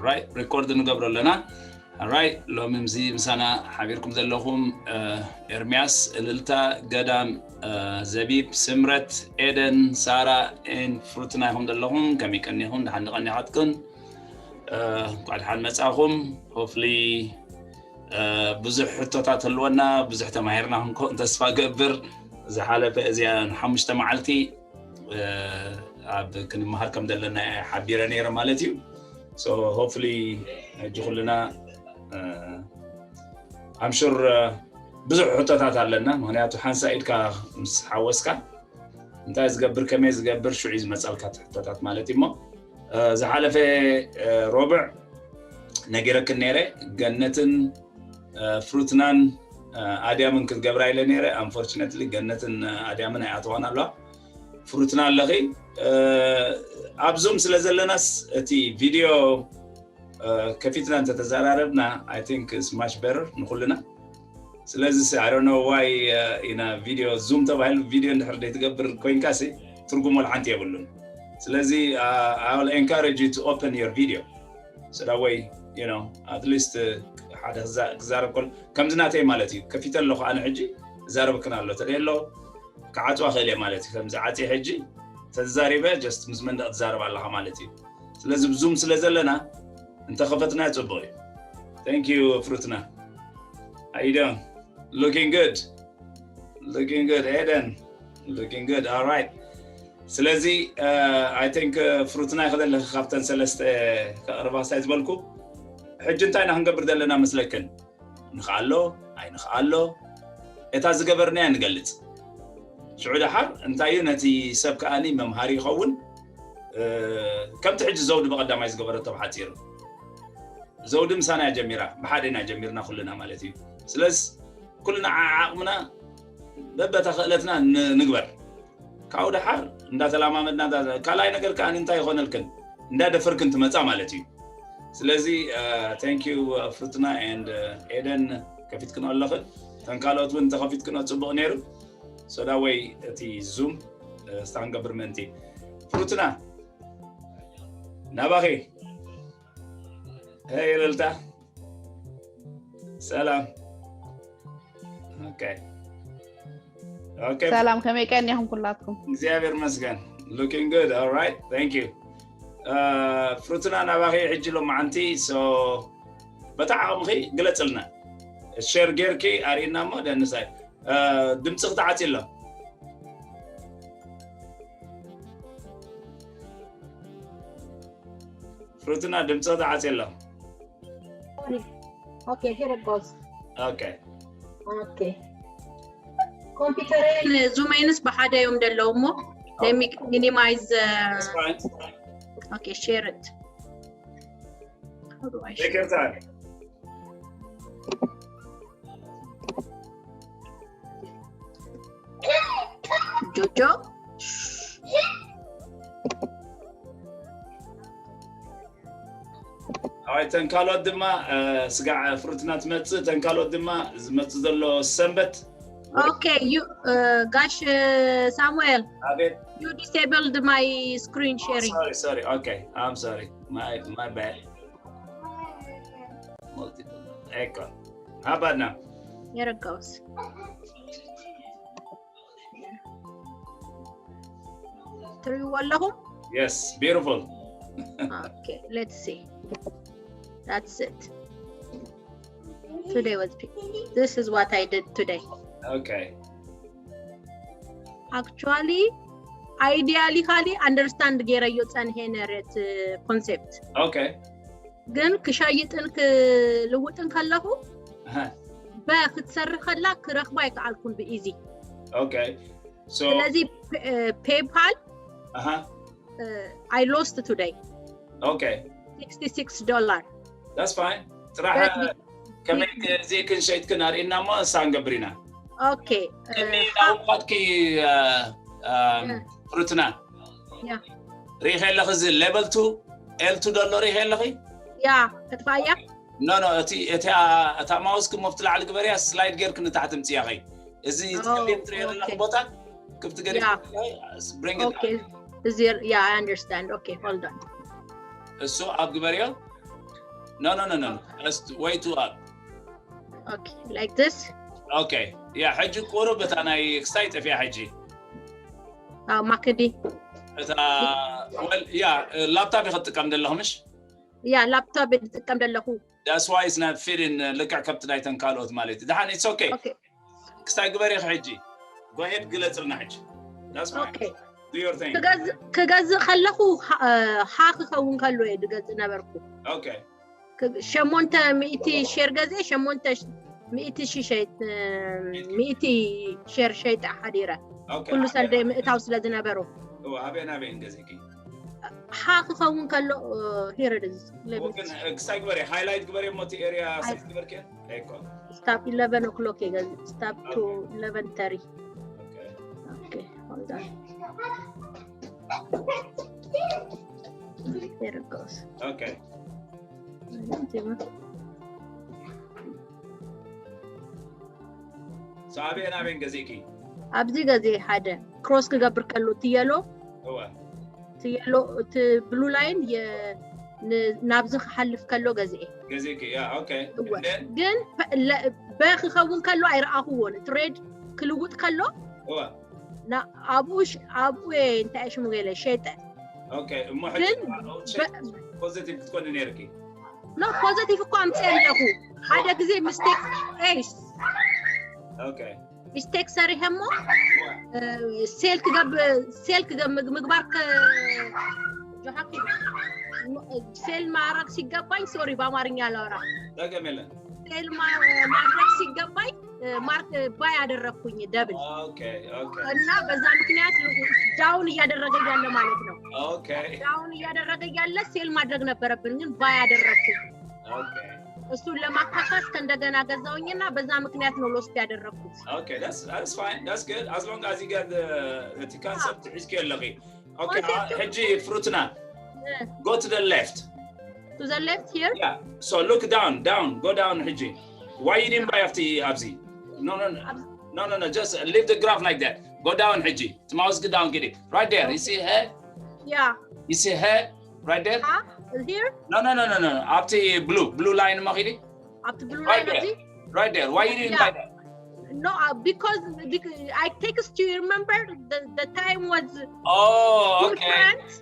ራይ ሪኮርድ ንገብሮ ኣለና። ራይ ሎሚ ምዚ ምሳና ሓቢርኩም ዘለኹም ኤርሚያስ፣ እልልታ፣ ገዳም፣ ዘቢብ፣ ስምረት፣ ኤደን፣ ሳራ፣ ኤን ፍሩትና ኢኹም ዘለኹም። ከመይ ቀኒኹም? ደሓን ቀኒኻትክን? እንኳዕ ደሓን መጻኹም። ሆፍሊ ብዙሕ ሕቶታት ኣለወና፣ ብዙሕ ተማሂርና ክንኮን ተስፋ ገብር። ዝሓለፈ እዚኣ ንሓሙሽተ መዓልቲ ኣብ ክንመሃር ከም ዘለና ሓቢረ ነይረ ማለት እዩ። ሶ ሆፍሊ ሕጂ ኩልና ኣምሹር ብዙሕ ሕቶታት ኣለና። ምክንያቱ ሓንሳ ኢድካ ምስ ሓወስካ እንታይ ዝገብር፣ ከመይ ዝገብር ሽዑ እዩ ዝመፀልካ እቲ ሕቶታት ማለት እዩ። እሞ ዝሓለፈ ሮብዕ ነጊረክን ነይረ፣ ገነትን ፍሩትናን ኣድያምን ክትገብራ ኢለ ነይረ። ኣንፎርችነትሊ ገነትን ኣድያምን ኣይኣተዋን ኣለዋ። ፍሩትና ኣለኺ። ኣብ ዙም ስለ ዘለናስ እቲ ቪድዮ ከፊትና እንተተዘራረብና I think it's much better ንኩልና። ስለዚ I don't know why ኢና ቪድዮ፣ ዙም ተባሂሉ ቪድዮ እንድሕር ዘይትገብር ኮይንካ ሲ ትርጉም ወላ ሓንቲ የብሉን። ስለዚ I will encourage you to open your video so that way you know at least ሓደ ክዛረብ ከሎ ከምዚ ናተይ ማለት እዩ። ከፊተ ኣለኹ ኣነ ሕጂ እዛረበክን ኣሎ ተደሎ ክዓፅዋ ክእል እየ ማለት እዩ። ከምዚ ዓፂ ሕጂ ተዛሪበ just ምስ መንደቕ ትዛረብ ኣለኻ ማለት እዩ። ስለዚ ብዙም ስለ ዘለና እንተኸፈትና ፅቡቕ እዩ። Thank you ፍሩትና። How you doing? Looking good. Looking good. Eden, looking good. All right. ስለዚ I think ፍሩትና ይኸደለኺ ካብተን ሰለስተ ከቕርባ ሳይ ዝበልኩ ሕጂ እንታይ ኢና ክንገብር ዘለና መስለክን? ንኽኣሎ ኣይንኽኣሎ እታ ዝገበርናያ ንገልፅ። ሽዑ ደሓር እንታይ እዩ ነቲ ሰብ ከኣኒ መምሃሪ ይኸውን። ከምቲ ሕጂ ዘውዲ ብቐዳማይ ዝገበረቶ ብሓፂሩ ዘውዲ ምሳና እያ ጀሚራ፣ ብሓደ ኢና ጀሚርና ኩልና ማለት እዩ። ስለዚ ኩልና ዓዓቕምና በበታ ክእለትና ንግበር። ካብኡ ደሓር እንዳተላማመድና ካልኣይ ነገር ከዓ እንታይ ይኾነልክን እንዳደፈርክን ትመፃ ማለት እዩ። ስለዚ thank you ፍሩትና and ኤደን ከፊትክን ኣለኽን፣ ተን ካልኦት እውን እንተኸፊትክን ፅቡቕ ነይሩ። ሶዳወይ እቲ ዙም ስታ ክንገብር ምእንቲ ፍሩትና ናባኺ ሄይ እልልታ ሰላም። ኦኬ ኦኬ። ሰላም ከመይ ቀኒኹም ኩላትኩም? እግዚኣብሔር መስገን። Looking good. All right. Thank you. ፍሩትና ናባኺ ሕጂ ሎማዓንቲ so በታ ዓቕምኺ ግለጽልና። ሼር ጌርኪ ኣርእና እሞ ደንሳይ ድምፅኺ ተዓፂ ኣሎ። ፍሩትና ድምፅኺ ተዓፂ ኣሎ። Okay, here it goes. Okay. Okay. ኮምፒውተረይን ዙመይንስ ብሓደ እዮም ደለዉ እሞ ሚኒማይዝ That's fine. Okay, share it. How do I Take share? Your time. ጆጆ ኣይ ተንካሎት ድማ ስጋዕ ፍሩትና ትመፅእ ተንካሎት ድማ ዝመፅእ ዘሎ ሰንበት Okay, you uh, ጋሽ ሳሙኤል ኣቤት you disabled my screen sharing. Sorry, sorry. Okay, I'm sorry. My my bad. Multiple. Echo. How about now? Here it goes. ትሪእዎ ኣለኹም? Yes, beautiful. Okay, let's see. That's it. Today was this is what I did today. Okay. Actually ideally ካሊ understand ገይረዮ ፀንሄ ነረት concept Okay. ግን ክሻይጥን ክልውጥን ከለኹ Uh-huh. በ ክትሰርሕ ከላ ክረኽባ ኣይከኣልኩን ብኢዚ Okay. So ስለዚ PayPal uh-huh. I lost today Okay. sixty-six dollar. That's fine. ጥራሕ ከመይ ዜክን ሸይጥክን ኣርእና እሞ እሳ ንገብር ኢና። Okay. ቅድሚ ናብኡ ካድኪ ፍሩትና Yeah. ርኢኸ ኣለኺ እዚ level two L two ደሎ ርኢኸ ኣለኺ? Yeah, ከጥፋያ? No no እቲ እቲ እታ ማውስኪ ሞፍቲ ላዕሊ ግበርያ ስላይድ ጌርክ ንታሕቲ ምፅያኸይ እዚ Oh, ፀሊም ትሪኦ ዘለኺ okay. ቦታ ክፍቲ ገሪ Yeah. bring Okay. Is there? Yeah, I understand. Okay, hold on. እሱ ኣብ ግበርዮ No, no, no, no. Just way too up. Okay, like this. Okay. Yeah, ሕጂ ቁሩብ እታ ናይ ክስታይ ጠፊኣ ሕጂ። Uh, ማክዲ። እታ well, yeah, laptop ክትጥቀም ዘለኹ ምሽ? Yeah, laptop እጥቀም ዘለኹ። That's why it's not fitting ልክዕ ከምቲ ናይተን ካልኦት ማለት እዩ። ደሓን it's okay. Okay. ክስታይ ግበሪ ኢኺ ሕጂ። Go ahead ግለጽልና ሕጂ። That's fine. Okay. Do your thing. ክገዝእ ከለኹ ሃ ክኸውን ከሎ እየ ዝገዝእ ነበርኩ። Okay. ሸሞንተ ሚእቲ ሼር ገዜ ሸሞንተ ሚእቲ ሺ ሸይጥ ሚእቲ ሼር ሸይጠ ሓዲረ። ኩሉ ሰንደይ ምእታው ስለ ዝነበሩ ኣበይ ናበይ ገዚእኪ? ሓ ክኸውን ከሎ here it is. ክሳይ ግበሪ ሃይላይት ግበሪ እሞ እቲ ኤሪያ ሰት ግበርኪ። Stop eleven o'clock እየ ገዝ stop to eleven thirty. Okay, hold on. Here it goes. Okay. ኣበየን ኣበየን ገዚእኪ? ኣብዚ ገዜ ሓደ ክሮስ ክገብር ከሉ ትየሎ ትየሎ እቲ ብሉ ላይን ናብዚ ክሓልፍ ከሎ ገዚኤ። ገዚእኪ? ግን በ ክኸውን ከሎ ኣይረኣኽዎን። እቲ ሬድ ክልውጥ ከሎ ኣብኡ ኣብኡ እንታይ ሽሙ ገለ ሸጠ። ፖዚቲቭ ክትኮኒ ነርኪ? ኖ ፖዚቲቭ እኮ ኣምፅእ ኣለኹ። ሓደ ግዜ ምስቴክ ስ ሚስቴክ ሰሪሐ እሞ ሴል ክገብ ሴል ክገብ ምግባር ጆሃኪ ሴል ማድረግ ሲገባኝ ሶሪ በአማርኛ ላወራ ደገም የለን ሴል ማድረግ ሲገባኝ ማርክ ባይ አደረግኩኝ ደብል እና በዛ ምክንያት ዳውን እያደረገ ያለ ማለት ነው። ዳውን እያደረገ ያለ ሴል ማድረግ ነበረብን፣ ግን ባይ አደረግኩኝ። እሱን ለማካካስ ከእንደገና ገዛውኝና በዛ ምክንያት ነው ሎስት ያደረግኩት። Okay, that's that's fine. That's good. As long as you get the the concept is good. Okay, ሕጂ ፍሩትና go to the left. To the left here? Yeah. So look down, down, go down ሕጂ. Why you didn't buy after ኣብዚ? No, no, no. No, no, no. Just leave the graph like that. Go down ሕጂ. Mouse go down. Get it right there. You see her? Yeah. You see her right there? Huh? Here? No, no, no, no, no. ኣብቲ blue, blue line ማ ኺዲ? ኣብቲ blue line ኣብዚ? Right there. Why you didn't buy that? No, uh, because, because I text you. Remember the, the time was oh okay.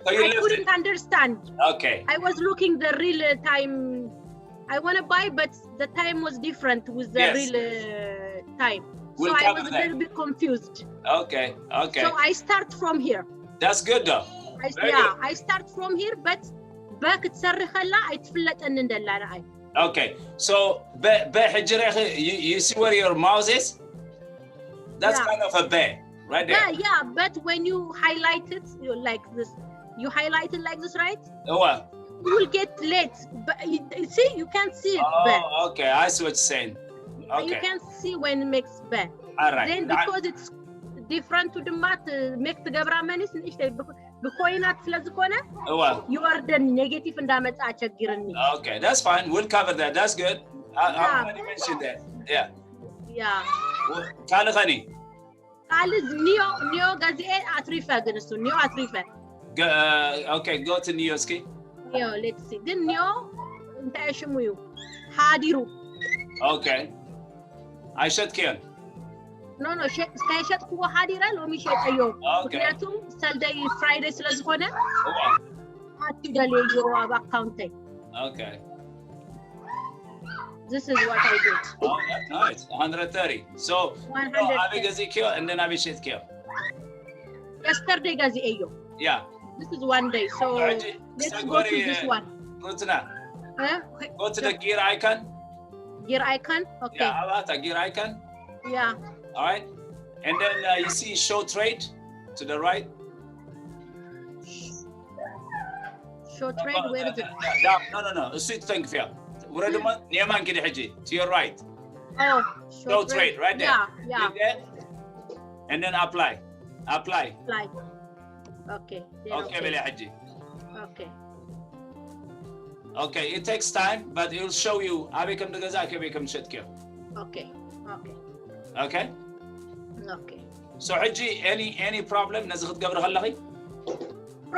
So you I couldn't it. Understand. Okay. I was looking the real uh, time. I want to buy, but the time was different with the yes. Real uh, time. We'll so I was that. A little bit confused. Okay. Okay. So I start from here. That's good though. I, yeah, good. I start from here, but back at Sarrikhala, I feel like an in the line. Okay, so በ ሕጂ ርኢኺ you, you see where your mouse is? That's yeah. Kind of a በ right there. Yeah, yeah, but when you highlight it you like this, you highlight it like this, right? Well, you will get late. But you, you see, you can't see it. Oh, okay, I see what you're saying. Okay. You can't see when it makes በ. All right. Then because it's different to the math, make the ገብራ መኒስ ንእሽተይ ብኮይናት ስለ ዝኾነ ይወርደኒ ኔጌቲቭ እንዳመፃ ኣቸግርኒ። Okay, that's fine. We'll cover that. That's good. I, I already mentioned that. Yeah. Yeah. ካልእ ኸኒ ካልእ ኒዮ ኒዮ ገዚኤ ኣትሪፈ ግን እሱ ኒዮ ኣትሪፈ። Okay, go to ኒዮ እስኪ። ኒዮ let's see ግን ኒዮ እንታይ ሽሙ እዩ ሓዲሩ። Okay. ኣይሸጥክዮን? No no ከይሸጥክዎ ሓዲረ ሎሚ ሸጠዮ። ምክንያቱ ሰልደይ ፍራይደይ ስለ ዝኾነ ኣቲ ደልየዮ ኣብ ኣካውንተይ። Okay. This is what I did. Oh, that's nice. one hundred thirty. So, ኣበይ ገዚእክዮ? እንደን ኣበይ ሸጥክዮ? Yesterday ገዚኤዮ። Yeah. This is one day. So, let's go to this one. Rutina. Go to the gear icon. Gear icon? Okay. Yeah, about a gear icon. Yeah. All right. And then uh, you see show trade to the right. Show trade, where is it? Down. No, no, no. It's sweet thing for you. Where the man? Near man, get to your right. Oh, show trade right there. Yeah, yeah. And then apply. Apply. Apply. Okay. Okay, በለ ሕጂ። Okay. Okay, it takes time, but it will show you ኣበይ ከም ዝገዛእኪ ኣበይ ከም ዝሸጥክዮ። Okay. Okay. Okay? Okay. So ሕጂ any any problem ነዚ ክትገብሪ ከለኺ?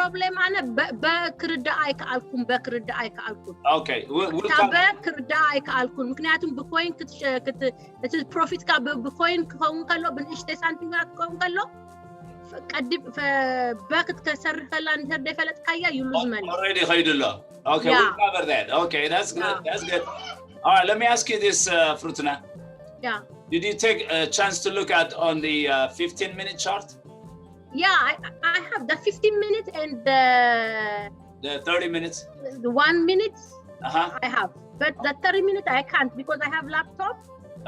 problem ኣነ በክርዳእ ኣይከኣልኩም በክርዳእ ኣይከኣልኩም okay we'll, we'll እታ come በክርዳእ ኣይከኣልኩን ምክንያቱም ብኮይን ክትሸ- ክት- እቲ ፕሮፊትካ ብ- ብኮይን ክኸውን ከሎ ብንእሽተይ ሳንቲም ክኸውን ከሎ ቀዲ በክት ከሰርሕ ከላ እንድሕር ዘይፈለጥካያ you lose money already ከይዱ ኣሎ okay Yeah. we'll cover that okay that's good Yeah. that's good all right let me ask you this uh, Frutna yeah did you take a chance to look at on the uh, fifteen minute chart yeah I, I have the fifteen minutes and the, the thirty minutes the one minute uh-huh I have but the thirty minutes I can't because I have laptop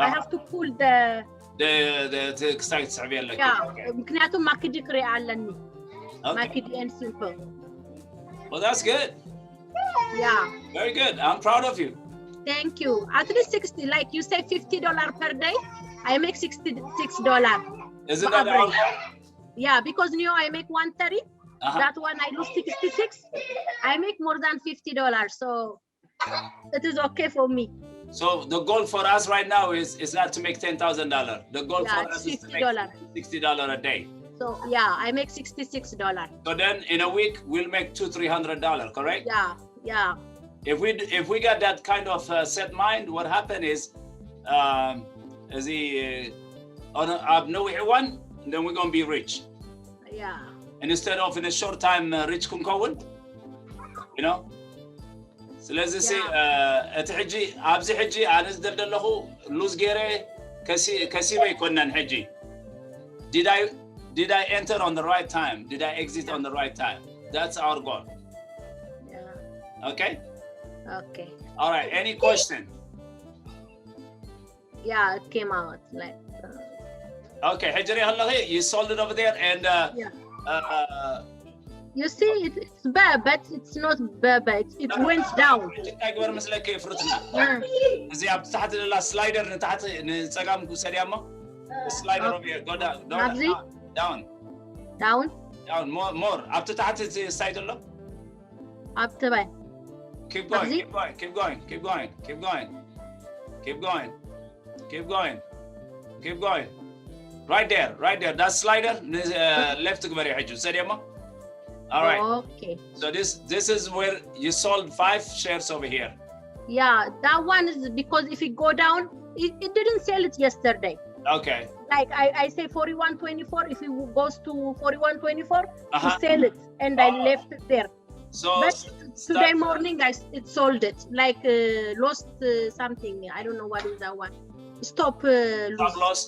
I have to pull the the the ክሳይ ትስዕብ ኣለኪ yeah ምክንያቱም ማክዲ ክሪኣ ኣለኒ okay ማክዲ and simple well that's good yeah very good I'm proud of you thank you at least sixty like you say fifty dollar per day I make sixty-six dollar isn't But that all average. Yeah, because you know I make one thirty. Uh-huh. That one I lose sixty-six. I make more than fifty dollars, so it is okay for me. So the goal for us right now is is not to make ten thousand dollar. The goal Yeah, for it's us is to fifty make dollars. sixty dollar a day. So yeah, I make sixty-six dollar. So then in a week we'll make two three hundred dollar, correct? Yeah, yeah, If we d- if we got that kind of uh, set mind, what happened is, um, is he uh, on a, up no one, then we're gonna be rich. yeah. And instead of in a short time uh, rich ክንከውን you know ስለዚ ሲ Yeah. እቲ ሕጂ ኣብዚ ሕጂ ኣነ ዝደል ዘለኹ ሉዝ ገይረ ከሲበ ይኮነን ሕጂ did I did I enter on the right time did I exit on the right time that's our goal Yeah. okay Okay. all right any question Yeah, it came out like. Uh, okay ሕጂ ሪኢ ከለኺ you sold it over there and uh, Yeah. uh, you see, it, it's bad, but it's not bad, but it, it went down. እንታይ ግበር መስለኪ ፍሩትና Uh, እዚ ኣብ ታሕቲ ዘላ ስላይደር ንታሕቲ ንፀጋም ውሰድያ እሞ ስላይደር over here go down down ኣብዚ? Down Down. Down more more ኣብቲ ታሕቲ ሳይድ ኣሎ ኣብቲ ባይ Keep going, ኣብዚ? Keep going, keep going, keep going, keep going, keep going, keep going, keep going. Right there, right there. That slider, uh, left to very high. Said Yama. All right. Okay. So this this is where you sold five shares over here. Yeah, that one is because if it go down, it, it didn't sell it yesterday. Okay. Like I, I say forty-one twenty-four, if it goes to forty-one twenty-four, Uh-huh. we sell it and I Oh. left it there. So But s- today start- morning, I s- it sold it. Like uh, lost uh, something. I don't know what is that one. Stop uh, stop loss. loss.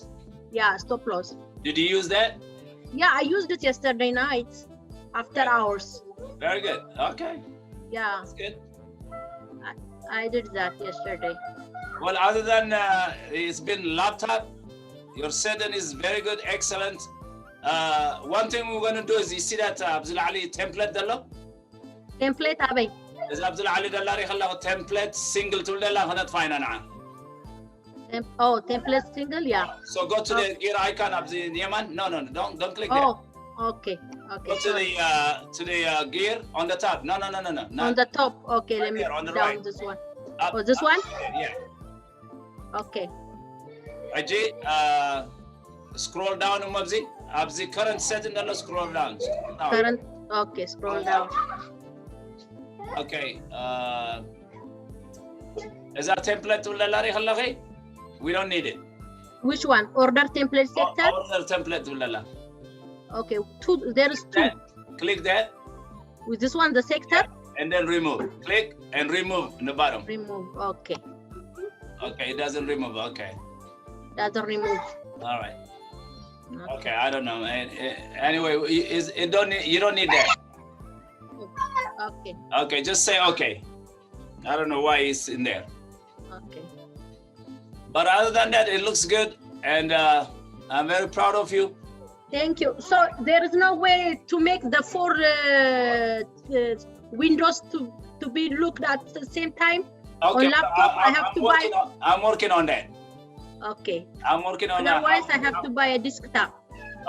Yeah, stop loss. Did you use that? Yeah, I used it yesterday night after Yeah. Hours. Very good. Okay. Yeah, That's good. I did that yesterday. Well, other than uh, it's been laptop, your setting is very good, excellent. Uh, one thing we're going to do is you see that uh, ኣብዚ ላዕሊ template ዘሎ Template ኣበይ? እዚ ኣብዚ ላዕሊ ደላ ሪኢ ከለኹ template single ትብል ደላ ክነጥፋ ኢና ንዓ Tem- oh, template single, yeah. So go to the gear icon ኣብዚ የማን no no no don't don't click there Oh, okay, okay. go to the Sorry. uh, to the uh, gear on the top no no no no no not On the top. Okay, let me there, on the down right. This one. Up, Oh, this up, one? Yeah. Okay. ሕጂ uh, scroll down እሞ ኣብዚ ኣብዚ current setting ዘሎ scroll down scroll down Current. Okay, scroll down. Okay. Uh, እዛ template ትብለላ ሪኢ ከለኺ we don't need it. Which one? Order template sector? Order template ትብለላ Okay, two. There is two. Click that With this one, the sector? And then remove. Click and remove in the bottom. Remove. Okay. Okay, it doesn't remove. Okay. Doesn't remove. All right. Okay, I don't know. Eh, eh, Anyway, it, it don't need, you don't need that. Okay. Okay, just say okay. I don't know why it's in there. Okay. But other than that, it looks good, and uh, I'm very proud of you. Thank you. So there is no way to make the four uh, uh, windows to to be looked at the same time. Okay, On laptop, I I'm, have I'm to buy. working on, I'm working on that. Okay. I'm working on that. Otherwise, I have to buy a desktop.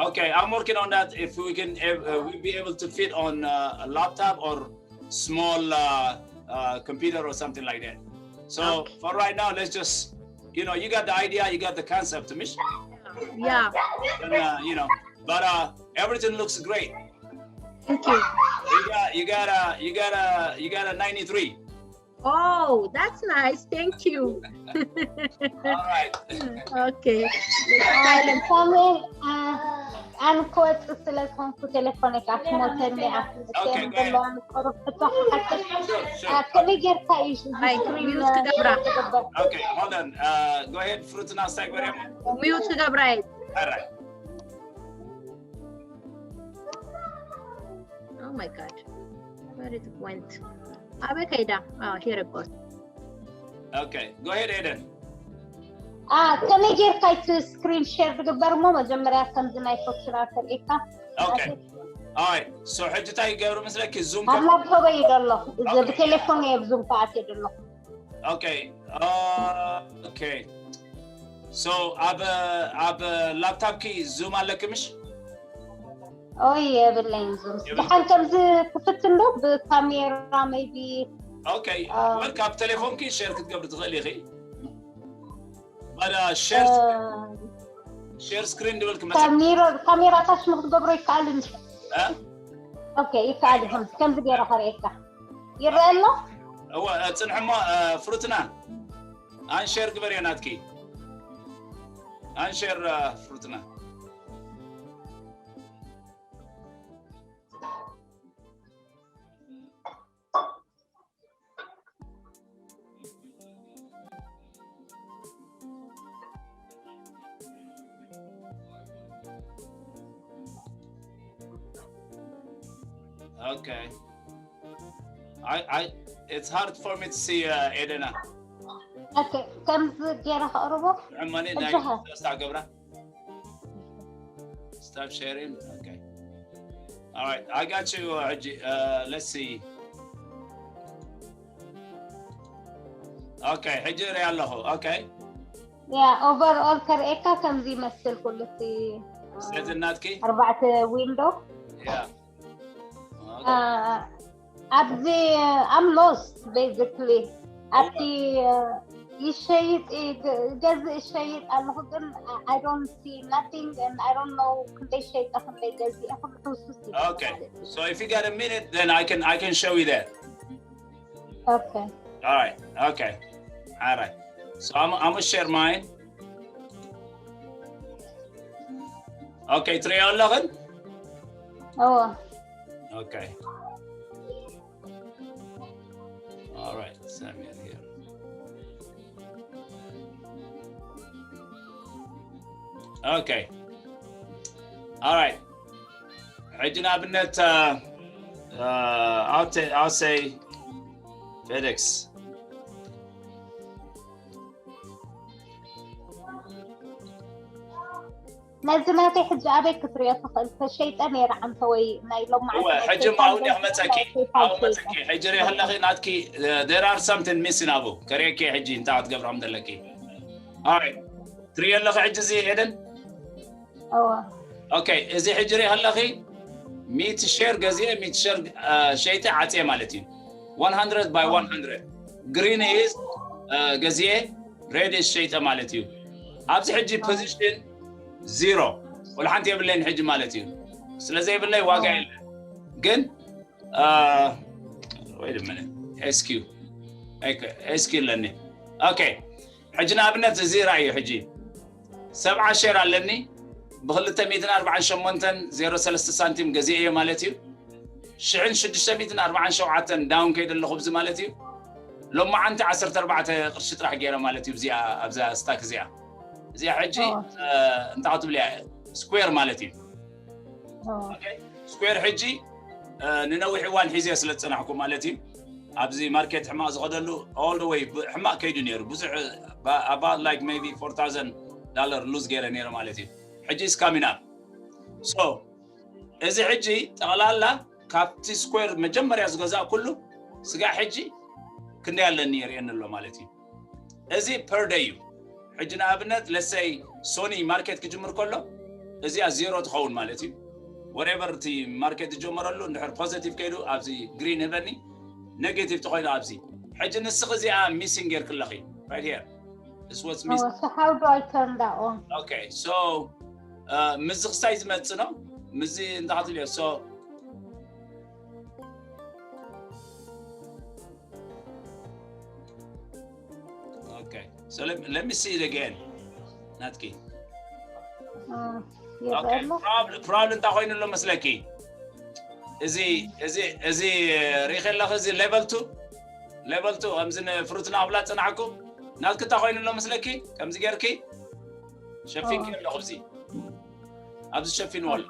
Okay, I'm working on that. If we can, uh, uh, we be able to fit on uh, a laptop or small uh, uh, computer or something like that. So Okay. For right now, let's just, you know, you got the idea, you got the concept, Mish. Yeah. And, uh, you know, but uh, everything looks great. Thank you. You got, you got a, you got a, you got a ninety-three. Oh, that's nice. Thank you. All right. Okay. Silent. ሳሚ ኣንኮወፅ ስለ ዝኾንኩ ቴሌፎን ካስሞተኒ Okay, go ahead. ዘለዋ ንቆርብ ሕቶ ክሓትት Sure, sure. ከመይ ጌርካ እዩ Like, mute ክገብራ። Okay, hold on. Uh, go ahead, Frutna Sagwariam. Mute ክገብራ እየ። All right. Oh my God. Where it went? ኣበይ ከይዳ? Oh, here it goes. Okay, go ahead, Eden. ከመይ ጌርካ እቲ ስክሪን ሼር ዝግበር እሞ መጀመርያ ከምዚ ናይ ሶፍትራ ተርእካ Okay. All right. So ሕጂ እንታይ ይገብሩ መስለኪ? ዙም ኣብ ላፕቶፕ እዩ ዘሎ እዚ Okay. ብቴሌፎን እየ ብዙም ከኣት የደሎ Okay. Uh, okay. So ኣብ ኣብ ላፕታፕኪ ዙም ኣለኪ ምሽ? ኦይ የብለይን ዙም የብለይን። ደሓን ከምዚ ክፍት እንዶ ብካሜራ maybe Okay. Uh, Well, ካብ ቴሌፎንኪ ሼር ክትገብሪ ትኽእሊ ኢኺ። But uh, share share screen ድብል ክመጽእ ካሜራ ካሜራ ታች ንክትገብሮ ይከኣል እንጂ እ? ኦኬ ይከኣል ይኹን ከምዚ ገይረ ከርእየካ ይረአ ኣሎ እወ ጽንሕሞ ፍሩትና ኣንሸር ግበርዮ ናትኪ ኣንሸር ፍሩትና Okay. I, I, it's hard for me to see uh, Edena. ኦኬ ከምዚ ገይረ ከቕርቦ ዕመኒ ናይ እዚኻ። ስታፍ ገብራ። Stop sharing. Okay. All right. I got you. Uh, ሕጂ, uh, let's see. Okay. ሕጂ ርኢ ኣለኹ. Okay. ያ ኦቨርኦል ከርእየካ ከምዚ ይመስል ኩሉ እቲ ስለዚ ናትኪ. ኣርባዕተ ዊንዶ Yeah. ኣብዚ I'm lost basically ኣብቲ ይሸይጥ ገዝእ ይሸይጥ ኣለኹ ግን I don't see nothing and I don't know ክንደይ ሸይጠ ክንደይ ገዚአ ኩሉ ሕውስውስ እዩ Okay. So if you got a minute, then I can I can show you that. Okay. All right. Okay. All right. So I'm I'm gonna share mine. Okay, ትሪኦ ኣለኽን? እዎ Okay. All right, Samuel here. Okay. All right. ሕጂ ንኣብነት uh, uh, I'll, t- I'll say FedEx. ነዚ ናተይ ሕጂ ኣበይ ክትሪኦ ትኽእል ተሸይጠ ነይረ ዓንተ ወይ ናይ ሎማዓንቲ እወ ሕጂ ማውን እየ ክመፀኪ ማው መፀኪ ሕጂ ሪኦ ከለኺ ናትኪ there are something missing ኣብኡ ከሪኤኪ ሕጂ እንታይ ክትገብሮም ዘለኪ ትሪኦ ኣለኺ ሕጂ እዚ ኤደን እወ okay እዚ ሕጂ ሪኦ ከለኺ ሚእቲ ሸር ገዚኤ ሚእቲ ሸር ሸይጠ ዓፅየ ማለት እዩ one hundred by one hundred green is ገዚኤ red is ሸይጠ ማለት እዩ ኣብዚ ሕጂ position zero ወላ ሓንቲ የብለይን ሕጂ ማለት እዩ ስለዚ የብለይ ዋጋ የለን ግን ወይ ድመነ SQ SQ ኣለኒ okay ሕጂ ንኣብነት እዚ ራእዩ ሕጂ ሰብዓ ሸር ኣለኒ ብክልተ ሚእትን ኣርባዓን ሸሞንተን ዜሮ ሰለስተ ሳንቲም ገዚኤ እየ ማለት እዩ ሽሕን ሽዱሽተ ሚእትን ኣርባዓን ሸውዓተን down ከይደ ኣለኹ ብዚ ማለት እዩ ሎማዓንቲ ዓሰርተ ኣርባዕተ ቅርሺ ጥራሕ ገይረ ማለት እዩ እዚኣ ኣብዛ ስታክ እዚኣ እዚኣ ሕጂ እንታይ ክትብልያ ስኩዌር ማለት እዩ ስኩዌር ሕጂ ንነዊሕ እዋን ሒዘ ስለ ዝፀናሕኩ ማለት እዩ ኣብዚ ማርኬት ሕማቅ ዝኸደሉ all the way ሕማቅ ከይዱ ነይሩ ብዙሕ about like maybe four thousand dollar lose ገይረ ነይረ ማለት እዩ ሕጂ is coming up so እዚ ሕጂ ጠቕላላ ካብቲ ስኩዌር መጀመርያ ዝገዛእ ኩሉ ስጋዕ ሕጂ ክንደይ ኣለኒ የርእየኒ ኣሎ ማለት እዩ እዚ per day እዩ ሕጂ ንኣብነት let's say ሶኒ ማርኬት ክጅምር ከሎ እዚኣ ዜሮ ትኸውን ማለት እዩ whatever እቲ ማርኬት ዝጀመረሉ እንድሕር positive ከይዱ ኣብዚ green ህበኒ negative ተኮይኑ ኣብዚ ሕጂ ንስኺ እዚኣ missing ጌርክለኺ right here this was missing So how do I turn that on? Okay so ምዚ ክስታይ ዝመፅእ ነው ምዚ እንታይ ክትብልዮ so Okay, so let, let me see it again. ናትኪ እ፣ Okay, ይረአ ኣሎ። problem problem እንታይ ኮይኑ ኣሎ መስለኪ? እዚ እዚ እዚ ሪኺ ኣለኺ፣ እዚ level two level two ከምዚ ንፍሩት ናብላ ጽናዕኩ ናትኪ እንታይ ኮይኑ ኣሎ መስለኪ? ከምዚ ጌርኪ ሸፊንኪ ኦ። ኣለኹ፣ እዚ ኣብዚ ሸፊንዎ ኣሎ።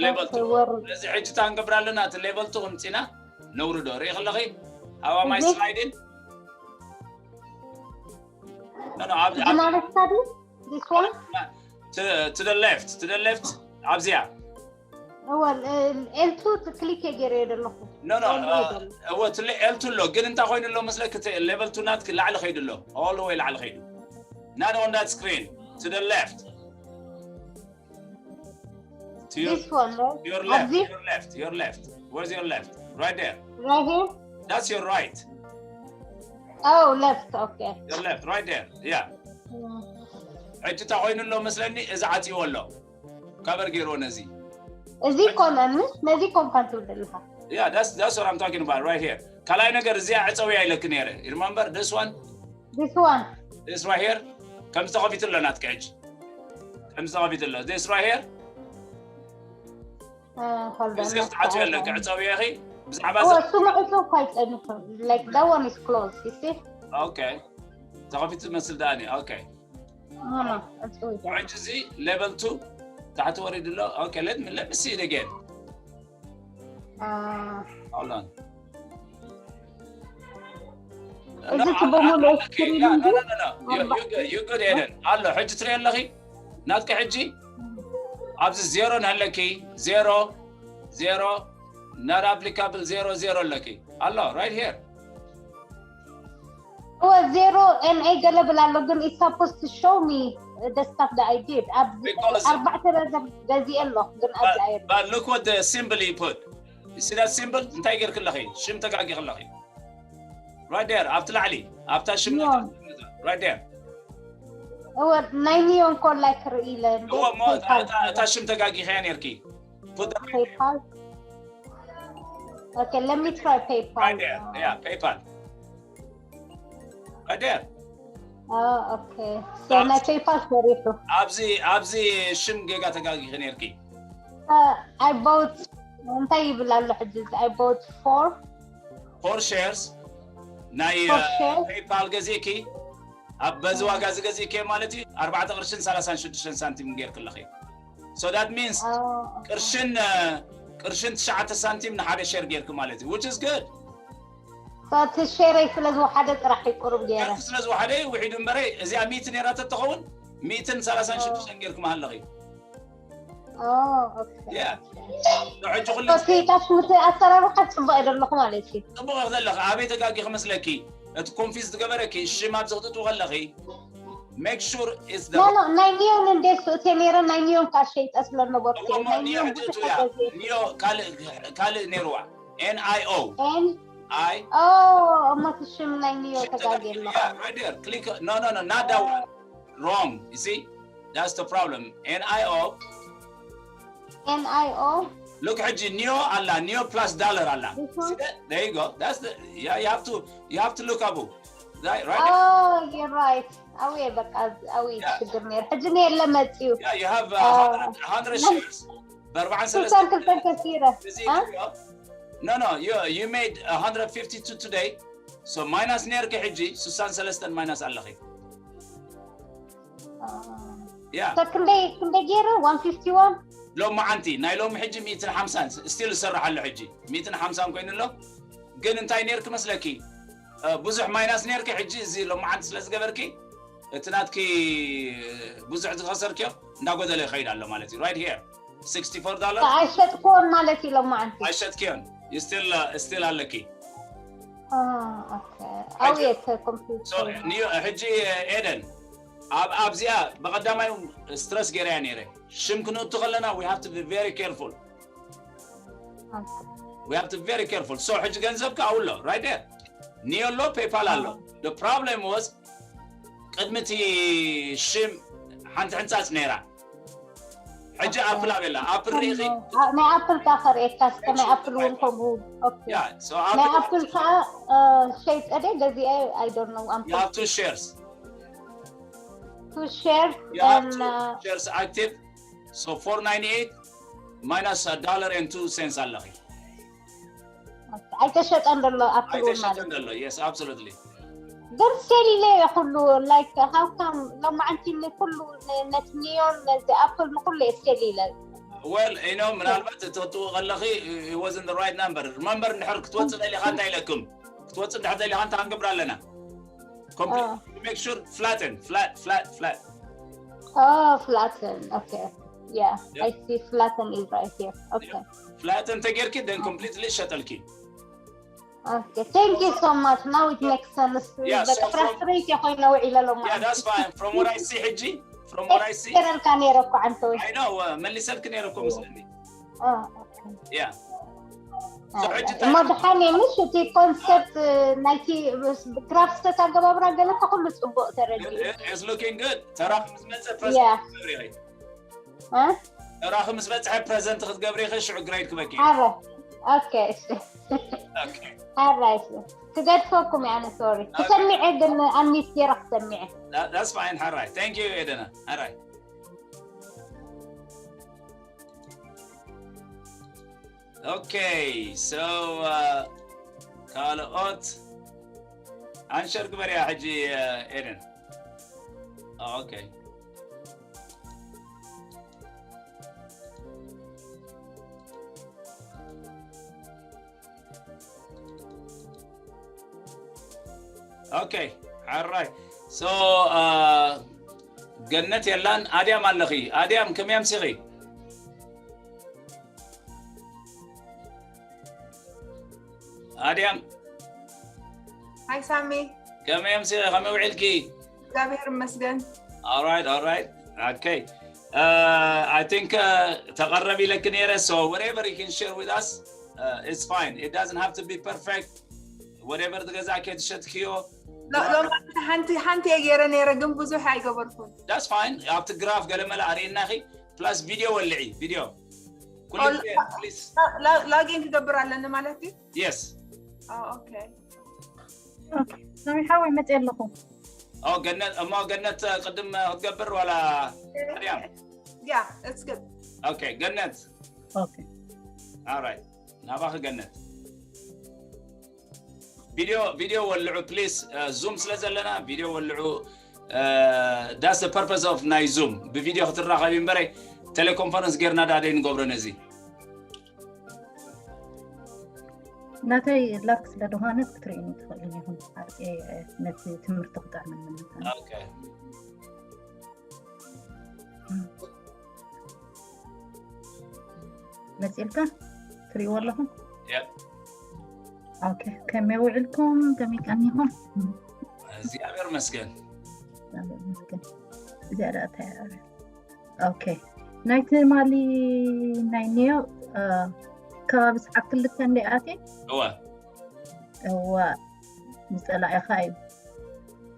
Level two ወር- እዚ ሕጂ እንታይ ንገብር ኣለና? እቲ level two ክምፂና ነውርዶ። ሪኢ ከለኺ how am I እዚ? Sliding? No, no, ኣብ- እዚ ኣብ- ማለት ታዲ this one to, to the left, to the left ኣብዚኣ እወ ኤልቱ ክሊክ የገይረ ዘለኹ no, no, All the way uh, እወ ትለ ኤልቱ ኣሎ፣ ግን እንታይ ኮይኑ ኣሎ መስለክ? እቲ level two ናትክ ላዕሊ ከይዱ ኣሎ፣ all the way ላዕሊ ከይዱ። Not on that screen, to the left. To your, this one right? your left, ኣብዚ your left, your left. Where's your left? Right there. Right here? That's your right. Oh, left. Okay. Your left, right there. Yeah. ሕጂ እንታይ ኮይኑ ኣሎ መስለኒ? እዚ ዓፂዎ ኣሎ። ካቨር ገይርዎ ነዚ። እዚ ኮነ ምስ ነዚ ኮምፓን ትብል ዘለኻ። Yeah, that's that's what I'm talking about right here. ካልኣይ ነገር እዚኣ ዕፀውያ ኢለክ ነይረ። You remember this one? This one. This right here. ከም ዝተኸፊቱ ኣሎ ናትክ ሕጂ። ከም ዝተኸፊቱ ኣሎ። This right here. Uh, hold on. እዚ ክትዓፅዮ ኣለክ። ዕፀውያ ኢኺ ብዛዕባ Oh, እዚ እሱ መዕጾ እኮ ኣይጸንሕን። Like that one is closed, you see? Okay. ተኸፊቱ ዝመስል ዳኒ። Okay. No, no, ዕጹው እዩ። ሕጂ እዚ level two ታሕቲ ወሪዱ ኣሎ። Okay, let me let me see it again. Uh, Hold on. እዚ እቲ ብምሉእ Okay, screen no, እንጂ no, no, no, no. You, you good, you good, ኤደን። ኣሎ ሕጂ ትሪኦ ኣለኺ ናትኪ ሕጂ ኣብዚ ዜሮ ንሃለኪ ዜሮ ዜሮ not applicable ዜሮ ዜሮ ኣለኪ ኣሎ right here. እወ ዜሮ ኤን ኤ ገለ ብል ኣሎ ግን it's supposed to show me the stuff that I did ኣብ Because- ኣርባዕተ ረዘብ ገዚኤ ኣሎ ግን ኣብዚ ኣይር But look what the symbol he put. You see that symbol? እንታይ ጌርክ ኣለኺ? ሽም ተጋጊ ኣለኺ። Right there ኣብቲ ላዕሊ ኣብታ ሽም Neon. Right there. እወ ናይ ኒዮን ኮላይ ክርኢ ኢለ እንደ እዎ እሞ እታ- እታ- እታ ሽም ተጋጊኸያ ኔርኪ። Put the PayPal. Okay, let me try PayPal. Right there. Yeah, PayPal. Right there. Oh, okay. So ናይ PayPal ሰሪሑ። ኣብዚ ኣብዚ ሽም ጌጋ ተጋጊኺ ኔርኪ። Uh, I bought እንታይ ይብል ኣሎ ሕጂ እዚ? I bought four Four shares ናይ Four shares? PayPal ገዚእኪ ኣብ በዚ ዋጋ እዚ ገዚእኪ ማለት እዩ ኣርባዕተ ቅርሽን ሰላሳን ሽዱሽተን ሳንቲም ጌርኪ ኣለኺ። So that means Oh, ቅርሽን እ፣ ቅርሽን ትሽዓተ ሳንቲም ንሓደ ሼር ጌርኪ ማለት እዩ, which is good. so እቲ ሸረይ ስለ ዝወሓደ ጥራሕ እዩ ቁሩብ ገይረ። ሸርኪ ስለ ዝወሓደ እዩ ውሒዱ እምበረ እዚኣ ሚእቲ ኔራ ተትኸውን ሚእትን ሰላሳን ሽዱሽተን ጌርኪ መሃለኺ። Oh, okay. Yeah. ሕጂ ኩሉ እቲ ጣሽ ምት ኣሰራርሓ ፅቡቅ እየ ዘለኹ ማለት እዩ። ጽቡቕ ዘለኺ ኣበይ ተጋጊ ክመስለኪ እቲ ኮንፊዝ ዝገበረኪ ሽም ኣብዚ ክትእትው ከለኺ make sure it's the No, no, ናይ ኒዮን እንደ እሱ እቲ ነይረ ናይ ኒዮን ካሸይጠ ስለነበርኩ እሞ ናይ ኒዮ ኒዮን ሕጂ እቱ ብዙሕ እያ ገዜ ኒዮ ካልእ ካልእ ነይርዋ N I O And I oh እሞ እቲ ሽም ናይ ኒዮ ተጋጊ ኣለኹ። Yeah, right there. Click. No, no, no, not that one. Wrong. You see? That's the problem. N I O. N I O. Look, ሕጂ ኒዮ ኣላ ኒዮ plus dollar ኣላ. This one? See that? There you go. That's the yeah. You have to you have to look up. Right, right there. Oh, you're right. ኣውየ በቃ ኣውየ Yeah. ሽግር ነይሩ ሕጂ የለ መፅዩ Yeah, you have uh, Uh, hundred, hundred shares. በኣርባዓን ስልሳን ሰለስተን ክልተን ከሲረ እዚ እ? No, no, you you made one hundred fifty-two today. So minus ነርኪ ሕጂ ስሳን ሰለስተን minus ኣለኺ. Yeah. So ክንደይ ክንደይ ገይረ one fifty-one? ሎሚ ዓንቲ ናይ ሎሚ ሕጂ ሚእትን ሓምሳን still ዝሰርሕ ኣሎ ሕጂ ሚእትን ሓምሳን ኮይኑ ኣሎ። ግን እንታይ ነርኪ መስለኪ? እ፣ ብዙሕ minus ነርኪ ሕጂ እዚ ሎሚ ዓንቲ ስለ ዝገበርኪ እቲ ናትኪ ብዙሕ ዝኸሰርክዮ እንዳጎደለ ይኸይድ ኣሎ ማለት እዩ። Right here. Sixty-four dollar. ኣይሸጥኩዎን ማለት እዩ ሎማዓንቲ። ኣይሸጥክዮን። You still uh, still ኣለኪ። Ah, okay. ኣውየ ኮምፒውተር። So ኒዮ ሕጂ ኤደን ኣብ ኣብዚኣ ብቐዳማይ ስትረስ ገይረያ ነይረ። ሽም ክንእቱ ከለና we have to be very careful. We have to be very careful. So ሕጂ ገንዘብካ ኣብኡ ኣሎ right there. ኒዮ ኣሎ PayPal ኣሎ. The problem was ቅድሚ እቲ ሽም ሓንቲ ሕንጻጽ ነይራ። ሕጂ ኣፕል ኣበላ ኣፕል ርኢኺ ናይ ኣፕል ካ ከርእየካ እስከ ናይ ኣፕል እውን ከምኡ yeah so ናይ ኣፕል ኣፕል ከዓ ሸይጠደ ገዚአ I don't know you have two shares two shares you have and two shares active so four ninety-eight minus a dollar and two cents ኣለኺ ኣይተሸጠን ዘሎ ኣፕል እውን ማለት ኣይተሸጠን ዘሎ yes absolutely ግን still ኢለ ኩሉ like how come ሎማዓንቲ ኩሉ ነቲ ኒዮን ነዚ ኣፕል ንኩሉ still ኢለ well you know ምናልባት እተጥኡ ከለኺ it wasn't the right number remember እንድሕር ክትወፅእ ደሊኻ እንታይ ኢለኩም ክትወፅእ እንድሕር ደሊኻ እንታይ ክንገብር ኣለና complete make sure flatten flat flat flat Oh, flatten. Okay. Yeah, I see. Flatten is right here. Okay. flatten ተጌርኪ then completely ሸጠልኪ Okay. Thank you so much. Now it makes sense. Yeah, በቃ so from- ፍራስትሬት ኮይነ ውዒለ ሎም yeah that's fine from what I see ሕጂ from what I see ገረልካ ነይረ እኮ ዓንተወይ I know መሊሰልኪ ነይረ እኮ መስለኒ yeah so ሕጂ እሞ ድሓን እዩ ምሽ እቲ ኮንሰፕት ናይቲ ግራፍ ስተት ኣገባብራ ገለካ ኩሉ ፅቡቅ ተረዲ it's looking good ተራኺ ምስ መፀ Yeah. present ክትገብሪ ኢኺ እ? ተራኺ ምስ በፅሐ present ክትገብሪ ኢኺ ሽዑ grade ክበኪ ሓረ ኦኬ እሺ okay ሓራይ እሺ ክገድፈኩም እየ ኣነ sorry ክሰሚዐ ግን unmute ገይረ ክሰሚዐ That, that's fine. All right. Thank you, Edena. All right. Okay, so uh, ካልኦት ኣንሸር ግበርያ ሕጂ ኤደን okay okay ሓራይ so uh, ገነት የላን ኣድያም ኣለኺ ኣድያም ከመይ ኣምሲኺ ኣድያም ሃይ ሳሚ ከመይ ኣምሲኺ ከመይ ውዒልኪ እግዚኣብሔር ይመስገን All right, all right. Okay. Uh, I think uh, ተቐረብ ኢለክ ነይረ so whatever you can share with us uh, it's fine it doesn't have to be perfect whatever ዝገዛእኪ ትሸጥክዮ ሎ- ሎም ሓንቲ ሓንቲ እየ ገይረ ነይረ ግን ብዙሕ ኣይገበርኩን that's fine ኣብቲ ግራፍ ገለመለ ኣርእናኺ plus video ወልዒ video ኩሉ ኦል- please ላ- ላ- ላጊን ክገብር ኣለኒ ማለት እዩ yes ኦ፣ ኦኬ ኦኬ፣ ሳሚ ሓወይ መፅእ ኣለኹ። ኦ ገነት እሞ ገነት ቅድም ክትገብር ዋላ ኣድያም ያ it's good okay ገነት ኦኬ፣ all right ናባኺ ገነት video video ወልዑ please ዙም ስለ ዘለና video ወልዑ that's the purpose of ናይ ዙም ብቪድዮ ክትራኸቢ እምበረ ቴሌኮንፈረንስ ጌርና ዳደይ ንገብሮ ነዚ ናተይ ላክ ስለ ዝኾነ ክትርእዩኒ ትኽእሉ ኢኹም። ዓርቄ ነቲ ትምህርቲ ክጠዕመኒ ምዃኑ okay መፂልካ ትርእይዎ ኣለኹም። Yep. ኦኬ፣ ከመይ ውዕልኩም? ከመይ ቀኒኹም? እግዚኣብሔር መስገን እግዚኣብሔር ይመስገን። እዚኣ ደኣ እንታይ እያ? ኦኬ፣ ናይ ትማሊ ናይ ኒዮ እ፣ ከባቢ ሰዓት ክልተ እንደ ኣትየ እወ እዋ ዝፀላኢኻ እዩ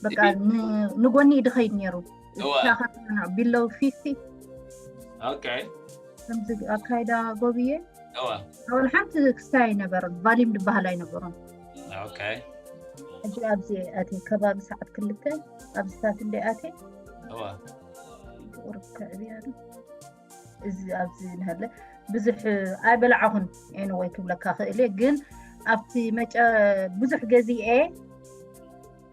በቃ ን- ንጎኒ እዩ ድኸይድ ነይሩ እዋ ቢሎው ፊፍቲ okay ከምዚ ኣካይዳ ጎብየ እዋ ኣወል ሓንቲ ክስታይ ኣይነበረን ቫሊም ዝበሃል ኣይነበሮን okay ሕጂ ኣብዚ ኣትየ ከባቢ ሰዓት ክልተ ኣብዚ ሰዓት እንደ ኣትየ እዋ ቁርብ ከዕብያ ዶ እዚ ኣብዚ እናሃለ ብዙሕ ኣይበላዓኹን anyway ክብለካ ክእል እየ ግን ኣብቲ መጨ ብዙሕ ገዚኤ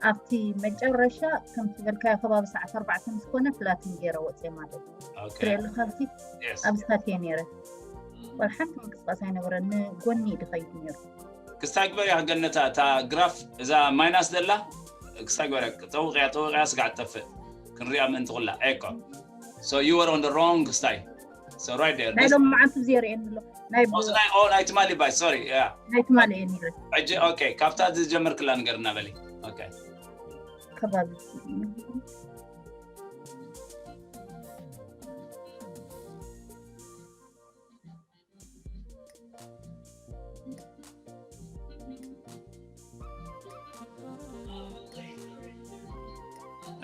ኣብቲ መጨረሻ ከምቲ በልካዮ ከባቢ ሰዓት ኣርባዕተ ምስ ኮነ ፍላትን ገይረ ወፅየ ማለት እዩ okay ትሪኤሉ ካብቲ yes ኣብዚ ታትየ ነይረ ወላ ሓንቲ ምንቅስቃስ ኣይነበረ ንጎኒ እዩ ድኸይድ ነይሩ ክስታይ ግበር እያ ክገነታ እታ ግራፍ እዛ ማይናስ ዘላ ክስታይ ግበር እያ ጠውቅያ ጠውቅያ ስጋዕ ትጠፍእ ክንሪኣ ምእንቲ ኩላ ኤኮ so you were on the wrong ክስታይ so right there ናይ ሎም መዓልቲ እዚ የርእየኒ ኣሎ ናይ ኦዝ ናይ ኦ ናይ ትማሊ ባይ sorry yeah ናይ ትማሊ እየ ነይረ ሕጂ okay ካብታ ዝጀመርክላ ንገርና በሊ okay ከባቢ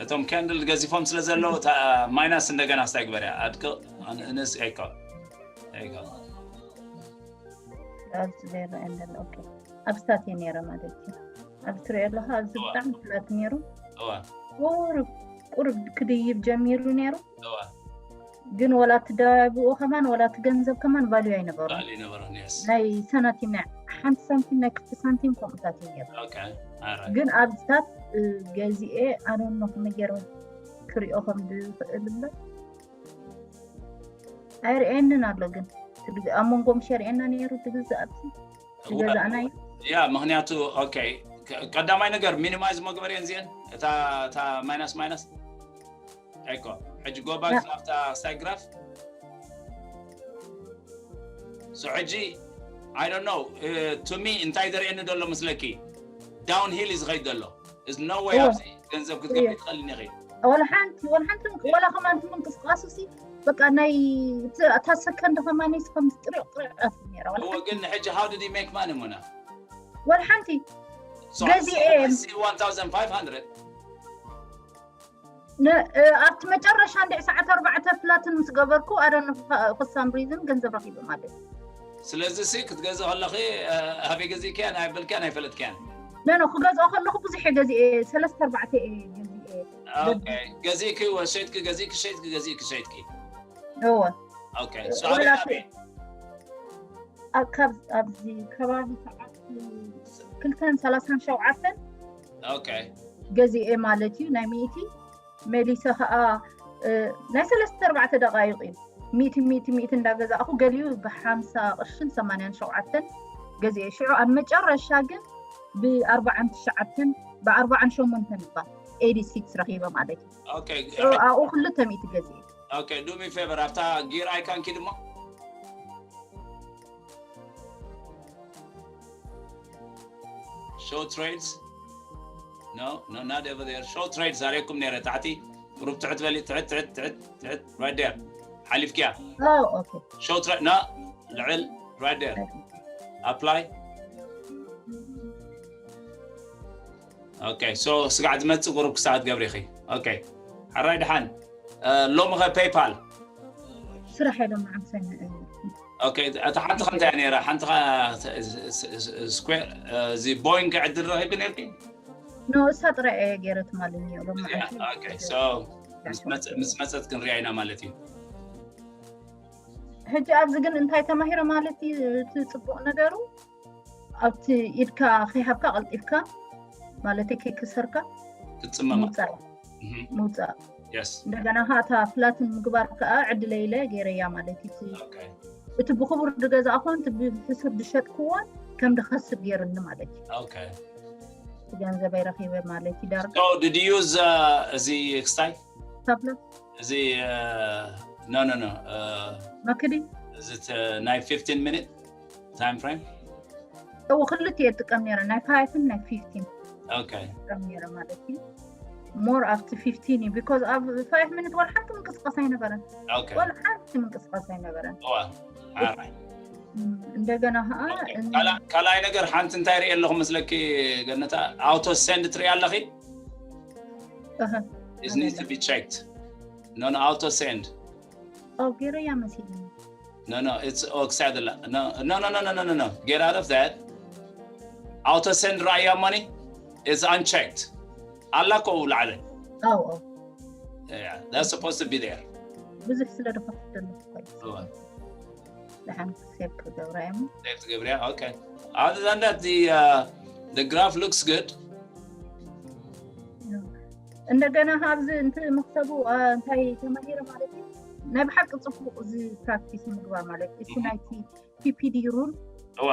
እቶም ካንድል ገዚፎም ስለ ዘለዉ እታ ማይናስ እንደገና ስታይ ግበርያ ኣድቅ ንእንስ ኤኮ ኤኮ ኣብዚ ዘይረአ ዘሎ ኦኬ ኣብስታት እየ ነይረ ማለት እዩ ኣብዚ ትሪኦ ኣለካ ኣብዚ ብጣዕሚ ፍላት ነይሩ እዋ ቁሩብ ቁሩብ ክድይብ ጀሚሩ ነይሩ እዋ ግን ወላ እቲ ደባብኡ ከማን ወላ እቲ ገንዘብ ከማን ቫልዩ ኣይነበሩ ባል ይነበረን yes ናይ ሳንቲም ናይ ሓንቲ ሳንቲም ናይ ክልተ ሳንቲም ከምኡታት እዩ ነይሩ okay all right ግን ኣብዚታት ገዚኤ ኣነኖ ከመይ ገይረ ክሪኦ ከም ዝኽእል እምበር ኣይርእየንን ኣሎ ግን እቲ ግዜ ኣብ መንጎ ምሽ የርእየና ነይሩ እቲ ግዜ ኣብዚ ዝገዛእናዮ ያ ምክንያቱ okay ቀዳማይ ነገር ሚኒማይዝ መግበርየን እዚአን እታ እታ ማይናስ ማይናስ ኤኮ ሕጂ ጎባክ ናብታ ስታይ ግራፍ so ሕጂ I don't know to me እንታይ ዘርእየኒ ዘሎ ምስለኪ down hill እዩ ዝኸይድ ዘሎ is no way እወ። ኣብዚ ገንዘብ ክትገብሪ ትኽእል ኢኺ ወላ ሓንቲ ወላ ሓንቲ ምንቅ- ወላ ከማን እቲ ምንቅስቃሱ ሲ በቃ ናይ እቲ- እታ ሰከንድ ከማን ስ ከም ጥርዕ ጥርዕ ኣፍ ነራ ወላ እወ ግን ሕጂ how did he make money ሙና ወላ ሓንቲ So ገዚኤ። I see one thousand five hundred ን- እ፣ ኣብቲ መጨረሻ እንድዒ ሰዓት ኣርባዕተ ፕላትን ምስ ገበርኩ ኣረን ክሳም ሪዝን ገንዘብ ረኪበ ማለት እዩ ስለዚ ሲ ክትገዝእ ከለኺ ኣበይ ገዚእክያን ኣይበልክያን ኣይፈለጥክያን ነኖ ክገዝኦ ከለኩ ብዙሕ እየ ገዚኤ ሰለስተ ኣርባዕተ እየ ገዚኤ ገዚእኪ ሸይጥኪ ገዚእኪ ሸይጥኪ ገዚእኪ ሸይጥኪ እወ ወላ ኣብዚ ከባቢ ሰዓት ክልተን ሰላሳን ሸውዓተን ገዚኤ ማለት እዩ ናይ ሚእቲ መሊሰ ከዓ ናይ ሰለስተ ኣርባዕተ ደቃይቅ እዩ ሚእቲ ሚእቲ ሚእቲ እንዳገዛእኩ ገሊኡ ብሓምሳ ቅርሽን ሰማንያን ሸውዓተን ገዚኤ ሽዑ ኣብ መጨረሻ ግን ብኣርባዓን ትሽዓተን ብኣርባዓን ሸሞንተን እባ ኤዲ ሲክስ ረኪበ ማለት እዩ ኣብኡ ክልተ ሚእቲ ገዚኤ ዱሚ ፌቨር ኣብታ ጊር ኣይካንኪ ድማ show trades no no not over there show trades ኣሬኩም ነረ ታሕቲ ቁሩብ ትሕት በሊ ትሕት ትሕት ትሕት ትሕት right there ሓሊፍኪያ show trade no ልዕል right there apply okay so ስጋዕ ዝመፅእ ቁሩብ ክሳዕ ትገብሪ ኢኺ okay ሓራይ ድሓን ሎሚ ኸ ፔይፓል ስራሕ ኢሎም ዓምሰን okay እታ ሓንቲ ከ እንታይ ነራ ሓንቲ ከ square እዚ ቦይንግ ዕድል ረኺብኪ ነርኪ no እሳ ጥራይ እየ ገይረ ትማሊ እኒኦ ሎም okay so ምስ መፀት ክንሪኣ ኢና ማለት እዩ ሕጂ ኣብዚ ግን እንታይ ተማሂረ ማለት እዩ እቲ ፅቡቅ ነገሩ ኣብቲ ኢድካ ከይሃብካ ቀልጢፍካ ማለት ከይክሰርካ ክትፅመማ ምውፃእ ምውፃእ yes እንደገና ከዓ እታ ፍላትን ምግባር ከዓ ዕድለይ ኢለ ገይረያ ማለት እዩ እቲ- okay እቲ ብክቡር ዝገዛእኩን እቲ ብሕሱር ዝሸጥክዎን ከም ድኸስብ ገይሩኒ ማለት እዩ okay እቲ ገንዘበይ ረኪበ ማለት እዩ ዳርጋ so did you use uh, እዚ ክስታይ ታብላ እዚ uh, no no no uh, መክዲ እዚ ተ- ናይ fifteen minute time frame እው ክልተ እየ ጥቀም ነረ ናይ ፋይፍን ናይ ፊፍቲን okay ጥቀም ነረ ማለት እዩ ሞር ኣብቲ ፊፍቲን እዩ ቢካዝ ኣብ ፋይፍ ሚኒት ዋላ ሓንቲ ምንቅስቃስ ኣይነበረን okay ዋላ ሓንቲ ምንቅስቃስ ኣይነበረን እዋ ሓራይ እም፣ እንደገና ከዓ ካልኣይ ነገር ሓንቲ እንታይ ርኢ ኣለኹ መስለኪ ገነታ ኣውቶ ሰንድ ትርኢ ኣለኺ እህ፣ is need to be checked no no auto send ኣው ገይረያ መሲልኒ No, no, it's oh, ክሳዕ ዘላ. No, no, no, no, no, no, no, no. Get out of that. Auto send ራእያ money is unchecked. ኣላ ኮ ላዕለ. ኣው ኣው Yeah, that's supposed to be there. ብዙሕ ስለ ድኸፍት ዘለኹ እዋ። ደሓን ሴቭ ክገብራ እዮም Save ትገብርያ? Okay. Other than that, the uh, the graph looks good. እንደገና ኣብዚ እንት መክሰቡ አ፣ እንታይ ተማሂረ ማለት እዩ ናይ ብሓቂ ፅቡቅ እዚ ፕራክቲስ ምግባር ማለት እዩ እቲ ናይቲ ፒፒዲ ሩል እዋ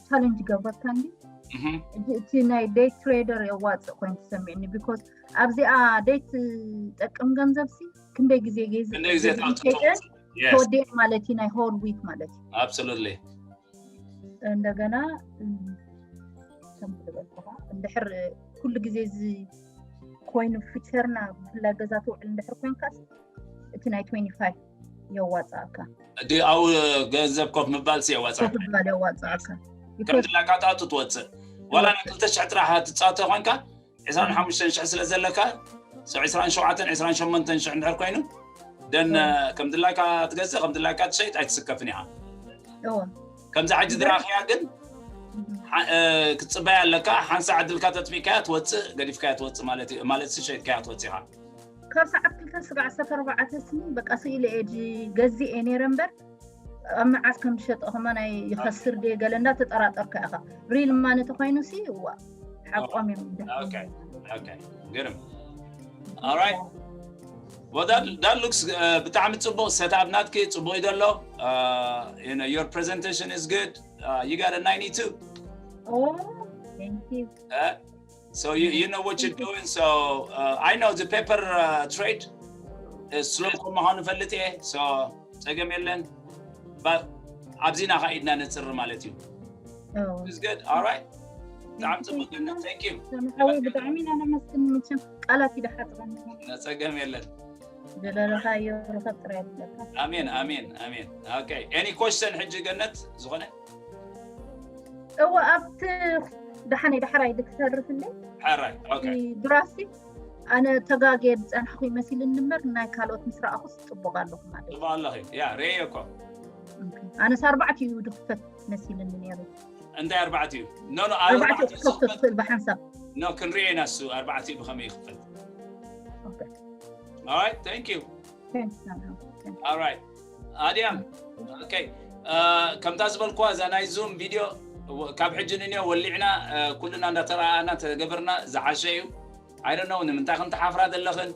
ቻለንጅ ገብረካ እንዲ እህም። ሕጂ እቲ ናይ ዴይ ትሬደር የዋፅእ ኮይኑ ተሰሚዕኒ ቢኮዝ ኣብዚኣ ዴይ ትጠቅም ገንዘብ ሲ ክንደይ ግዜ ገይዝ ክንደይ ግዜ ትኣቱ ሸጠ Yes, ተወዲአ ማለት እዩ ናይ ሆል ዊክ ማለት እዩ absolutely. እንደገና እም፣ ከም ዝበልኩኻ እንድሕር ኩሉ ግዜ እዚ ኮይኑ ፊቸርና ብፍላይ ገዛ ትውዕል እንድሕር ኮይንካ እቲ ናይ ትዌንቲ ፋይቭ የዋፅኣካ ዲ ኣብኡ ገንዘብ ኮፍ ምባል ሲ የዋፅኣካ ምባል የዋፅኣካ ከም ድላካ ትኣቱ ትወፅእ ዋላ ናይ ክልተ ሽሕ ጥራሕ ትፃወተ ኮይንካ ዕስራን ሓሙሽተን ሽሕ ስለ ዘለካ ዕስራን ሸውዓተን ዕስራን ሸሞንተን ሽሕ እንድሕር ኮይኑ ደን ከም ድላይካ ትገዝእ ከም ድላይካ ትሸይጥ ኣይትስከፍን ኢኻ። ከምዚ ሕጂ ዝረኣኽያ ግን ክትፅበያ ኣለካ። ሓንሳ ዕድልካ ተጥፊእካያ ትወፅእ፣ ገዲፍካያ ትወፅእ ማለት እዩ። ማለት ሸይጥካያ ትወፅእ ኢኻ። ካብ ሰዓት ክልተ ስጋዕ ዓሰርተ ኣርባዕተ ስኒ በቃ ስኢለ እየ። ገዚእ እየ ነይረ እምበር ኣብ መዓስ ከም ዝሸጠ ከማን ይኸስር ድየ ገለ እንዳተጠራጠርካ ኢኻ። ሪል ማኒ ተኾይኑ ሲ እዋ ሓቆም እዮም። ግርም። Alright. Well, that that looks ብጣዕሚ ጽቡቕ። Setup ናትኪ ጽቡቕ እዩ ዘሎ። You know, your presentation is good. You got a ninety-two. Oh, thank you. So you you know what you're doing. So I know the paper trade is slow. ከም ምዃኑ ፈልጥ እየ። So ጸገም የለን። ኣብዚና ኸ ኢድና ነጽሪ ማለት እዩ። It's good. Alright. ብጣዕሚ ጽቡቅ ገነት። Thank you. ሰማሓዊ ብጣዕሚ ኢና ነመስግን። መቸም ቃላት ይደሓጥረና። ጸገም የለን። ዝደለኻዮ ርኸብ ጥራይ ኣለካ። ኣሜን ኣሜን ኣሜን። Okay. Any question ሕጂ ገነት ዝኾነ? እወ ኣብቲ ደሓነይ ዳሕራይ ድክሰርፍለይ ሓራይ። Okay. ድራሲ ኣነ ተጋግየ ዝፀናሕኩ ይመሲልኒ እምበር ናይ ካልኦት ምስ ረኣኹስ ፅቡቕ ኣለኹ ማለት እዩ። ጽቡቅ ኣለኺ። ያ ሬየ እኮ። ኣነስ ኣርባዕቲኡ ድኽፈት መሲልኒ ነይሩ። እንታይ ኣርባዕቲኡ? No no ኣርባዕቲኡ ኣርባዕቲኡ ክኸፍቶ ትኽእል ብሓንሳብ። No ክንሪኦ ኢና እሱ ኣርባዕቲኡ ብኸመይ ይኽፈት። Alright, thank you. Alright. ኣድያም okay. ከምታ ዝበልኩዋ እዛ ናይ ዙም ቪድዮ ካብ ሕጂ ንንዮ ወሊዕና ኩልና እንዳተረኣኣና ተገበርና ዝሓሸ እዩ። I don't know ንምንታይ ከም ትሓፍራ ዘለኽን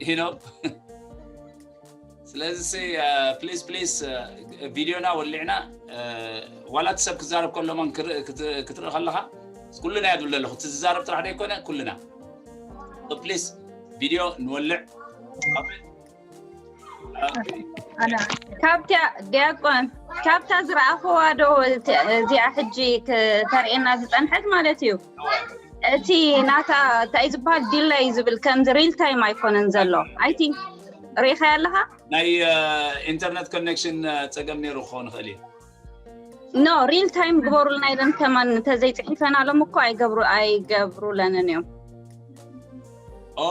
you know ስለዚ ሲ please please ቪድዮና ወሊዕና ዋላ እቲ ሰብ ክዛረብ ከሎ መን ክትርኢ ከለኻ ኩልና እያ ዝብል ዘለኹ። እቲ ዝዛረብ ጥራሕ ዘይኮነ ኩልና please ቪድዮ ንወልዕ። ካብታ ዲያቆን ካብታ ዝረኣኽዋ ዶ እዚኣ ሕጂ ተርእየና ዝፀንሐት ማለት እዩ። እቲ ናታ እንታይ ዝበሃል ዲለይ ዝብል ከምዚ ሪል ታይም ኣይኮነን ዘሎ። I think ሪኢኻያ ኣለኻ? ናይ ኢንተርነት ኮኔክሽን ፀገም ነይሩ ክኸውን ይኽእል እዩ። No ሪል ታይም ግበሩልና ኢለን ከማን እንተዘይፅሒፈናሎም እኮ ኣይገብሩ ኣይገብሩለንን እዮም።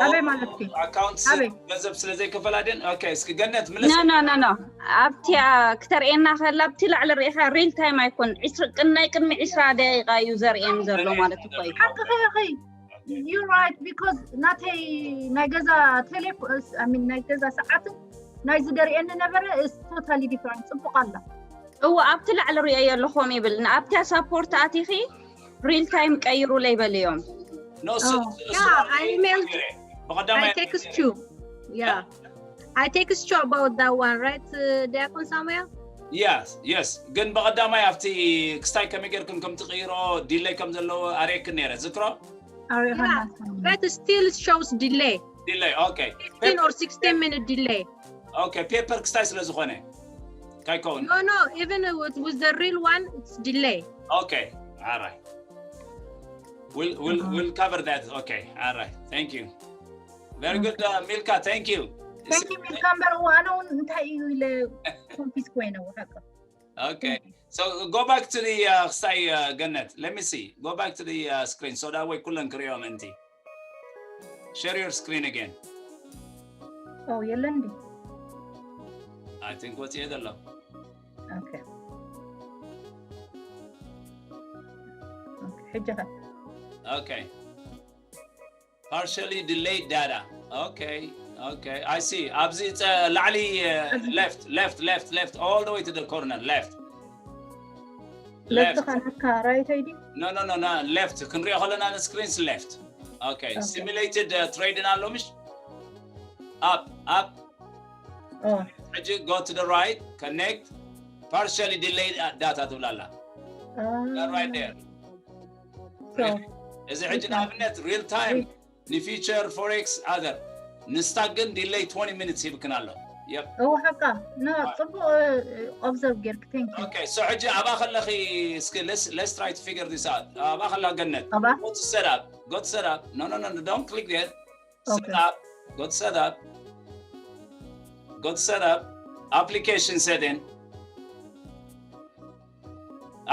ኣበይ ማለት እዩ? ኣካውንት ኣበይ? ገንዘብ ስለ ዘይከፈላ ድን? Okay እስኪ ገነት ምለስ። No no no no ኣብቲያ ክተርእየና ከላ ኣብቲ ላዕሊ ርኢኻ ሪል ታይም ኣይኮን ናይ ቅድሚ ዕስራ ደቂቃ እዩ ዘርእየን ዘሎ ማለት እኮ እዩ። ሓቅኺ ኢኺ። You're right because ናተይ ናይ ገዛ ቴሌ I mean ናይ ገዛ ሰዓትን ናይ ዝደርእየኒ ነበረ is totally different። ፅቡቕ ኣላ። እወ ኣብቲ ላዕሊ ሪኦ ኣለኹም ይብል ንኣብቲያ ሳፖርት ኣቲኺ ሪል ታይም ቀይሩለይ በልዮም። No እሱ Yeah, I emailed ብቐዳማይ I text you. Yeah. I text you about that one, right, uh, ዲያቆን ሳሙኤል? Yes yes ግን ብቐዳማይ ኣብቲ ክስታይ ከመይ ጌርክን ከም ትቕይሮ ዲለይ ከም ዘለዎ ኣርእየክን ነይረ ዝክሮ። ኣሪኻ Yeah. But still shows delay. ዲለይ okay. Fifteen or sixteen minute delay. Okay ፔፐር ክስታይ ስለ ዝኾነ ካይከውን No, no, even with, with the real one, it's delay. Okay. All right. We'll we'll we'll cover that. Okay. All right. Thank you. Very good, uh, Milka. Thank you. Thank you, Milka. እምበር እዋ ኣነ እውን እንታይ እዩ ኢለ ኮንፊዝ ኮይነ ሓቂ። Okay. So go back to the uh, ክስታይ uh, ገነት. Let me see. Go back to the uh, screen so that way ኩለን ክሪኦ ምእንቲ። Share your screen again. ኦ የለን እንዲ I think ወፂኤ ዘሎ። Okay. Okay, ሕጂ ኸ Okay. Partially delayed data. Okay. Okay. I see. ኣብዚ ጸ- ላዕሊ uh, left, left, left, left, all the way to the corner, left. ለፍቲ ኸነካ ራይት ኣይዲ No, no, no, no. Left. ክንሪኦ ከለና ንስክሪንስ left. Okay. Simulated uh, trading ኣሎ ምሽ? Up, up. ሕጂ go to the right, connect, partially delayed data ትብላላ። Right there. እዚ ሕጂ ንኣብነት real time ንፊቸር ፎሬክስ ኣዘር ንስታ ግን delay twenty minutes ሂብክን ኣሎ። Yep. እወ ሓቃ ና ፅቡቅ ኦብዘርቭ ጌርክ። Thank you. Okay, so ሕጂ ኣብኣ ከለኺ እስኪ let's let's try to figure this out. ኣብኣ ከላ ገነት ኣብኣ? Go to setup, go to setup. No, no, no, no, don't click there. Okay. Setup, go to setup. Go to setup. Application setting.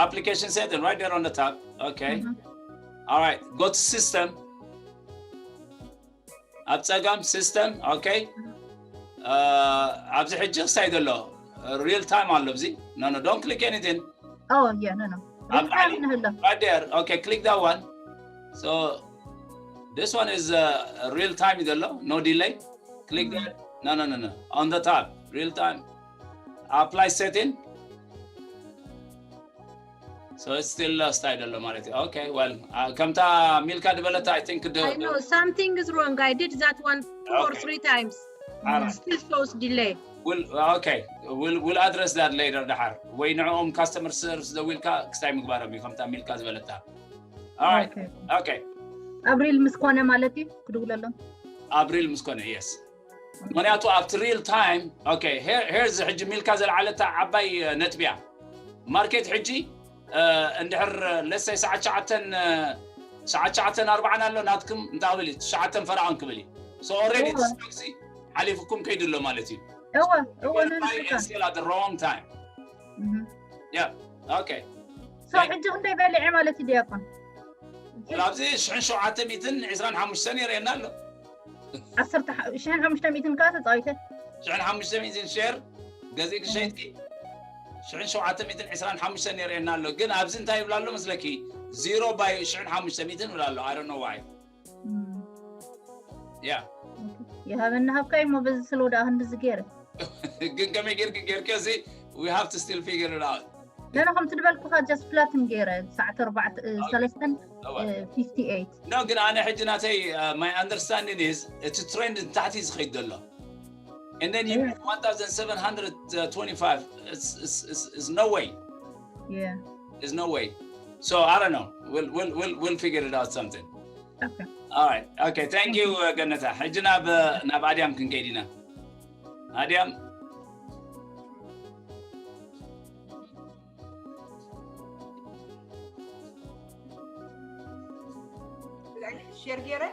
Application setting right there on the top. Okay. All right. Go to system. ኣብ ጸጋም system. Okay. ኣብዚ ሕጂ ክሳይ ዘሎ real time ኣሎ ኣብዚ። No, no, don't click anything. Oh, yeah, no, no. ኣብ ላዕሊ ንህሎ right there. Okay, click that one. So this one is uh, real time ዘሎ, no delay. Click that. No, no, no, no. On the top, real time. Apply setting. So it's still lost. I don't know ማለት እዩ። Okay, well, uh, ከምታ ሚልካ ዝበለታ I think the, I know something is wrong. I did that one two or Okay. three times. Alright. Still shows delay. We'll, okay, we'll, we'll address that later ድሓር። ወይ ንዕኦም customer service ደዊልካ ክስታይ ምግባሮም እዩ ከምታ ሚልካ ዝበለታ። Alright. Okay. Okay. ኣብ real ምስ ኮነ ማለት እዩ ክድውለሎም። ኣብ real ምስ ኮነ፣ yes። ምክንያቱ ኣብቲ real time፣ okay, here here's ሕጂ ሚልካ ዘልዓለታ ዓባይ ነጥብያ። ማርኬት ሕጂ እንድሕር ለሰይ ሰዓት ሸዓተን ሰዓት ሸዓተን ኣርባዓን ኣሎ ናትኩም እንታይ ክብል እዩ ትሽዓተን ፈረቓን ክብል እዩ። So already እወ። ትስታክሲ ሓሊፉኩም ከይዱ ኣሎ ማለት እዩ። እወ እወ Buy and sell at the wrong time. Mhm. Yeah. Okay. So ሕጂ ክንደይ በሊዐ ማለት እዩ ዲያቆን? ኣብዚ ሽሕን ሸውዓተ ሚእትን ዕስራን ሓሙሽተን የርእየና ኣሎ። ዓሰርተ ሽሕን ሓሙሽተ ሚእትን ከዓ ተፃዊተ። ሽሕን ሓሙሽተ ሚእትን ሼር ገዚእኪ ሸይጥኪ ሽሕን ሸውዓተ ሚእትን ዕስራን ሓሙሽተን የርእየና ኣሎ። ግን ኣብዚ እንታይ ይብላ ኣሎ መስለኪ? ዜሮ ባይ ሽሕን ሓሙሽተ ሚእትን ይብላ ኣሎ። I don't know why. እም፣ Yeah. ይሃበና ሃብካ እሞ በዚ ስለ ወደ ክንድዚ ገይረ ግን ከመይ ጌርኪ ጌርኪ እዚ we have to still figure it out. ገና ከምቲ ዝበልኩኻ just flat ን ገይረ ሰዓት ኣርባዕተ እ፣ ሰለስተን እወ። እ፣ fifty eight No, ግን ኣነ ሕጂ ናተይ uh, my understanding is እቲ trend ንታሕቲ ዝኸይድ ዘሎ and then you Yeah. one thousand seven hundred twenty-five, it's, it's, it's, it's no way. Yeah. There's no way. So I don't know. We'll we'll we'll we'll figure it out something. Okay. All right. Okay. Thank you, uh, ገነታ። ሕጂ ናብ ናብ ኣድያም ክንከይድ ኢና። ኣድያም ሼር ገይረ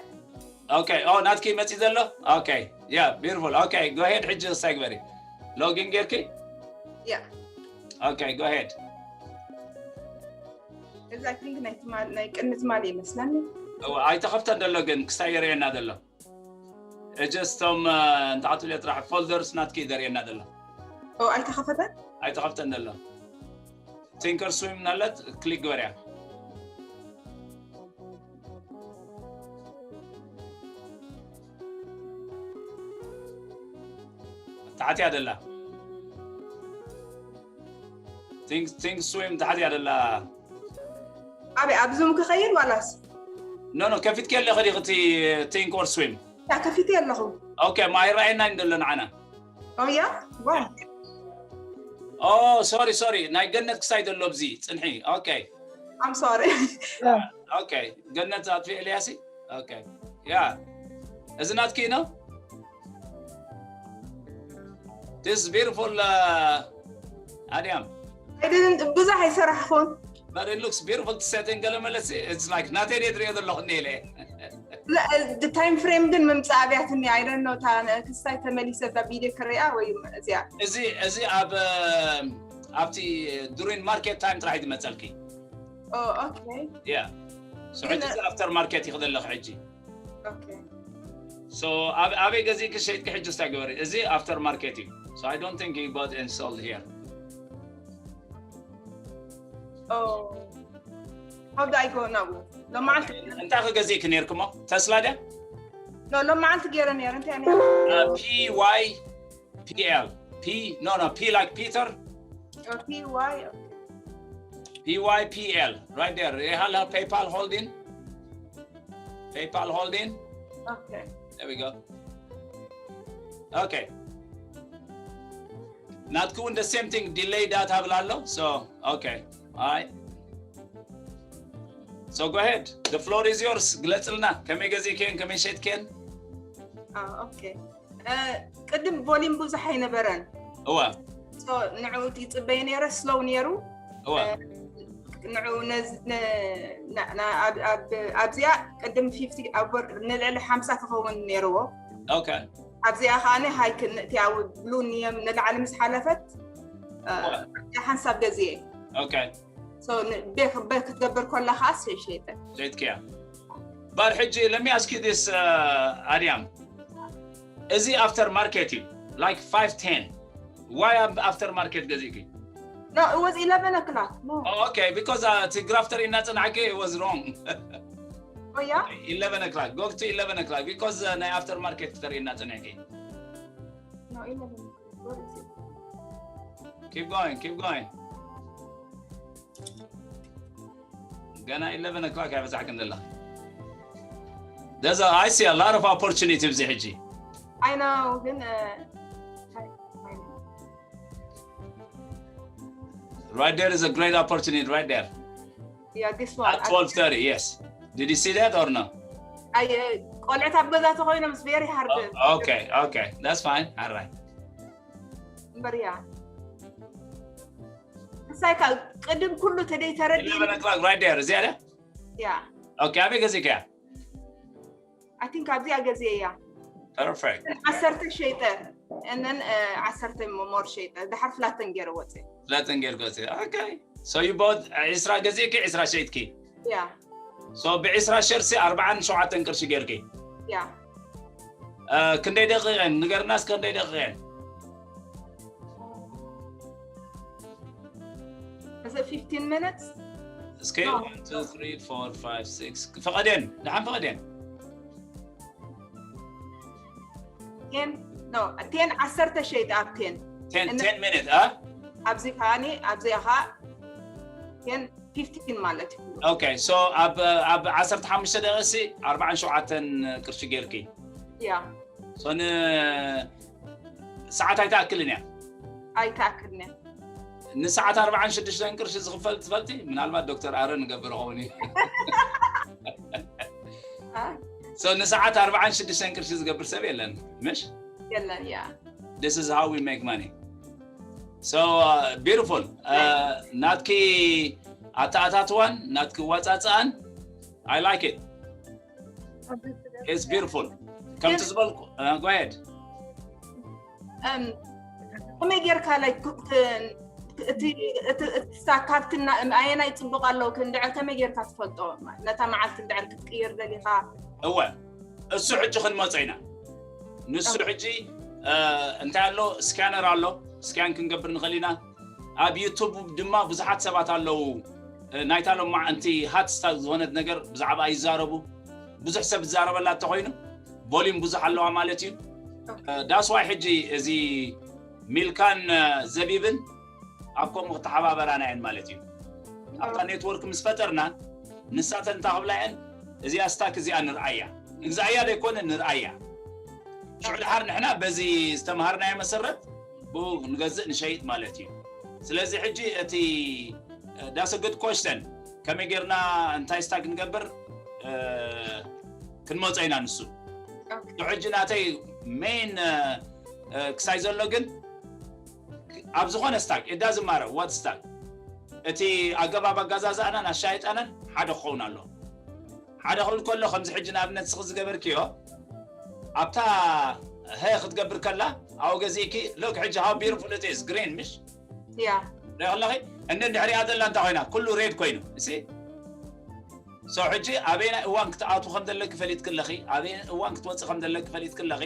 Okay. Oh, ናትኪ መፂ ዘሎ? Okay. Yeah, beautiful. Okay, go ahead. ሕጂ ክሳይ ግበሪ። Login ጌርኪ? Yeah. Okay, go ahead. እዚ I think ናይ ትማል ናይ ቅድሚ ትማል ይመስለኒ። እወ፣ ኣይተኸፍተን ዘሎ ግን ክሳይ የርእየና ዘሎ። እጀስቶም እንታዕትብልዮ ጥራሕ folders ናትኪ ዘርእየና ዘሎ። ኦ ኣይተኸፈተን? ኣይተኸፍተን ዘሎ። Thinkorswim ናለት ክሊክ ግበርያ። ታሕትያ ደላ። Thinkorswim ታሕትያ ደላ። ኣበይ ኣብ ዙም ክኸይድ ዋላስ? No, no, ከፊትኪ ኣለኺ ዲኺ እቲ Thinkorswim? ያ ከፊተ ኣለኹ። Okay, ማ ኣይረኣየናን ዘሎ ንዓና። ኦ ያ? ዋ Oh, sorry, sorry. ናይ ገነት ክሳይ ዘሎ ኣብዚ ጽንሒ። Okay. I'm sorry. Okay. ገነት ኣጥፊ ኤልያሲ? Okay. Yeah. እዚ ናትኪ ነው? This is beautiful, uh, ኣድያም። I didn't ብዙሕ ኣይሰራሕኹን። But it looks beautiful to setting ገለ መለሲ። It's like ናተይ ድየ ዝሪኦ ዘለኹ እኒኤ ኢለ። time frame ግን ምምጻእ ኣብያትኒ I don't know እታ ክስታይ ተመሊሰ እዛ ቪድዮ ክሪኣ ወይ እዚኣ እዚ እዚ ኣብ ኣብቲ during market time ጥራሕ እዩ ዝመፀልኪ። Oh okay. Yeah. So ሕጂ እዚ after market እዩ ክደለኺ ሕጂ። Okay. So ኣበይ ገዚእኪ ሸይጥኪ ሕጂ ስታይ ግበሪ። እዚ after market እዩ። So I don't think you bought and sold here. Oh. How do I go now? ሎማዓልቲ እንታይ ክገዚእኪ ነርክሞ? ተስላ ድያ? No ሎማዓልቲ ገይረ ነይረ እንታይ ነይረ? P Y P L. P, no, no, P like Peter. P Y. P Y P L. Right there. They have a PayPal holding. PayPal holding. Okay. There we go. Okay. ናትኩ እውን the same thing delay data ብላ ኣሎ። So okay. All right. So go ahead. The floor is yours. ግለጽልና ከመይ ገዚእክን ከመይ ሸጥክን። Ah, okay. ቅድም volume ብዙሕ ኣይነበረን። እወ So ንዕኡ ይጽበይ ነይረ slow ነይሩ። እወ ንዕኡ ኣብዚኣ ቅድም ፊፍቲ ንልዕሊ ሓምሳ ክኸውን ነይርዎ። okay ኣብዚኣ ከዓ ሃይ ክንእትያ ብሉን እዮም ንላዕሊ ምስ ሓለፈት ሓንሳብ ገዚኤ okay ቤክ ክትገብር ከላ ከዓ ሸይጠ ሸይጥክያ በር ሕጂ let me ask you this ኣድያም እዚ after market እዩ like five ten. Why ኣብ after market ገዚእኪ? No, it was eleven o'clock. No. Oh, okay, because uh, እቲ ግራፍ ተሪእና ጽናዕኪ, it was wrong. Oh, yeah? eleven o'clock. Go to eleven o'clock because uh, ናይ after market ተሪእና ጽናዕኪ. No, eleven o'clock. What is it? Keep going, keep going. ገና eleven o'clock ኣይበዛሕክን ዘለኻ። There's a, I see a lot of opportunity ኣብዚ ሕጂ። I know, ግን uh, I- I- Right there is a great opportunity right there. yeah, this one. At twelve thirty, yes. Did you see that or no? I uh, ቆልዑት ኣብ ገዛ ተኮይኖም it's very hard. Okay, okay. That's fine. All right. እምበር ያ ንሳይ ካብ ቅድም ኩሉ ተደይ ተረዲ Eleven o'clock right there. Is that it? ያ Okay, ኣበይ ገዚእካ? I think ኣብዚኣ ገዜ እያ Perfect. ዓሰርተ ሸይጠ and then uh, ዓሰርተ ሞር ሸይጠ ድሓር ፍላተን ገይረ ወፀ ፍላተን ገይርካ ወፂ። Okay. So you bought ዕስራ ገዚእኪ ዕስራ ሸይጥኪ። ያ So ብዕስራ ሸርሲ ኣርባዓን ሸውዓተን ቅርሺ ገይርኪ። ያ Uh, ክንደይ ደቂቐን ንገርና እስከ ክንደይ ደቂቐን? እዚ fifteen minutes እስከ one, two, three, four, five, six. ፈቐደን ደሓን ፈቐደን። ten no ten ዓሰርተ ሸይጠ ኣብ ten Ten, And- ten minutes, huh? ኣብዚ ከዓኒ ኣብዚ ኻ ten fifteen ማለት እዩ Okay, so ኣብ ኣብ ዓሰርተ ሓሙሽተ ደቂቕሲ ኣርባዓን ሸውዓተን ቅርሺ ጌርኪ። ያ So ን ሰዓት ኣይትኣክልን እያ። ኣይትኣክልን እያ ንሰዓት ኣርባዓን ሽዱሽተን ቅርሺ ዝኽፈል ትፈልጢ? ምናልባት ዶክተር ኣረን ንገብር ኸውን እዩ። አ? So ንሰዓት ኣርባዓን ሽዱሽተን ቅርሺ ዝገብር ሰብ የለን ምሽ? የለን ያ This is how we make money. So uh, beautiful. Uh, ናትኪ ኣተኣታትዋን ናትኪ ዋጻጽኣን I like it. It's beautiful. ከምቲ ዝበልኩ uh, go ahead. እም፣ ከመይ ጌርካ like እቲ እቲ እቲ ስታክ ካብቲ እና- ኣየናይ ፅቡቅ ኣለዉ ክንድዕር ከመይ ጌርካ ትፈልጦ ነታ መዓልቲ እንድዕር ክትቅይር ደሊካ እወ እሱ ሕጂ ክንመጾ ኢና። ንሱ ሕጂ እ፣ እንታይ ኣሎ ስካነር ኣሎ። ስካን ክንገብር ንኽእል ኢና። ኣብ ዩቱብ ድማ ብዙሓት ሰባት ኣለዉ እ፣ ናይታ ሎማዕንቲ ሃት ስታክ ዝኾነት ነገር ብዛዕባ ይዛረቡ። ብዙሕ ሰብ ዝዛረበላ እንተኾይኑ ቮሊዩም ብዙሕ ኣለዋ ማለት እዩ። ዳስዋይ ሕጂ እዚ ሚልካን እ፣ ዘቢብን ኣብ ከምኡ ክተሓባበራና እየን ማለት እዩ። ኣብታ ኔትወርክ ምስ ፈጠርና ንሳተን እንታይ ክብላ እየን እዚኣ ስታክ እዚኣ ንርኣያ ንግዛእያ ዘይኮነ ንርኣያ ሽዑ ድሓር ንሕና በዚ ዝተምሃርናዮ መሰረት ብኡ ንገዝእ ንሸይጥ ማለት እዩ። ስለዚ ሕጂ እቲ that's a good question ከመይ ጌርና እንታይ ስታክ ንገብር እ፣ ክንመጾ ኢና ንሱ ሕጂ ናተይ ሜን ክሳይ ዘሎ ግን ኣብ ዝኾነ ስታክ it doesn't matter what ስታክ እቲ ኣገባብ ኣጋዛዛእናን ኣሻይጣናን ሓደ ክኸውን ኣሎ ሓደ ክብል ከሎ ከምዚ ሕጂ ንኣብነት ስኺ ዝገበርክዮ ኣብታ ሀ ክትገብር ከላ ኣብኡ ገዚእኪ look ሕጂ how beautiful it is green ምሽ ያ ሪኦ ኣለኺ እንደ ድሕሪኣ ዘላ እንታይ ኮይና ኩሉ ሬድ ኮይኑ እሲ so ሕጂ ኣበየናይ እዋን ክትኣትዉ ከም ዘለኪ ፈሊጥኪ ኣለኺ ኣበየናይ እዋን ክትወፅእ ከም ዘለኪ ፈሊጥኪ ኣለኺ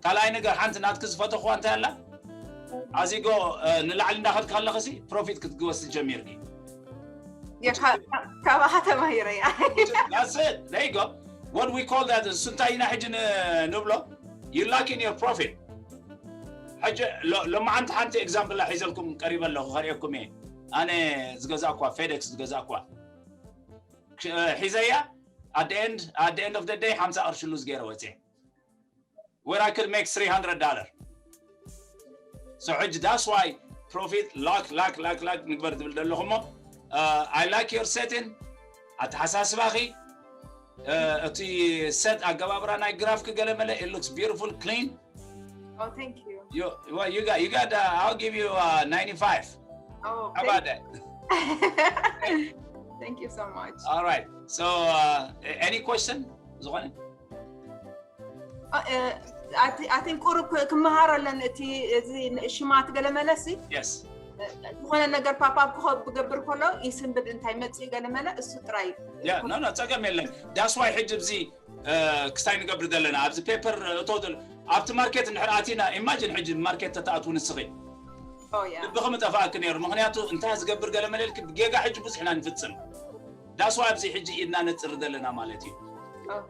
ካልኣይ ነገር ሓንቲ ናትኪ ዝፈተኽዋ እንታይ ኣላ ኣዚጎ ንላዕሊ እንዳኸድካ ኣለኽሲ ፕሮፊት ክትወስድ ጀሚርኪ ያ፣ ካ- ካባኻ ተማሂረ እያ That's it. There you go. What we call that እሱ እንታይ ኢና ሕጂ ን- ንብሎ you lack in your profit ሕጂ ሎ- ሎማዓንቲ ሓንቲ ኤግዛምፕል ሒዘልኩም ቀሪበ ኣለኹ ከርእየኩም እየ ኣነ ዝገዛእኳ ፌደክስ ዝገዛእኳ ክ- ሒዘያ at the end at the end of the day ሓምሳ ቅርሺ ሉዝ ገይረ ወፅየ where I could make three hundred dollar so ሕጂ that's why profit ላክ ላክ ላክ ላክ ንግበር ትብል ዘለኹ እሞ I like your setting ኣተሓሳስባኺ እቲ set ኣገባብራ ናይ ግራፍኪ ገለ መለ it looks beautiful clean Oh, thank you. you well, you got you got uh, I'll give you uh, ninety-five Oh, how about that thank you so much. All right. So, uh, any question? ዝኾነ? ኣቲን ቁሩብ ክመሃረለን እቲ እዚ ሽማት ገለ መለሲ Yes. ዝኾነ ነገር ፓፓፕ ክኸብ ክገብር ከሎ ይስንብድ እንታይ መፅእ ገለ መለ እሱ ጥራይ Yeah, no, no, ጸገም የለን። That's why ሕጂ እዚ ክስታይ ንገብር ዘለና ኣብዚ ፔፐር እቶ ኣብቲ ማርኬት እንድሕር ኣቲና ኢማጂን ሕጂ ማርኬት ተተኣትዉ ንስኺ Oh yeah. ልብኺ ምጠፋእኪ ነይሩ። ምክንያቱ እንታይ ዝገብር ገለ መለልኪ ብጌጋ ሕጂ ብዙሕ ኢና ንፍጽም። ዳስዋ ኣብዚ ሕጂ ኢድና ነጽር ዘለና ማለት እዩ። Oh,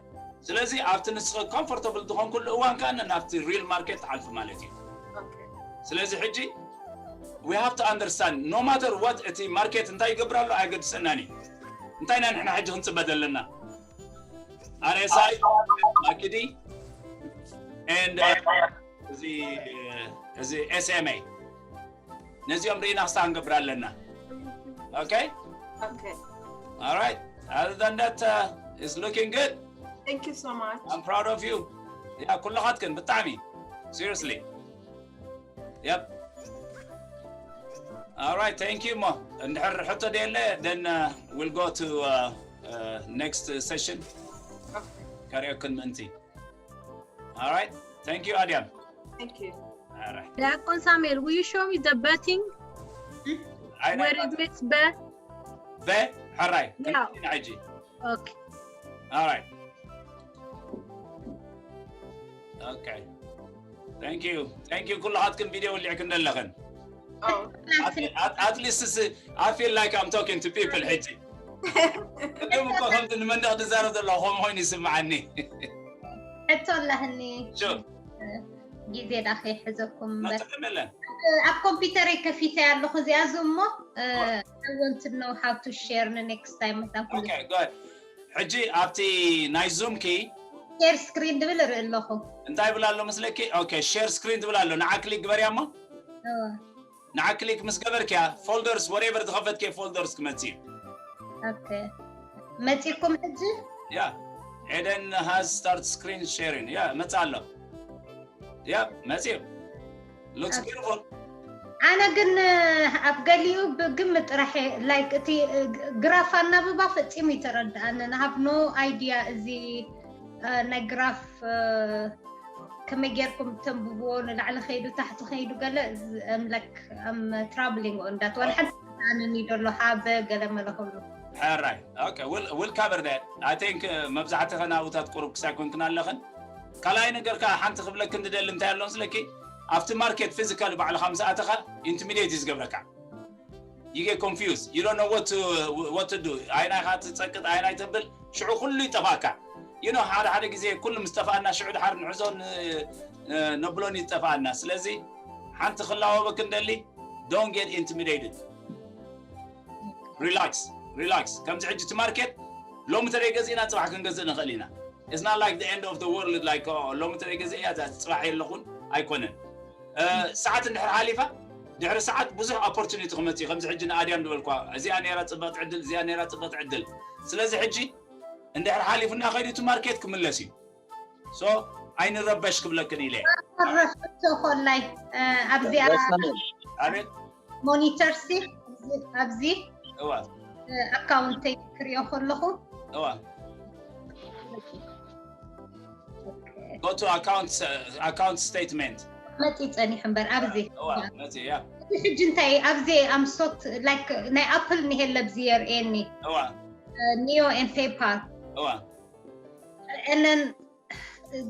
ስለዚ ኣብቲ ንስኺ ኮምፎርታብል ዝኾንኩሉ እዋን ከኣ ናብቲ ሪል ማርኬት ትሓልፊ ማለት እዩ። okay. ስለዚ ሕጂ we have to understand no matter what እቲ ማርኬት እንታይ ይገብር ኣሎ ኣየገድሰናን እዩ። እንታይ ኢና ንሕና ሕጂ ክንጽበ ዘለና? ኣርኤስኣይ፣ ማኪዲ and uh, እዚ እዚ ኤስኤምኤ ነዚኦም ርኢና ክስታ ክንገብር ኣለና። Okay? Okay. All right. Other than that, uh, it's looking good. Thank you so much. I'm proud of you. ያ ኩልኻትክን ብጣዕሚ seriously. Yep. All right, thank you ሞ እንድሕር ሕቶ ደየለ then uh, we'll go to uh, uh, next session. Okay. ከርእየክን ምእንቲ. All right. Thank you ኣድያም. Thank you. All right. ዲያቆን ሳሙኤል, will you show me the betting? ኣይ ናይ Where it meets በ? በ ሕራይ Yeah. ሕጂ Okay. All right. Okay. Thank you. Thank you ኩልኻትክን ቪድዮ ወሊዕክን ዘለኽን። Oh, At, at, at least it's, I feel like I'm talking to people ሕጂ። ቅድም እኮ ከምቲ ንመንደቕ ዝዛረብ ዘለኹ ከምኡ ኮይኑ ይስምዓኒ። ሕቶ ኣለህኒ። Sure. ግዜ ዳ ከይሕዘኩም እምበር ትኽክል የለን። ኣብ ኮምፒውተረይ ከፊተ ኣለኹ እዚኣ ዙም እሞ I want to know how to share ን next time መታን ኩሉ Okay, good. ሕጂ ኣብቲ ናይ ዙም ኪ share screen ድብል እርኢ ኣለኹ። እንታይ ይብል ኣሎ መስለኪ? Okay, share screen ትብል ኣሎ። ንዓ ክሊክ ግበርያ እሞ እወ። ንዓ ክሊክ ምስ ገበርክያ ፎልደርስ whatever ዝኸፈትክዮ ፎልደርስ ክመጽእ እዩ። Okay. መጺኩም ሕጂ? Yeah. Eden has start screen sharing. Yeah, መጽእ ኣሎ። Yeah, መጽእ እዩ። Looks beautiful. ኣነ ግን ኣብ ገሊኡ ብግምት ጥራሕ እየ፣ like እቲ ግራፍ ኣናብባ ፈጺሙ ይተረድኣኒ። I have no idea እዚ ናይ ግራፍ ከመይ ጌርኩም ተንብብዎ፣ ንላዕሊ ከይዱ ታሕቲ ከይዱ ገለ እምለክ ትራብሊንግ ኦን ዳት ዋላ ሓንቲ ኣነኒ ደሎ ሃበ ገለ መለ ክብሉ ሕራይ okay, we'll, we'll cover that. I think መብዛሕትኸን ኣብታት ቁሩብ ክሳይ ኮንክን ኣለኽን። ካልኣይ ነገር ከዓ ሓንቲ ክብለክ እንድደሊ እንታይ ኣሎ ምስለኪ ኣብቲ ማርኬት ፊዚካል ባዕልኻ ምስ ኣተኻ ኢንቲሚዴት እዩ ዝገብረካ። You get confused. You don't know what to, what to do. ኣይናይ ካ ትጸቅጥ ኣይናይ ተብል ሽዑ ኩሉ ይጠፋካ። You know ሓደ ሓደ ግዜ ኩሉ ምስ ጠፋና ሽዑ ድሓር ንዕዞ ነብሎን ይጠፋና። ስለዚ ሓንቲ ክላወበክ እንደሊ don't get intimidated. Relax, relax. ከምዚ ሕጂ እቲ ማርኬት ሎሚ ተደይ ገዚእና ጽባሕ ክንገዝእ ንኽእል ኢና። It's not like the end of the world like oh, ሎሚ ተደይ ገዚእያ ጽባሕ የለኹን ኣይኮነን። ሰዓት እንድሕር ሓሊፋ ድሕሪ ሰዓት ብዙሕ ኦፖርቹኒቲ ክመጽእ እዩ። ከምዚ ሕጂ ንኣድያም ዝበልኳ እዚኣ ነይራ ጽብቕቲ ዕድል፣ እዚኣ ነይራ ጽብቕቲ ዕድል። ስለዚ ሕጂ እንድሕር ሓሊፉና ከይዱ እቲ ማርኬት ክምለስ እዩ። So ኣይንረበሽ ክብለክን ኢለ ሕቶ ኮላይ ኣብዚኣ ኣቤት ሞኒተር ሲ ኣብዚ እዋ ኣካውንተይ ክሪኦ ከለኹ እዋ go to account account statement መፂ ፀኒሑ እምበር ኣብዚ እዋ መፂ ያ እዚ ሕጂ እንታይ ኣብዚ ኣምሶት ላይክ ናይ ኣፕል ንሄለ ኣብዚ የርእየኒ እዋ ኒዮ ኤን ፔፓል እዋ እነን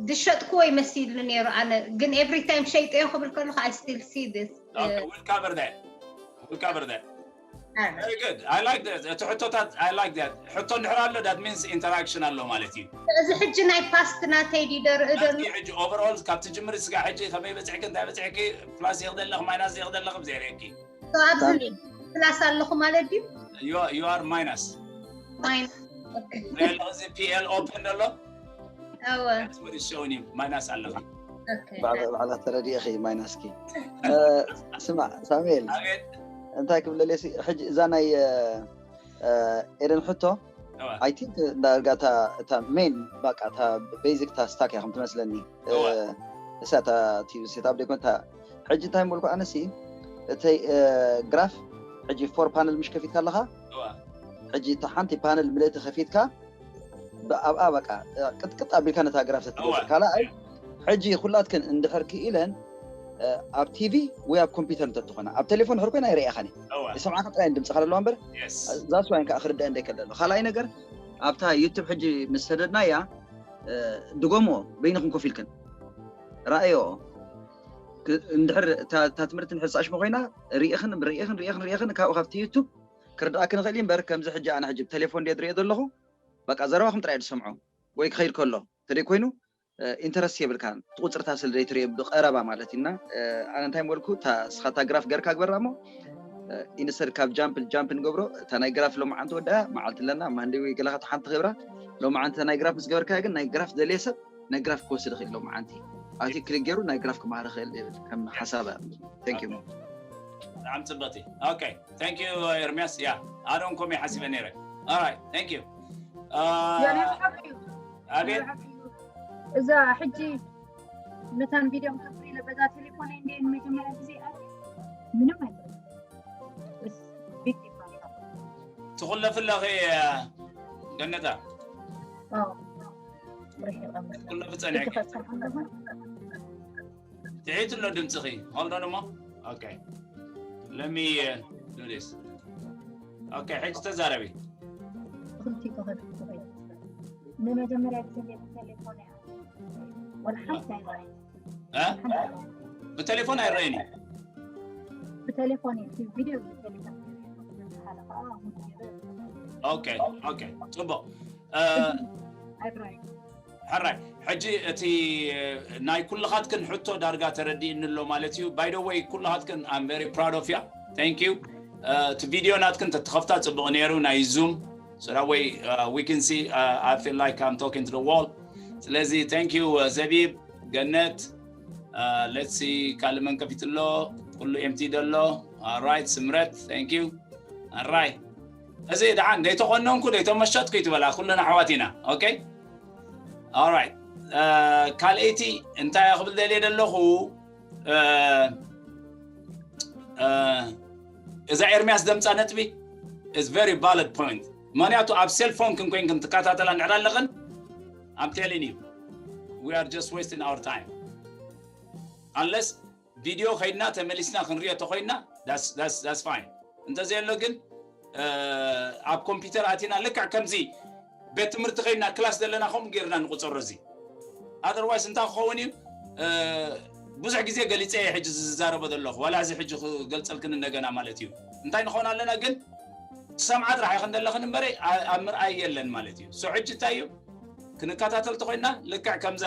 ዝሸጥክዎ ይመሲሉ ነይሩ ኣነ ግን ኤቭሪ ታይም ሸይጠዮ ክብል ከለኹ I still see this Okay, we'll cover that. We'll cover that. Very good. I like that. እቲ ሕቶታት I like that. ሕቶ እንድሕር ኣሎ that means interaction ኣሎ ማለት እዩ። እዚ ሕጂ ናይ ፓስት ናተይ ድዩ ደርኢ ዘሎ ናትኪ ሕጂ ኦቨርኦል ካብ ትጅምሪ ስጋ ሕጂ ከመይ በፅሕኪ እንታይ በፅሕኪ ፕላስ ይኽደለኽ ማይናስ ይኽደለኽ ብዘይርእየኪ ኣብዚ ፕላስ ኣለኹ ማለት ድዩ you are minus ማይን ሪያል እዚ ፒኤል ኦፕን ዘሎ ኣወ ስሙሪ ሸውኒ ማይናስ ኣለኺ ኦኬ ባዕላ ተረዲእኺ ማይናስኪ ስማዕ ሳሙኤል ኣቤት እንታይ ክብለለሲ ሕጂ እዛ ናይ ኤደን ሕቶ እዋ I think ዳርጋ እታ እታ ሜን በቃ እታ ቤዚክ እታ ስታክ እያ ከም ትመስለኒ እዋ። እሳ እታ ቲቪ ሴታፕ ደይኮን እታ ሕጂ እንታይ ምበልኩ ኣነሲ እተይ ግራፍ ሕጂ ፎር ፓነል ምሽ ከፊትካ ኣለኻ እዋ ሕጂ እታ ሓንቲ ፓነል ምልእቲ ከፊትካ ብኣብኣ በቃ ቅጥቅጥ ኣቢልካ ነታ ግራፍ እዋ ተትገብር ካልኣይ ሕጂ ኩላትክን እንድሕር ክኢለን ኣብ ቲቪ ወይ ኣብ ኮምፒውተር እንተትኾና ኣብ ቴሌፎን ድሕር ኮይና ኣይረእኻን እዋ ይሰምዓካ ጥራይ ድምፅኻ ኣለዋ እምበር yes ዛስ ዋይን ከዓ ክርድአ እንደይከለሉ ካልኣይ ነገር ኣብታ ዩቱብ ሕጂ ምስ ሰደድናያ ድጎሞ በይንኹም ኮፍ ኢልክን ራእዮ እንድሕር እታ ትምህርቲ ንሕሳሽሞ ኮይና ርኢኽን ርኢኽን ርኢኽን ርኢኽን ካብኡ ካብቲ ዩቱብ ክርዳእክን ይኽእል እዩ። እምበር ከምዚ ሕጂ ኣነ ሕጂ ብቴሌፎን ድየ ዝሪኦ ዘለኹ በቃ ዘረባኹም ጥራይ ዝሰምዖ ወይ ክኸይድ ከሎ እንተደይ ኮይኑ ኢንተረስት የብልካን ትቁፅርታ ስለ ዘይትሪኦ ብቀረባ ማለት እዩ። እና ኣነ እንታይ ምበልኩ እታ ስኻ እታ ግራፍ ገርካ ግበራ እሞ ኢንስተድ ካብ ጃምፕ ጃምፕ ንገብሮ እታ ናይ ግራፍ ሎማዓንቲ ወዳ መዓልቲ ኣለና ማንዴ ወይ ገለኻ ሓንቲ ክብራ ሎማዓንቲ ናይ ግራፍ ምስ ገበርካ ግን ናይ ግራፍ ዘድልየ ሰብ ናይ ግራፍ ክወስድ ይኽእል ሎማዓንቲ ኣቲ ክሊክ ገይሩ ናይ ግራፍ ክመሃር ይኽእል ከም ሓሳብ። Thank you። ብጣዕሚ ፅብቕቲ። Okay, thank you ኤርሚያስ። ያ ኣነ እውን ከምኡ ሓሲበ ነይረ። Alright, thank you። ዮናስ ሓቂ እዩ። ኣቤት ሓቂ እዩ። እዛ ሕጂ መታን ቪድዮ ክፍሪ ለበዛ ቴሌፎን እንደ መጀመሪያ ጊዜ ኣለ ምንም አይደለም። It's big difference። ትኹለፊ ኣለኺ ገነታ። አዎ። ርሒቐ ትኹለፊ ፀኒዕኪ። ትሒት ኣሎ ድምፅኺ። Hold on እሞ። Okay, let me do this። Okay, ሕጂ ተዛረቢ። ክልቲኡ ከፊቱ ከይዱ። ንመጀመርያ ግዜ ቴሌፎን እያ። ወላ ሓንቲ ኣይረኣየን። እ? ብቴሌፎን ኣይረኣየን እዩ። ብቴሌፎን እዩ። እቲ ቪድዮ ብቴሌፎን እዩ። ሓለቓ ሙዲር Okay, okay, ፅቡቕ። እ፣ ኣይረኣየን። ሕራይ ሕጂ እቲ ናይ ኩልኻትክን ሕቶ ዳርጋ ተረዲእኒ ኣሎ ማለት እዩ። By the way ኩልኻትክን I'm very proud of you። Thank you። እቲ ቪድዮ ናትክን ተትኸፍታ ፅቡቕ ነይሩ ናይ ዙም። So that way we can see. I feel like I'm talking to the wall። ስለዚ thank you ዘቢብ፣ ገነት። Let's see ካልእ መን ከፊቱ ኣሎ? ኩሉ empty ደሎ። Alright ስምረት፣ thank you። ኣራይ እዚ ደሓን ደይተቆነንኩ ደይተመሸጥኩ ይትበላ ኩለን ኣሕዋት ኢና። Okay, alright። ካልኣይቲ እንታይ ክብል ደልየ ዘለኹ፣ እዛ ኤርሚያስ ዘምፃ ነጥቢ is very valid point። ምክንያቱ ኣብ ሴልፎን ክንኮይን ክንትከታተላ እንድሕር ኣለኽን I'm telling you we are just wasting our time unless ቪድዮ ከይድና ተመሊስና ክንሪኦ ተኮይና that's fine። እንተዘየሎ ግን ኣብ ኮምፒውተር ኣቲና ልክዕ ከምዚ ቤት ትምህርቲ ከይድና ክላስ ዘለና ከምኡ ገይርና ንቁፀሮ። እዚ otherwise እንታይ ክኸውን እዩ? ብዙሕ ግዜ ገሊፀ እየ ሕጂ ዝዛረቦ ዘለኹ ዋላ እዚ ሕጂ ክገልፀልክን እንደገና ማለት እዩ። እንታይ ንኸውን ኣለና ግን ትሰምዓ ጥራሕ ኢኽን ዘለኽን እምበረ ኣብ ምርኣይ የለን ማለት እዩ። So ሕጂ እንታይ እዩ ክንከታተል ተኮይና ልክዕ ከምዛ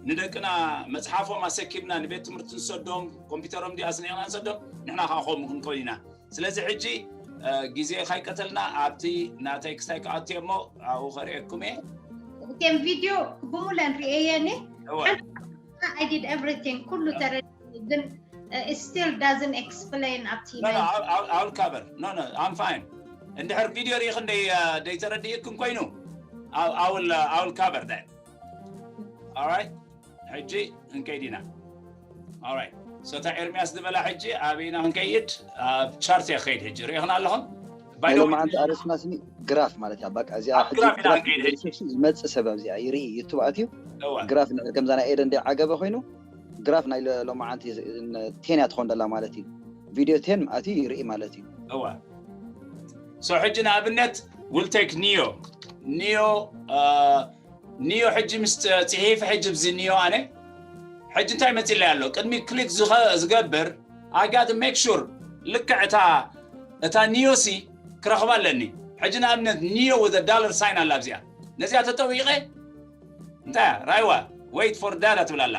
ንደቅና መፅሓፎም ኣሰኪብና ንቤት ትምህርቲ ንሰዶም ኮምፒውተሮም ድዩ ኣስኒቕና ንሰዶም ንሕና ከዓ ከምኡ ክንኮን ኢና። ስለዚ ሕጂ ግዜ ካይቀተልና ኣብቲ ናተይ ክስታይ ክኣቱ እሞ ኣብኡ ከርእየኩም እየ። እተን ቪድዮ ብሙለን ርእየየኒ እወ I did everything ኩሉ ተረዲእኒ ግን it still doesn't explain ኣብቲ ናይ I will cover no no I'm fine። እንድሕር ቪድዮ ርኢኽን ደይተረድእክን ኮይኑ I will cover that. Alright ሕጂ ክንከይድ ኢና። Alright so እታ ኤርሚያስ ዝበላ ሕጂ ኣበይና ክንከይድ? ኣብ ቻርት እየ ክኸይድ ሕጂ ርእኽን ኣለኹም። By the way ሎማዓንቲ ኣርእስትና ስኒ ግራፍ ማለት እያ። በቃ እዚኣ ኣብ ሕጂ ግራፍ ኢና ግራፍ ክንከይድ ሕጂ። ዝመፅእ ሰብ ኣብዚኣ ይርኢ ዩቱብ ኣትዩ እወ ግራፍ ንድሕር ከምዛ ናይ ኤደን ደይ ዓገበ ኮይኑ ግራፍ ናይ ሎ- ሎማዓንቲ ቴን እያ ትኾን ደላ ማለት እዩ። ቪድዮ ቴን ኣትዩ ይርኢ ማለት እዩ። እወ so ሕጂ ንኣብነት will take ኒዮ ኒዮ ኒዮ ሕጂ ምስ ፅሒፍ ሕጂ ብዚ ኒዮ ኣነ ሕጂ እንታይ መፂለይ ኣሎ ቅድሚ ክሊክ ዝኸ- ዝገብር I got make sure ልክዕ እታ እታ ኒዮ ሲ ክረኽባ ኣለኒ። ሕጂ ንኣብነት ኒዮ with dollar sign ኣላ ኣብዚኣ ነዚኣ ተጠዊቐ እንታይ እያ ራይዋ wait for data ትብል ኣላ።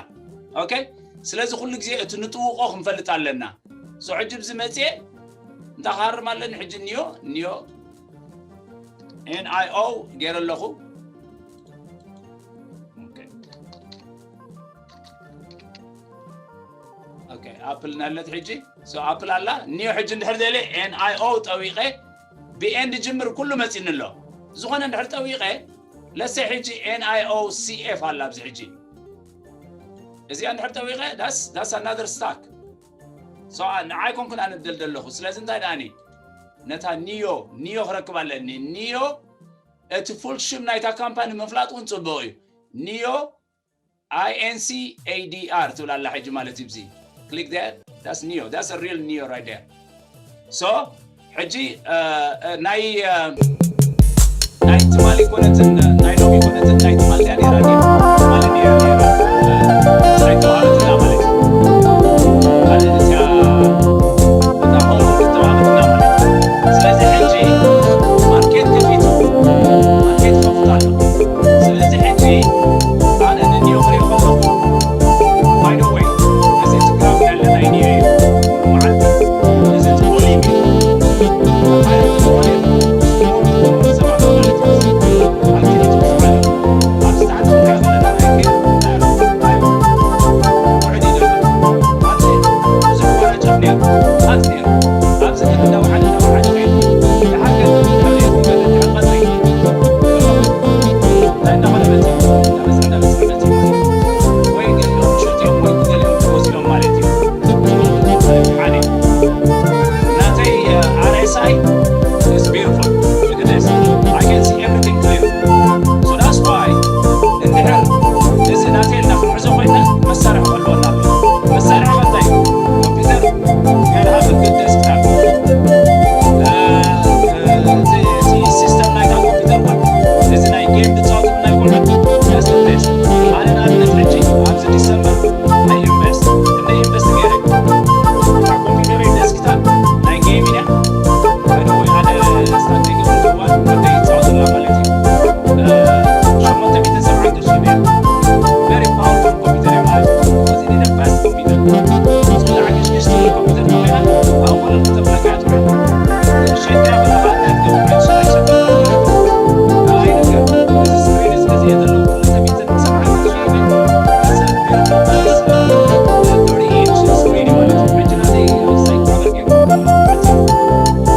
Okay ስለዚ ኩሉ ግዜ እቲ ንጥውቆ ክንፈልጥ ኣለና። So ሕጂ ብዚ መፅየ እንታይ ክሃርም ኣለኒ ሕጂ ኒዮ ኒዮ NIO ገይረ ኣለኹ። Okay ኣፕል ናለት ሕጂ so ኣፕል ኣላ ኒዮ ሕጂ እንድሕር ደለ NIO ጠዊቐ ብኤን ዝጅምር ኩሉ መፂኒ ኣሎ። ዝኾነ እንድሕር ጠዊቐ ለሰ ሕጂ NIO CF ኣላ ኣብዚ ሕጂ እዚኣ እንድሕር ጠዊቐ that's another stack። So ንዓይ ኮንኩን ኣነ ደልደ ኣለኹ። ስለዚ እንታይ ደኣኒ ነታ ኒዮ ኒዮ ክረክብ ኣለኒ። ኒዮ እቲ ፉል ሽም ናይታ ካምፓኒ ምፍላጥ እውን ፅቡቕ እዩ። ኒዮ INCADR ትብል ኣላ ሕጂ ማለት እዩ። እዚ click there that's ኒዮ that's real ኒዮ right there። So ሕጂ ናይ ናይ ትማሊ ኮነትን ናይ ሎሚ ኮነትን ናይ ትማሊ እያ ነይራ ድያ? ትማሊ ነይራ ነይራ። ናይ ትማሊ ጌም ዝፃወቱ ናይ ቆልዑት best best። ኣነ ንኣብነት ሕጂ ኣብዚ ዲሰምበር ናይ ኢንቨስት እንደ ኢንቨስት ገይረ፣ እታ ኮምፒውተረይ ዴስክታፕ ናይ ጌም እያ። ሓደ ወይ ሓደ ስታንድ ይገብሩ፣ እዋን ወደይ ይፃወቱላ ማለት እዩ። እ፣ ሸሞንተ ሚእትን ሰብዓን ቅርሺ እያ። Very powerful ኮምፒውተር እያ ማለት እዩ። እዚ the best ኮምፒውተር። ዝብላዕ ግሽግሽ ትብል ኮምፒውተር ተኾይና፣ ኣብ ወለዱ ተብለካ እያ ትውዕል። ሸይጥካ ብለኻ እንታይ ትገብር? ዕንሽ ኣይሸጥን። ካልኣይ ነገር፣ እዚ ስክሪን እዚ ገዚኤ ዘለኹ ክልተ ሚእትን ሰብዓን ቅርሺ እዩ። That's a very nice, uh, thirty inch screen ማለት እዩ። ሕጂ ናተይ ሳይት ገይሩ።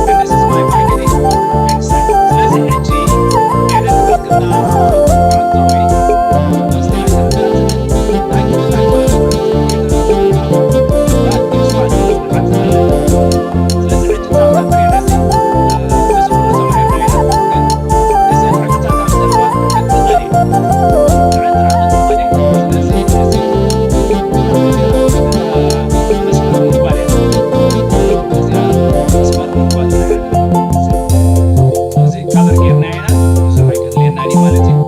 And this is my marketing mindset. ስለዚ ሕጂ ኤደን ክትክና ዓንተወይ እዚ ካቨር ጌርና ኢና፣ ብዙሕ ኣይከድልየናን እዩ ማለት እዩ።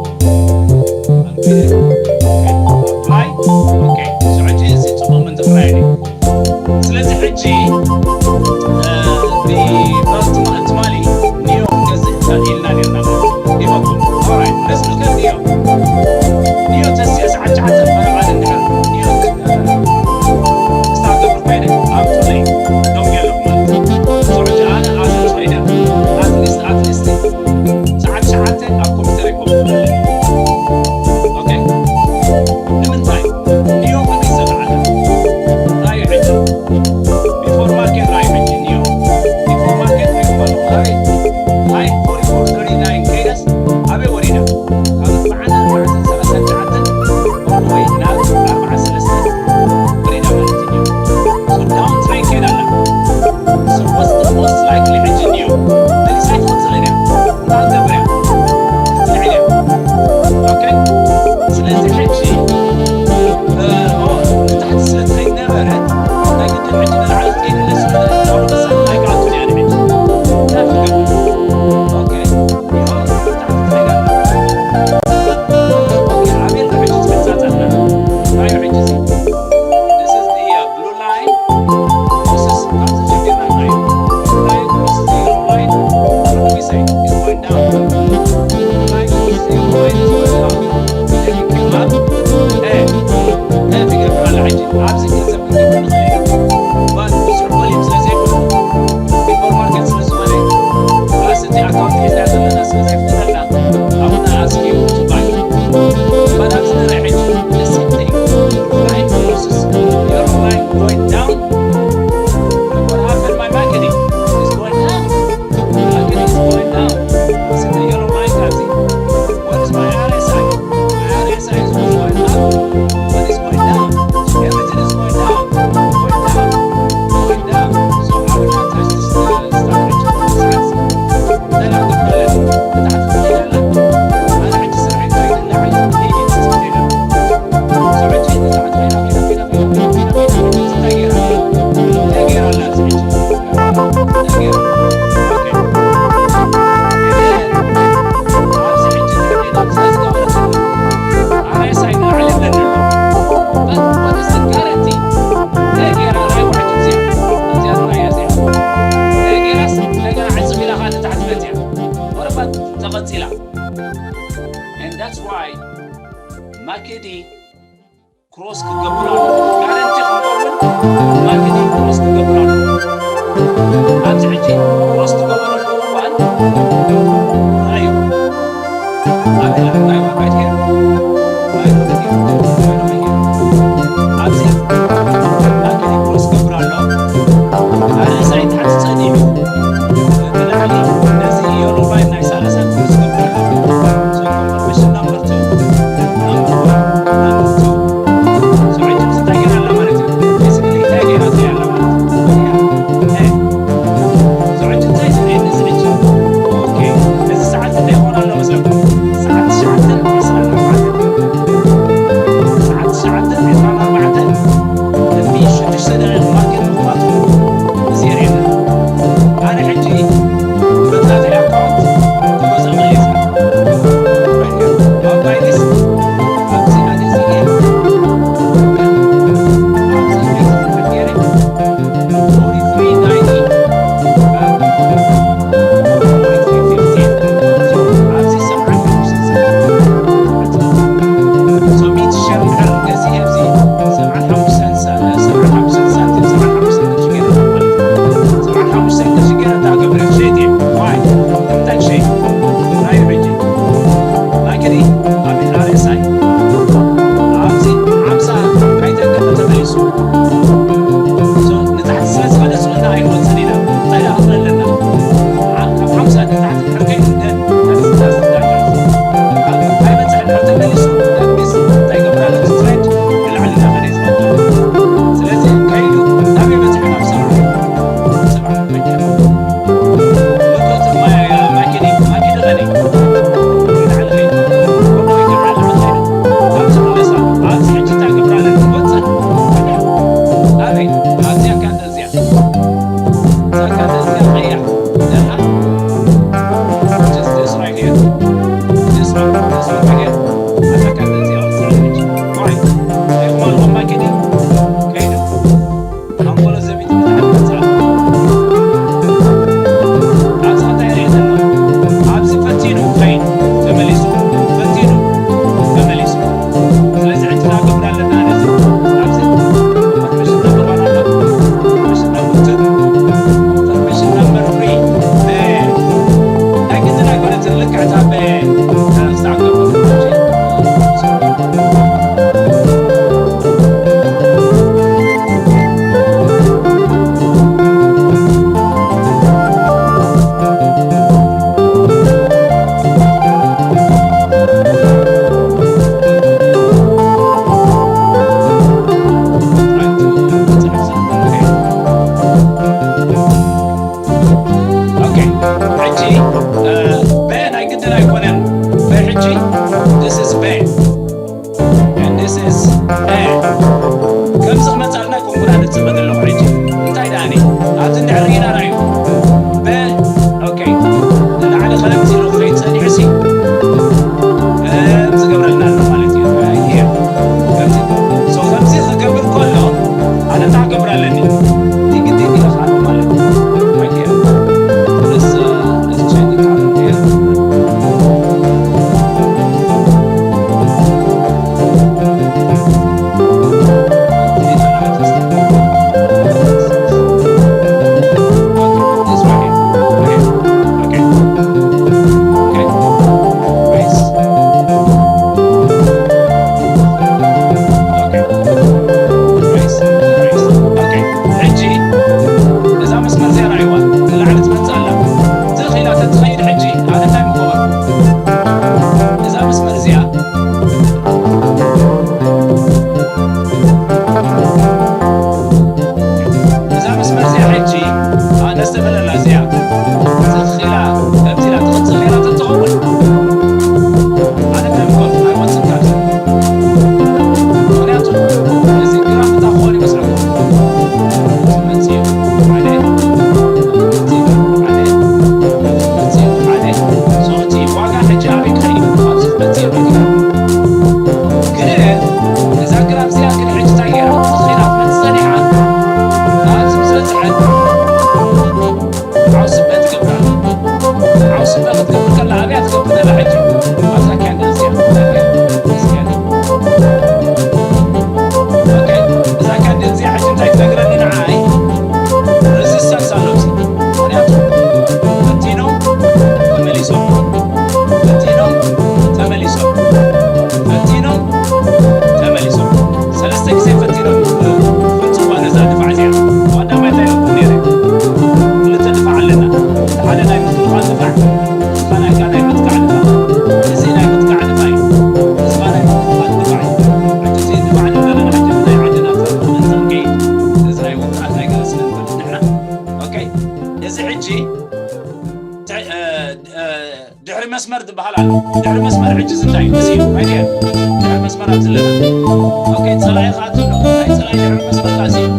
ኣፕላይ። ኦኬ፣ እዚ ሕጂ እዚ ጽቡቕ ምንዝኽራይ እዩ። ስለዚ ሕጂ፣ እ፣ ብ-፣ ትማ-፣ ትማሊ ኒዮ ክንገዝእ ኢልና ኔርና ማለት እዩ። ዲበኩም። ኦራይት፣ ነዚ ልከ ኒዮ። ኒዮ ተስየ ሰዓት ትሽዓተ መረቓ እንድሕር ኒዮ፣ እ፣ ስታርት ገብር ኮይነ ኣብ ቱለይ ደው ገለ ማለት እዩ። እዚ ሕጂ ኣነ ኣዘዝ ኮይነ፣ ኣትሊስት፣ ኣትሊስት ሰዓት ትሽዓተ ኣብ ኮምፒውተር ይኮፍ። ኦኬ? ንምንታይ? ኒዮ ክንሪኦ ኣለና። ራእዩ ሕጂ። ቢፎር ማርኬት ራእዩ ሕጂ ኒዮ። ቢፎር ማርኬት ሪኦ ኣለኹ። ኣበይ? ኣይ፣ ፎርቲ ፎር ተርቲ ናይን ከይዳስ ኣበይ ወሪዳ? ካብ ኣርብዓን ኣርባዕተን ሰላሳን ትሽዓተን ኦል ዘ ዌይ ናብ ኣርብዓን ሰለስተን ወሪዳ ማለት እዩ። So ዳውን ትሬንድ ከይዳ ኣላ። So what's the most likely ሕጂ ኒዮ? መሊሳ ኣይትቕጽልን እያ። እንታይ ትገብር እያ? ክትልዕል እያ። ኦኬ? ስለዚ ሕጂ፣ እ፣ ኦ፣ ንታሕቲ ስለ ትኸይድ ነበረት፣ ናይ ግድን ሕጂ ንላዕሊ ክትከይድ ኢለ ስለ፣ ኦል ኦፍ አ ሰደን ኣይክኣቱን እያ ንሕጂ። እንታይ ክትገብር? ኦኬ? ኒዮ ንታሕቲ ትኸይድ ኣላ። ኦኬ፣ ኣበይ ኣሎ ሕጂ ዝመጻጸና? እንታይ እዩ ሕጂ እዚ? This is the, uh, blue line. This is፣ ካብዚ ጀሚርና ንሪኦ። Blue line crosses the yellow line. What do we say? It's going down. Blue line crosses the yellow line. It's going down. Then you came up. Hey, hey, ትገብር ኣላ ሕጂ። ኣብዚ ገንዘብ ክንገብር ንኽእል ኢና። But ብዙሕ ቮሊዩም ስለ ዘይብሉ፣ ቢፎር ማርኬት ስለ ዝኾነ፣ ፕላስ እቲ ኣካውንት ሒዝና ዘለና ስለ ዘይፍትነልና፣ I wanna ask you to buy. But ኣብዚ ንርኢ ሕጂ፣ the same thing. Line crosses, yellow line going down. Look what happened, my marketing is going down. Marketing is going down. Is it the yellow line? What is my R S I? My R S I is going up. What is going down? Everything is going down. Going down. Going down. So I will not touch this, uh, stock exchange. Then I'll go to the left. ተቐጺላ። And that's why ማኬዲ ክሮስ ክገብር ኣለዎ። ጋረንቲ ክንከውን ማኬዲ ክሮስ ክገብር ኣለዎ። ኣብዚ ሕጂ ክሮስ ትገበረሉ እዋን እዩ። ኣበይ፣ right here? ኣብዚ ማኬዲ ክሮስ ክገብር ኣሎ። ኣርእሳይ ታሕቲ ጸኒሑ ንላዕሊ ነዚ የሎ ላይን ናይ ሰላሳ ክሮስ ክገብር ኣሎ። So confirmation number two, number one, number two. So ሕጂ እንታይ ገይራ ኣላ ማለት እዩ? Basically እንታይ ገይራ ኣላ ማለት እዩ? እ። So ሕጂ እንታይ ትርእየኒ እዚ ሕጂ? ኦኬ፣ እዚ ሰዓት እንታይ ይኾን ኣሎ መስለኩም? ሰዓት ትሽዓተን ዕስራን ኣርባዕተን። ሕጂ this is bad and this is bad። ከምዚ ክመጻልና ኮንኩና ንጽበ ዘለኹ። ሕጂ እንታይ ደኣኒ ኣብዚ እንድሕር ርኢና ራእዩ በ ኦኬ ንላዕሊ ከለምዚ ኢሉ ክኸይድ ጸኒሑ ሲ ከም ዝገብረልና ኣሎ ማለት እዩ። ራእዩ ከምዚ so ከምዚ ክገብር ከሎ ኣነ እንታይ ክገብር ኣለኒ? ዲግ ዲግ ኢለ ክኣቱ ማለት እዩ። ራእዩ this uh, this change color here። ሕጂ እዛ መስመር እዚኣ ርኣይዋ፣ ንላዕሊ ትመጽእ ኣላ። ትኽ ኢላ ተትኸይድ ሕጂ ኣነ እንታይ ምገብር? እዛ መስመር እዚኣ እዛ መስመር እዚኣ ሕጂ ኣነስተበለላ እዚኣ ትኽ ኢላ ከምዚ ኢላ ትቕጽል ነይራ ተትኸውን ኣነ እንታይ ምገብር? ኣይወጽን ካብዚ። ምኽንያቱ እዚ ግራፍ እንታይ ክኸውን ይመስለኩም? መጺኡ ሓደ መጺኡ ሓደ መጺኡ ሓደ ሶ እቲ ዋጋ ሕጂ ኣበይ ክኸይድ እዩ? ኣብዚ ክመጽእ ይኽእል እዩ። ግን እዛ ግራፍ እዚኣ ግን ሕጂ እንታይ ገይራ? ትኽ ኢላ ክትመጽእ ጸኒሓ ኣብዚ ምስ በጽሐት ዓውስበ ትገብር ኣላ። ዓውስበ ክትገብር ከላ ኣብያ ትገብር ዘላ ሕጂ ኣብዛ ካንድል እዚኣ። እዚኣ። ኦኬ፣ እዛ ካንድል እዚኣ ሕጂ እንታይ ትነግረኒ ንዓይ? ሬዚስተንስ ኣሎ ኣብዚ። ምኽንያቱ ፈቲኖም ተመሊሶም፣ ፈቲኖም ተመሊሶም፣ ፈቲኖም ተመሊሶም። ሰለስተ ግዜ ፈቲኖም ፍጹም ነዛ ድፋዕ እዚኣ። ቀዳማይ እንታይ ኢለኩም ነይረ? ክልተ ድፋዕ ኣለና። እቲ ሓደ ናይ ምክልኻል ድፋዕ፣ እቲ ካልኣይ ከኣ ናይ ምጥቃዕ ድፋዕ። እዚ ናይ ምጥቃዕ ድፋዕ እዩ። እዚ ከኣ ናይ ምክልኻል ድፋዕ እዩ። ሕጂ እዚ ድፋዕ ንብሎ ዘለና ሕጂ ብናይ ዓድና መንጠቂ እዚ ናይ ወግዓት ናይ ገለ ስለ ንፈልጥ ንሕና። ኦኬ። እዚ ሕጂ ተ-፣ እ፣ እ፣ ድሕሪ መስመር ዝበሃል ኣሎ። ድሕሪ መስመር ሕጂ እዚ እንታይ እዩ? እዚ እዩ። ኣይድያ? ድሕሪ መስመር ኣብዚ ኣለና። ኦኬ፣ ጸላኢ ከኣ ኣሎ። ናይ ጸላኢ ድሕሪ መስመር ከኣ እዚ እዩ።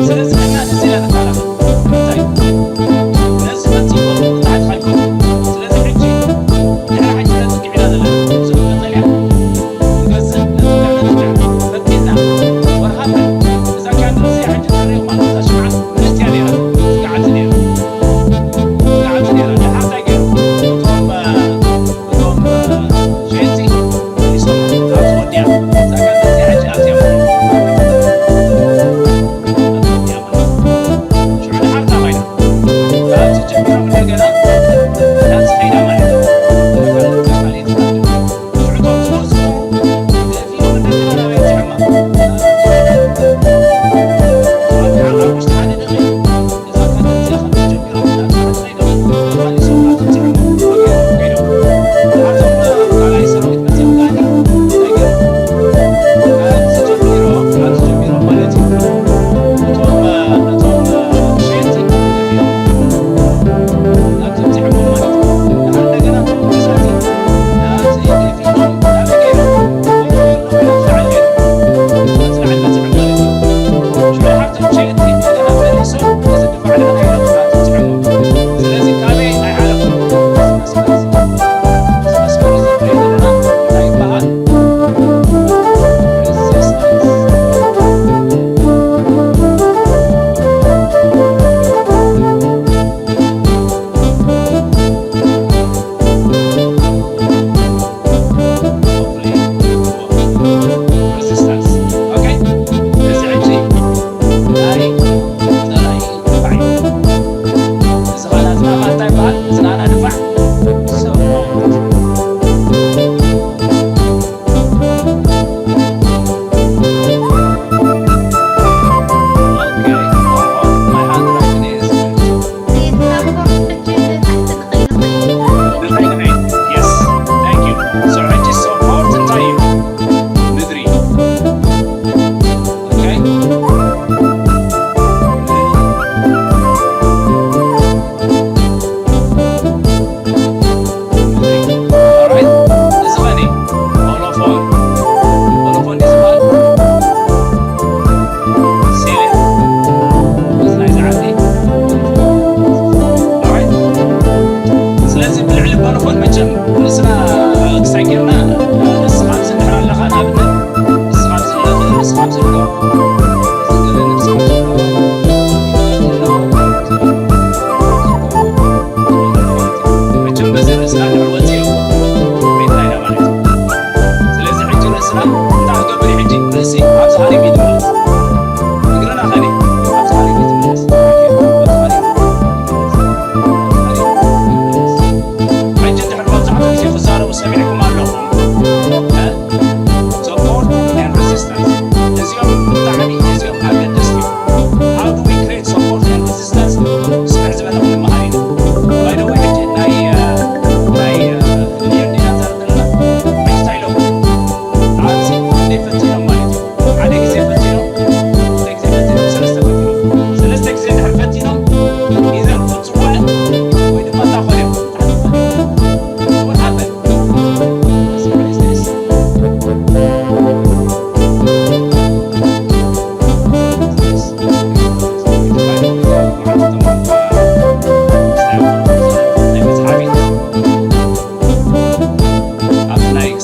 ስለዚ ንሕና እዚ ኢና ንከላኸል። እንታይ? ነዚ መጺእዎ ንታሕቲ ከልክሎ። ስለዚ ሕጂ ንሕና ሕጂ ነጥቅዕ ኢና ዘለና። እዚ ቀጠልያ ንገዝእ፣ ነዚ ቀጠልያ ፈቲና፣ what happened? እዛ ካንድል እዚኣ ሕጂ ትርእዩ ማለት እዛ ሽምዓ ምንእትያ ነይራ። ዝገዓት ነይራ። ዝገዓት ነይራ። ደሓር እንታይ ገይሩ? እቶም፣ እ፣ እቶም፣ እ፣ ሸየጥቲ መሊሶም ኣብቲ ወዲያ። እዛ ካንድል እዚኣ ሕጂ ኣትያ።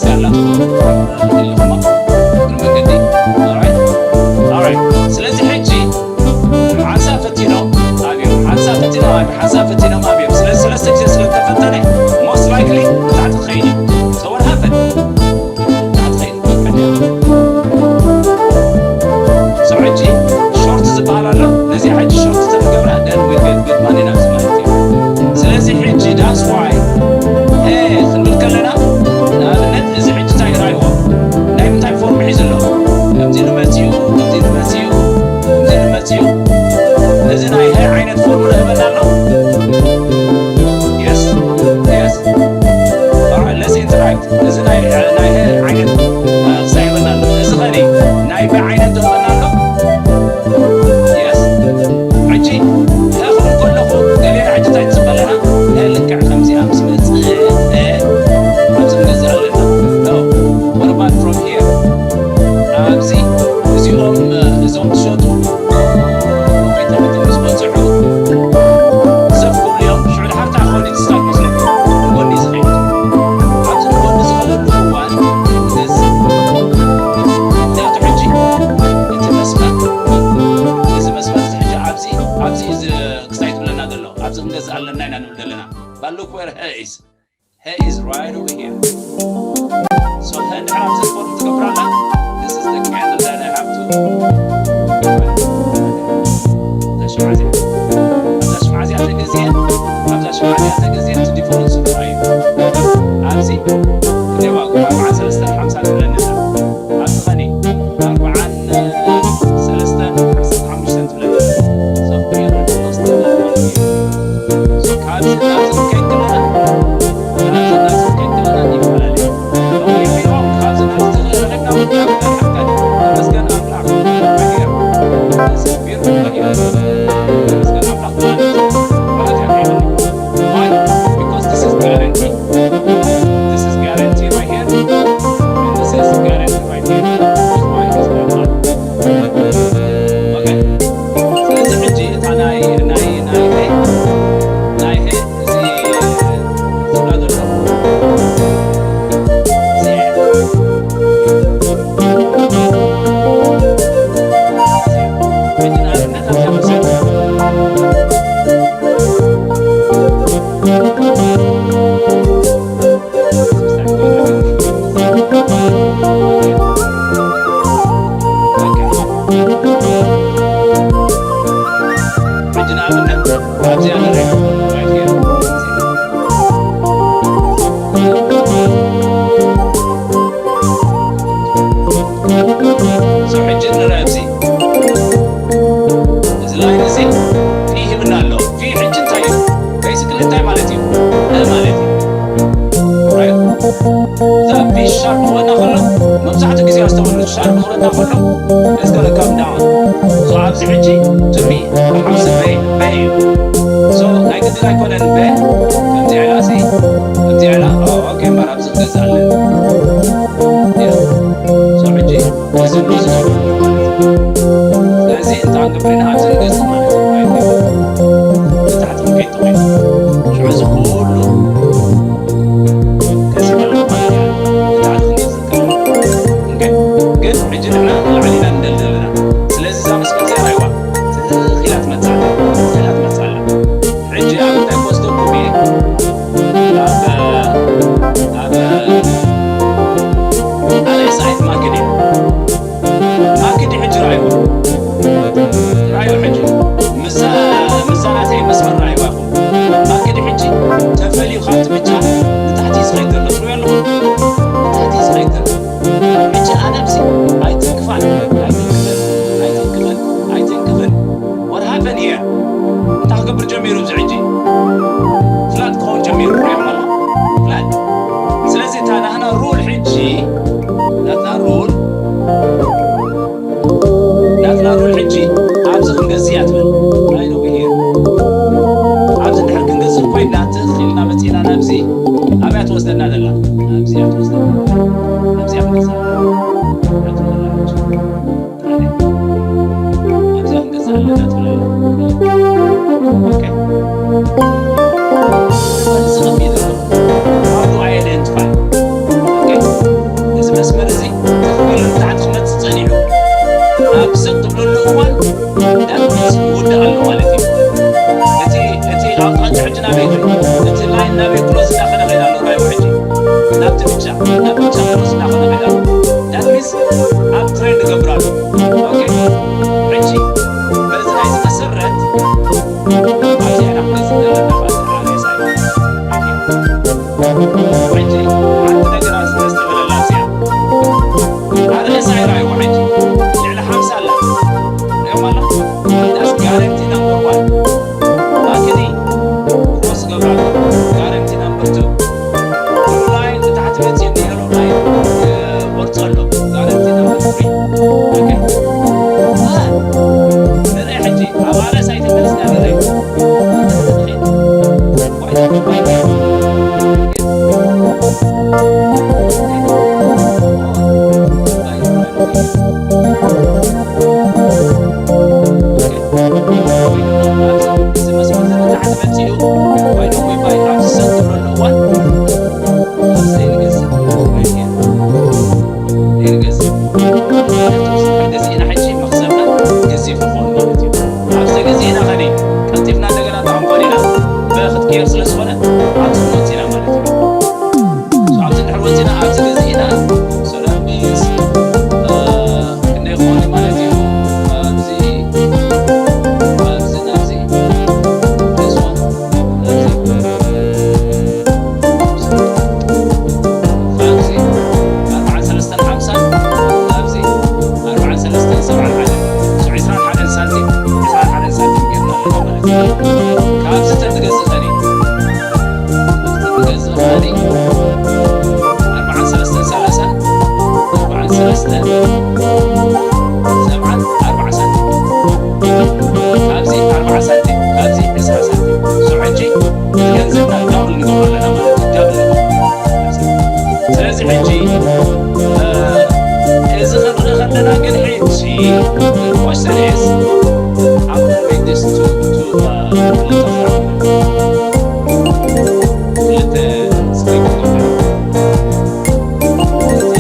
ዳላ ትኾኑ ኣለኹማ። እግሪ መንገዲ። Alright? Alright። ስለዚ ሕጂ ሓንሳብ ፈቲኖም ኣብዮም፣ ሓንሳብ ፈቲኖም ኣብዮም፣ ሓንሳብ ፈቲኖም ኣብዮም። ስለዚ ሰለስተ ግዜ ስለ ተፈተነ፣ most likely ታሕቲ ክኸይድ እዩ። So what happened? ታሕቲ ኸይድ። So ሕጂ ሾርት ዝበሃል ኣሎ። ነዚ ሕጂ ሾርት ተገብራ፣ then we get good money ናብዚ ማለት እዩ። ስለዚ ሕጂ that's why፣ እ፣ ክንብል ከለና፣ ንኣብነት እዚ ሕጂ እንታይ ይርኣይዎ? ናይ ምንታይ ፎርም ሒዙ ኣሎ? ከምዚ ኢሉ መጺኡ፣ ከምዚ ኢሉ መጺኡ፣ ከምዚ ኢሉ መጺኡ። እዚ ናይ ሀ ዓይነት ፎርም ንህበና ኣሎ። Yes, yes. Alright, let's interact. እዚ ናይ፣ ናይ ሀ ዓይነት፣ እ፣ ክሳይ ይህበና ኣሎ። እዚ ኸኒ ናይ በ ዓይነት ዶ ይህበና ኣሎ? Yes. ሕጂ ሀ ክብል ከለኹ ገሌና ሕጂ እንታይ ንጽበ ኣለና? ሀ ልክዕ ከምዚኣ ምስ መጽእ፣ ሀ ኣብዚ ንገዝእ ኣለና። No. What about from here? ኣብዚ እዚኦም፣ እ፣ እዞም ዝሸጡ ወይ ተባዕትዮ ምስ በጽሑ ዘፍ ክብሉ እዮም። ሽዑ ድሓር እንታይ ክኸውን እዩ? ስታክ መስለኩም ንጎኒ ዝኸይድ። ኣብዚ ንጎኒ ዝኸደሉ እዋን ንገዝእ። ምኽንያቱ ሕጂ እቲ መስመር፣ እዚ መስመር እዚ ሕጂ ኣብዚ፣ ኣብዚ እዚ ክስታይ ትብለና ዘሎ። ኣብዚ ክንገዝእ ኣለና ኢና ንብል ዘለና። But look where he is. He is right over here. So፣ ሀ እንድሕር ኣብዚ ፎርም ትገብራላ፣ this is the candle that I have to፣ እዛ ሽምዓ እዚኣ፣ እዛ ሽምዓ እዚኣ ተገዚአ፣ ኣብዛ ሽምዓ እዚኣ ተገዚአ፣ እቲ ዲፈረንስ ትርኣዩ። ኣብዚ ክንደይ ዋግኡ? ኣርብዓን ሰለስተን ሓምሳን ትብለኒ ኣላ። ኣብዚ ኸኒ ኣርብዓን ሰለስተን ዓሰርተ ሓሙሽተን ትብለኒ ኣላ። So፣ we are almost there ማለት እዩ። So፣ ካብዚ ናብዚ ክንከይድ ከለና፣ ካብዚ ናብዚ ክንከይድ ከለና ይፈላለ። Don't get me wrong፣ ካብዚ ናብዚ ተረኺብና እውን ናብ ተመስገን ኣምላኽ። ተመስገን ኣምላኽ ማለት ማለት እዩ። Why? Because this is guarantee. This is guarantee right here. And this is guarantee right here. This is why it's not. Okay. ስለዚ ሕጂ እታ ናይ፣ ናይ፣ ናይ፣ ናይ፣ እዚ ዝብላ ዘሎ እዚ ሕጂ ንኣብነት ኣብዚኣ ውሰድ። ሕጂ ንኣብነት ኣብዚኣ ንርኣ። So ሕጂ ንርአ ኣብዚ። እዚ ላይን እዚ ፊ ሂብና ኣሎ። ፊ ሕጂ እንታይ እዩ? ቤሲክሊ እንታይ ማለት እዩ? እ ማለት እዩ። ራይት? እዛ ፊ ሻርፕ ክበና ከሎ፣ መብዛሕትኡ ግዜ ኣስተውዕሉ፣ ሻርፕ ክበና ከሎ፣ it's gonna come down። So ኣብዚ ሕጂ to me፣ ሓምሲ በ፣ በ እዩ። So ናይ ግድን ኣይኮነን በ፣ ከምዚኣ ኢላ ሲ፣ ከምዚኣ ኢላ፣ ኦ፣ ኦኬ፣ እምበር ኣብዚ ክገዝእ ኣለኒ። ያ። So ሕጂ እዚ ንብሎ ዝገብረሉ ማለት እዩ። ስለዚ እንታይ ክንገብር ኢና? ኣብዚ ንገዝእ ማለት እዩ። ንታሕቲ ክንከይድ ተኾይኑ። ሽዑ እዚ ኩሉ ከሲብ ኣለኹ ማለት እዩ። ንታሕቲ ክንገዝእ ከለና። ግን፣ ግን ሕጂ ንሕና ንላዕሊ ኢና ንደልድል ዘለና። ስለዚ እዛ መስቀል እዚኣ ራይዋ ትኽ ኢላ ትመጽእ ኣላ። ትኽ ኢላ ትመጽእ ኣላ። ሕጂ ኣብ እንታይ ክወስደኩም እየ? ኣብ፣ ኣብ፣ ኣበይ ሳይት ማክድ እየ? ማክድ ሕጂ ራእይዎ። ራእይዎ ሕጂ። ምሳ፣ ምሳ ናተይ መስመር ራእይዋ ኢኹም። ማክድ ሕጂ ተፈልዩ ካብቲ ብጫ ንታሕቲ ዝኸይድ ዘሎ ትሪእዎ ኣለኹም? ንታሕቲ ዝኸይድ ዘሎ። ሕጂ ኣነ ኣብዚ ኣይትንክፋን፣ ኣይትንክፍን፣ ኣይትንክፍን፣ ኣይትንክፍን። What happened here? እንታይ ክገብር ጀሚሩ እዚ ሕጂ? ፍላት ክኸውን ጀሚሩ፣ ሪኦም ኣሎ። ፍላት። ስለዚ እታ ናትና ሩል ሕጂ፣ ናትና ሩል፣ ናትና ሩል ሕጂ ኣብዚ ክንገዝእ እያ ትብል። Right over here። ኣብዚ እንድሕር ክንገዝእ ኮይና፣ ትኽ ኢልና መጺእና ናብዚ፣ ኣብያ ትወስደና ዘላ? ኣብዚኣ ትወስደና። ኣብዚኣ ክንገዝእ። ኣብዚኣ ትወስደና። ኣብዚኣ ክንገዝእ ኣለና ትብል ኣላ። ኦኬ። እዚ ኸም ኢለ፣ how do I identify? ኦኬ። ሰብዓን ኣርባዓ ሳንቲም። ካብዚ ኣርባዓ ሳንቲም፣ ካብዚ ዕስራ ሳንቲም። So ሕጂ ንገንዘብና ዳብል ንገብሮ ኣለና ማለት እዩ። ዳብል ንገብሮ። ስለዚ ሕጂ፣ እ፣ እዚ ክንርኢ ከለና ግን ሕጂ question is, how to make this to, to, እ፣ ክልተ ክልተ ስክሪን ክገብር። ስለዚ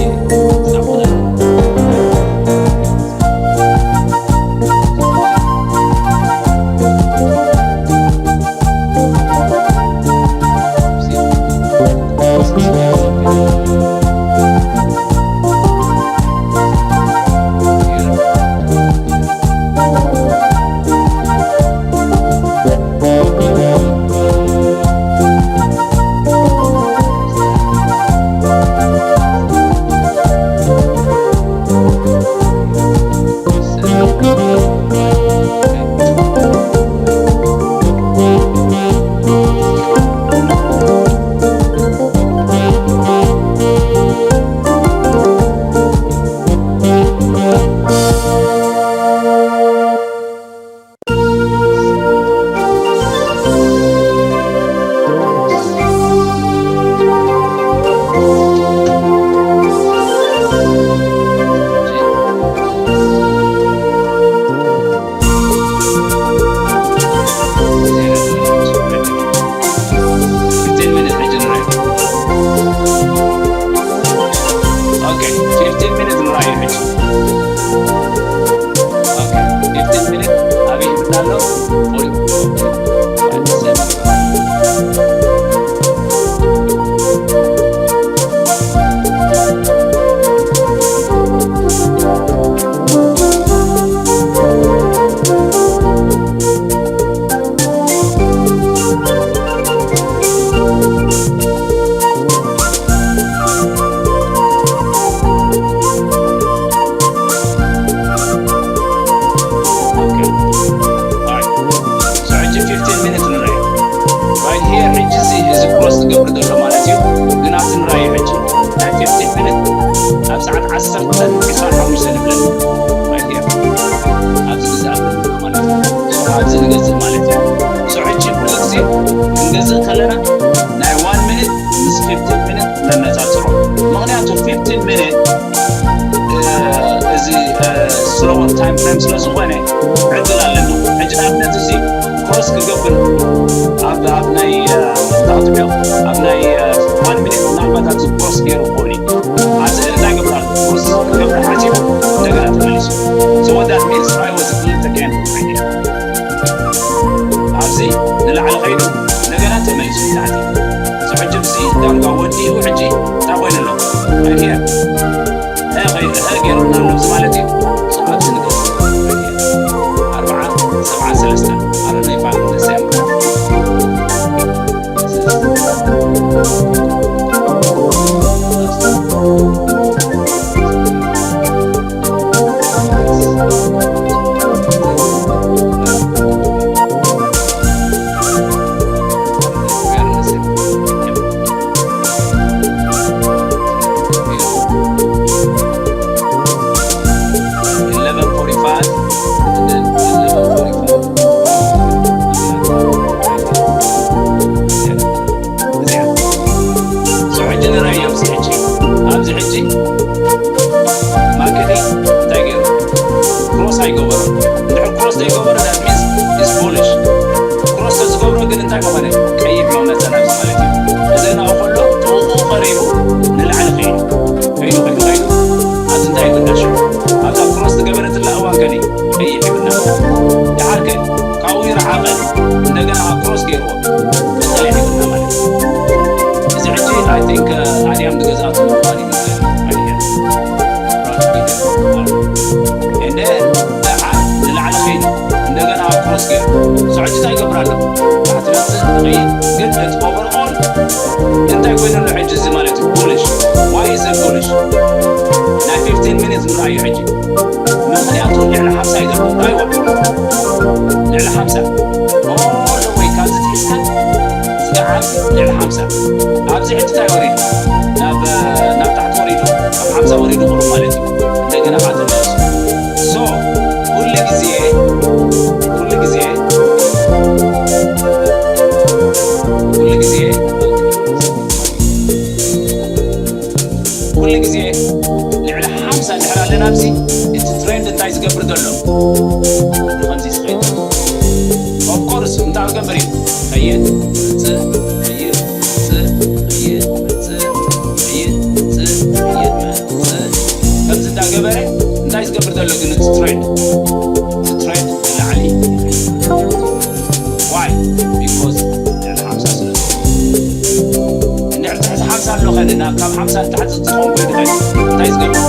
fifteen minutes ሕጂ ንርኣይ። Okay, fifteen minutes ንርኣይ ሕጂ። Okay, fifteen minutes ኣበይ ይብልና ኣሎ? Okay. Alright. So ሕጂ fifteen minutes ንርኣይ። Right here፣ ሕጂ እዚ፣ እዚ ክሮስ ዝገብር ዘሎ ማለት እዩ። ግን ኣብዚ ንርኣዮ ሕጂ። ናይ fifteen minutes ኣብ ሰዓት ዓሰርተ ዕስራን ሓሙሽተን ንብለን። Right here። ኣብዚ ግዛእ ማለት እዩ። So ኣብዚ ንገዝእ ማለት እዩ። So ሕጂ ኩሉ ግዜ ክንገዝእ ከለና ናይ one minute ምስ fifteen minutes ነነጻጽሮ። ምኽንያቱ fifteen minutes፣ እ፣ እዚ፣ እ፣ slower time frame ስለ ዝኾነ ዕድል ኣለና። ሕጂ ንኣብነት እዚ ክሮስ ክገብር ኣብ፣ ኣብ ናይ፣ እ፣ እንታይ ክትብሎ፣ ኣብ ናይ፣ እ፣ one minute ምናልባት ኣብዚ ክሮስ ገይሩ ክኸውን እዩ። ኣብዚ ግን እንታይ ገብር ኣሎ? ክሮስ ክገብር ሓሲቡ እንደገና ተመሊሱ። So what that means፣ I was ክልተ ከይኑ ኣብዚ ንላዕሊ ከይዱ እንደገና ተመሊሱ ንታሕቲ። እዚ ሕጂ እዚ ዳርጋ ወዲኡ ሕጂ እንታይ ኮይኑ ኣሎ? Right here። እንታይ ኸይ-፣ እንታይ ገይሩና ኣሎ ማለት እዩ? ኣብዚ ንገዝእ። ኣርብዓ ሰብዓ ሰለስተ። ኣረ ናይ ፋሚሊ ደስ ያምር። Eleven forty-five, and then eleven forty-four. እዚኣ። So ሕጂ ንርኣዮ ኣብዚ ሕጂ። ኣብዚ ሕጂ ማክዲ እንታይ ገይሩ? ክሮስ ኣይገበሮን። እንድሕር ክሮስ ዘይገበሮ፣ that means is bullish። ክሮስ ተዝገብሮ ግን እንታይ ምኾነ? ቀይሕ መመዘና ኣብዚ ማለት እዩ። እዚ ናብኡ ከሎ ጥቕኡ ቀሪቡ ንላዕሊ ከይዱ። ከይዱ፣ ከይዱ፣ ከይዱ። ኣብዚ እንታይ ይብል ሽዑ? ኣብዛ ክሮስ ዝገበረትላ እዋን ከኒ ቀይሕ ይብልና። ደሓር ከ ካብኡ ይረሓቐ፣ እንደገና ኣብ ክሮስ ገይርዎ። ቀጠልያ ይብልና ማለት እዩ። እዚ ሕጂ፣ I think፣ ኣድያም ዝገዝኣቶ ምዃን ይመስለኒ። ኣድያም። እንደ ደሓር ንላዕሊ ከይዱ፣ እንደገና ኣብ ክሮስ ገይሩ። So ሕጂ እንታይ ይገብር ኣሎ? ታሕቲ መጽእ፣ ይኸይድ። ግን እቲ overall እንታይ ኮይኑ ኣሎ ሕጂ እዚ ማለት እዩ? Bullish። Why is it bullish? ናይ fifteen minutes ንርኣዮ ሕጂ። ምኽንያቱ ልዕሊ ሓምሳ እዩ ዘሎ። ራይዋ። ልዕሊ ሓምሳ። All the way ካብዚ ትሒዝካ እስካዕ ኣብዚ ልዕሊ ሓምሳ። ኣብዚ ሕጂ እንታይ ወሪዱ? ናብ፣ ናብ ታሕቲ ወሪዱ፣ ካብ ሓምሳ ወሪዱ ቁሩብ ማለት እዩ። እንድሕር ኣለና ኣብዚ፣ እቲ ትሬንድ እንታይ ዝገብር ዘሎ? ከምዚ ዝኸይድ። ኦፍ ኮርስ እንታይ ክገብር እዩ? ኸይድ፣ መጽእ፣ ኸይድ፣ መጽእ፣ ኸይድ፣ መጽእ፣ ኸይድ፣ መጽእ፣ ኸይድ፣ መጽእ። ከምዚ እንዳገበረ እንታይ ዝገብር ዘሎ ግን እቲ ትሬንድ? እቲ ትሬንድ ንላዕሊ ይኸይድ። ዋይ? ቢኮዝ ልዕሊ ሓምሳ ስለ ዝኾነ። እንድሕር ትሕቲ ሓምሳ ኣሎ ኸድና፣ ካብ ሓምሳ ንታሕቲ ዝኾን ኮይኑ እንታይ፣ እንታይ ዝገብር?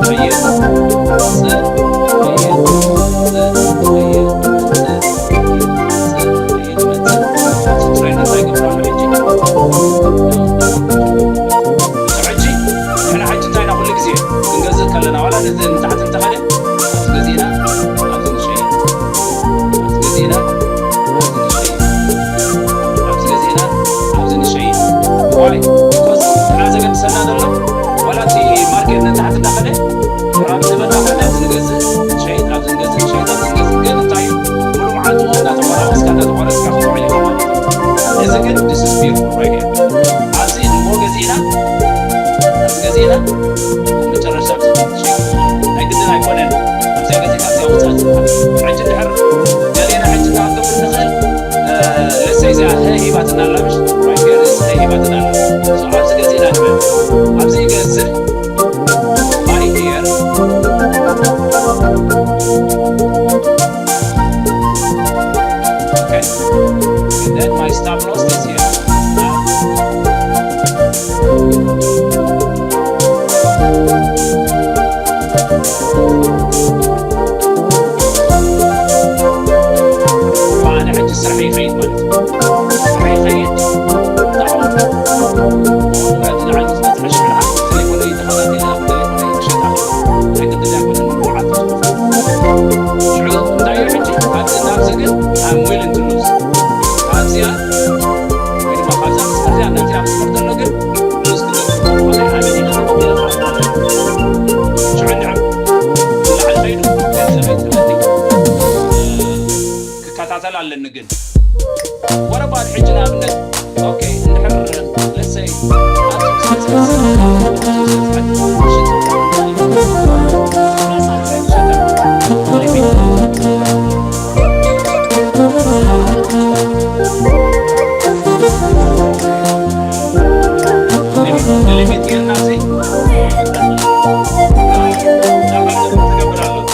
ኸይድ፣ መጽእ፣ ኸይድ፣ መጽእ፣ ኸይድ፣ መጽእ፣ ኸይድ፣ መጽእ። እቲ ትሬንድ እንታይ ይገብር ኣሎ ሕጂ? ሕጂ፣ ንሕና ሕጂ እንታይ ኢና ኩሉ ግዜ ክንገዝእ ከለና፣ ዋላ ነዚ ንታሕቲ እንተኸደ፣ ኣብዚ ገዚእና፣ ኣብዚ ንሸይጥ። ኣብዚ ገዚእና፣ ኣብዚ ንሸይጥ። ኣብዚ ገዚእና፣ ኣብዚ ንሸይጥ። ዋይ? ቢኮዝ ንሕና ዘገድሰና ዘሎ፣ ዋላ እቲ ማርኬት ንታሕቲ እንዳኸደ፣ ኣብ ዝበላ ኸደ፣ ኣብዚ ንገዝእ፣ ንሸይጥ፣ ኣብዚ ንገዝእ፣ ንሸይጥ፣ ኣብዚ ንገዝእ። ግን እንታይ እዩ? ሙሉ መዓልቲ እንዳተቆራረስካ፣ እንዳተቆረስካ ክትውዕል ኢኻ ማለት እዩ። እዚ ግን፣ this is beautiful right here። ኣብዚ ንጎ ገዚእና፣ ኣብዚ ገዚእና፣ መጨረሻ ኣብዚ ንሸይጥ። ናይ ግድን ኣይኮነን። ኣብዚኣ ገዚእካ ኣብዚኣ ውፅእ ዝበሃል። ሕጂ እንድሕር ገሌና ሕጂ እንታይ ክንገብር ንኽእል? እ፣ let's say እዚኣ ሀ ሂባትና ኣላ፣ ምሽ? Right here is ሀ ሂባትና ኣላ። So ኣብዚ ገዚእና ንበል። ኣብዚ ይገዝእ። Right here. Okay. And then my stop loss is here. ኣነ ሕጂ ስራሕ ይኸይድ ማለት እዩ። ስራሕ ይኸይድ። ዳዕዋ። ንብረት ንዓይ ምስ በፅሐ ሽዑ ከዓ ቴሌፎነይ ተኸታቲለ ኣብ ቴሌፎነይ ክሸጣ። ናይ ግድን ኣይኮነን መዓት። ሽዑ እንታይ እዩ ሕጂ? ኣብዚ ናብዚ ግን I'm willing to lose። ካብዚኣ ወይ ድማ ካብዛ መስመር እዚኣ ናብዚኣ መስመር ዘሎ ግን ሉዝ ክገብር ከሎ፣ ኣነ ሓይሊ ይገብር ማለት እዩ። ሽዑ እንድሕር ንላዕሊ ከይዱ ገንዘበይ ትበልዕ። ክከታተል ኣለኒ ግን። What about ሕጂ ንኣብነት፣ ኦኬ፣ እንድሕር፣ let's say፣ ሊሚት ጌርና እዚ ትገብር ኣሎ።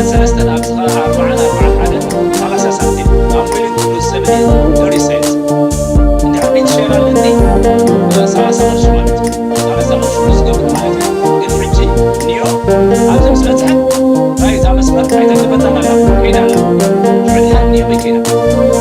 ሰለስተን ኣብዚ ኸዓ ኣርባዓን ኣርባዓን ሓደን ሰላሳ ሳንቲም። I'm willing to lose seventy, thirty cents። እንድሕር ሚእቲ ሸር ኣለኒ፣ ሰላሳ ቅርሺ ማለት እዩ። ሰላሳ ቅርሺ እዩ ዝገብር ማለት እዩ። ግን ሕጂ ኒዮ ኣብዚ ምስ በጽሐ፣ ናይ እዛ መስመር ኣይተከፈተን ኣላ፣ ከይዳ ኣላ። ሽዑ ድሓር ኒዮ ከይዳ። ብዙሕ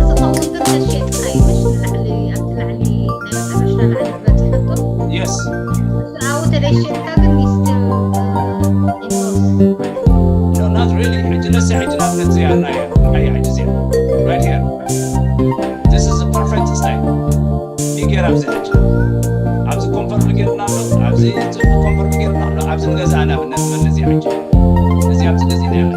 ዝኸውን ግን ተሸጥካ እዩ፣ ምሽ ንላዕሊ፣ ኣብቲ ላዕሊ ናይ መጨረሻ ላዕሊ ዝበፅሐቶ። Yes. ኣብኡ ተደይሸጥካ ግን you still, uh, in loss. No, not really. ሕጂ ነሳ ሕጂ ናብነት እዚኣ ርኣያ። ርኣያ ሕጂ እዚኣ። Right here. This is a perfect style. ፊገር ኣብዚ ሕጂ። ኣብዚ ኮንፈርም ጌርና ኣሎ። ኣብዚ ጽቡቕ ኮንፈርም ጌርና ኣሎ። ኣብዚ ንገዝኣ ናብነት በል እዚኣ ሕጂ። እዚ ኣብዚ ገዚእና ያለ።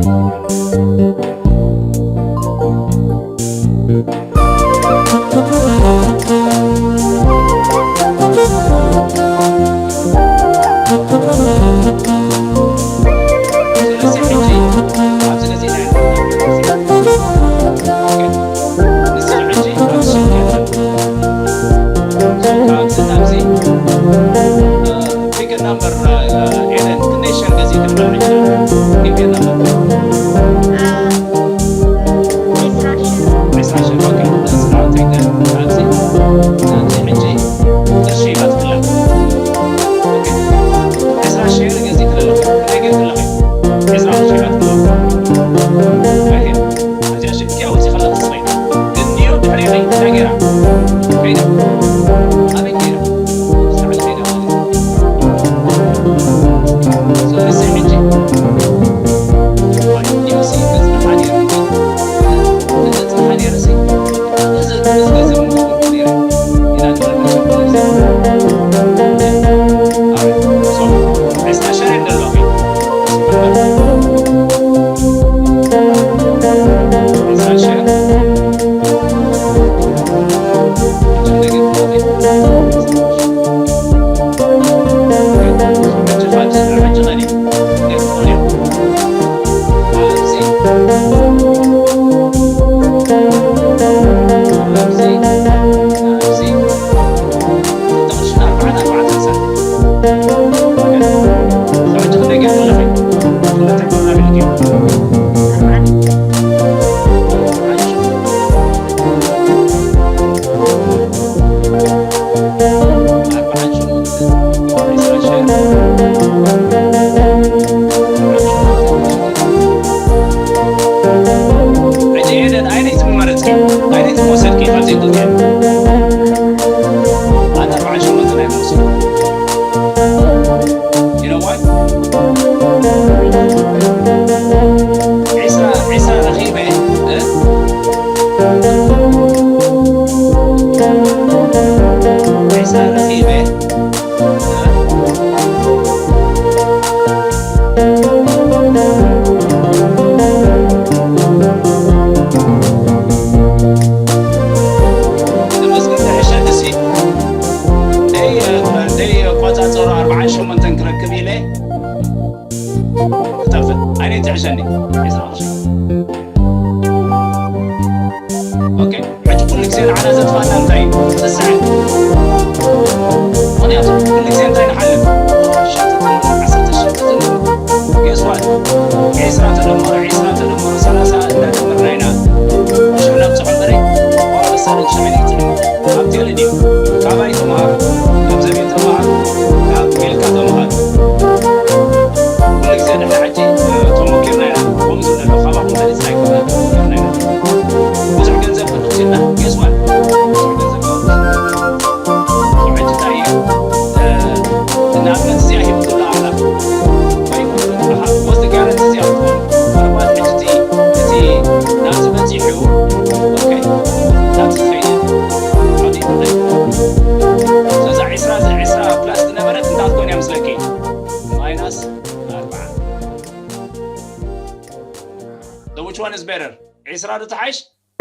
Which one is better? ዒስራ ዶ ትሓይሽ?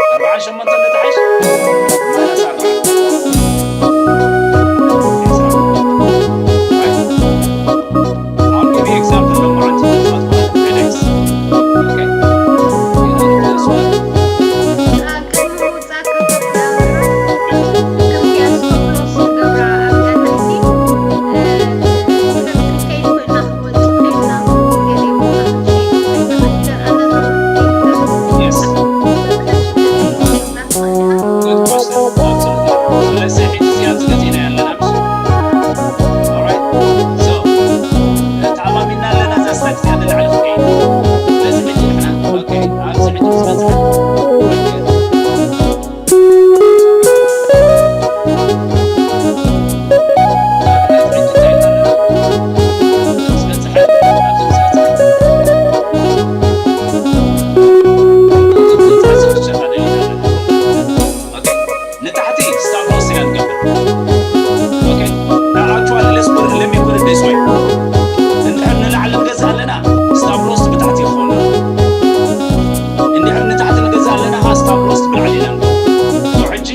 ኣርባዓን ሸሞንተን ንታሕሽ፣ ሰላሳ ኣርባዕተ። I'll give you example ሎማዓንቲ፣ this one. Okay? You know, this one. Yes. Good question. Absolutely. ስለዚ ሕጂ እዚኣ ኣብዚ ገዚእና ኣለና፣ ምስ Alright? So፣ ተኣማሚና ኣለና፣ እዛ ስታክ እዚኣ ንላዕሊ ክትከይድ። ስለዚ ሕጂ ንሕና፣ ኦኬ፣ ኣብዚ ሕጂ ምስ በጽሐ፣ ንታሕቲ ስታፕ ሎስ ኢና ንገብር። ኦኬ? Actually, let's put it, let me put it this way. እንድሕር ንላዕሊ ንገዝእ ኣለና፣ ስታፕ ሎስ ብታሕቲ ይኸውን። እንድሕር ንታሕቲ ንገዝእ ኣለና፣ ከዓ ስታፕ ሎስ ብላዕሊ ኢና ንገብር። So፣ ሕጂ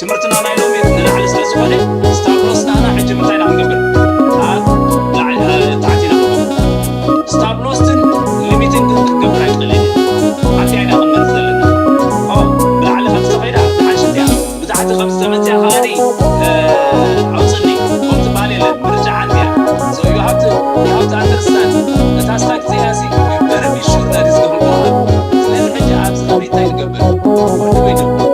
ትምህርትና ናይ ሎሚ ንላዕሊ ስለ ዝኾነ፣ ስታፕ ሎስ ንዓና ሕጂ ምንታይ ኢና ክንገብር? ኣብ ላዕሊ፣ ኣብ ታሕቲ ኢና ክንገብር። ስታፕ ሎስን ሊሚትን ግን ክንገብር ኣይንኽእልን ኢና። ሓንቲ ኢና ክንመርጽ ዘለና። ኦ፣ ብላዕሊ ከም ዝተኸይዳ ሓንቲ ሓንሽቲ እያ። ብታሕቲ ከም ዝተመጽያ ከኣኒ፣ እ፣ ኣውጽኒ። ከምኡ ዝበሃል የለን። ምርጫ ሓንቲ እያ። So you have to, you have to understand። እታ ስታክ እዚኣ ሲ፣ you better be sure that it's gonna go up። ስለዚ ሕጂ ኣብዚ ከመይ እንታይ ንገብር? What do we do?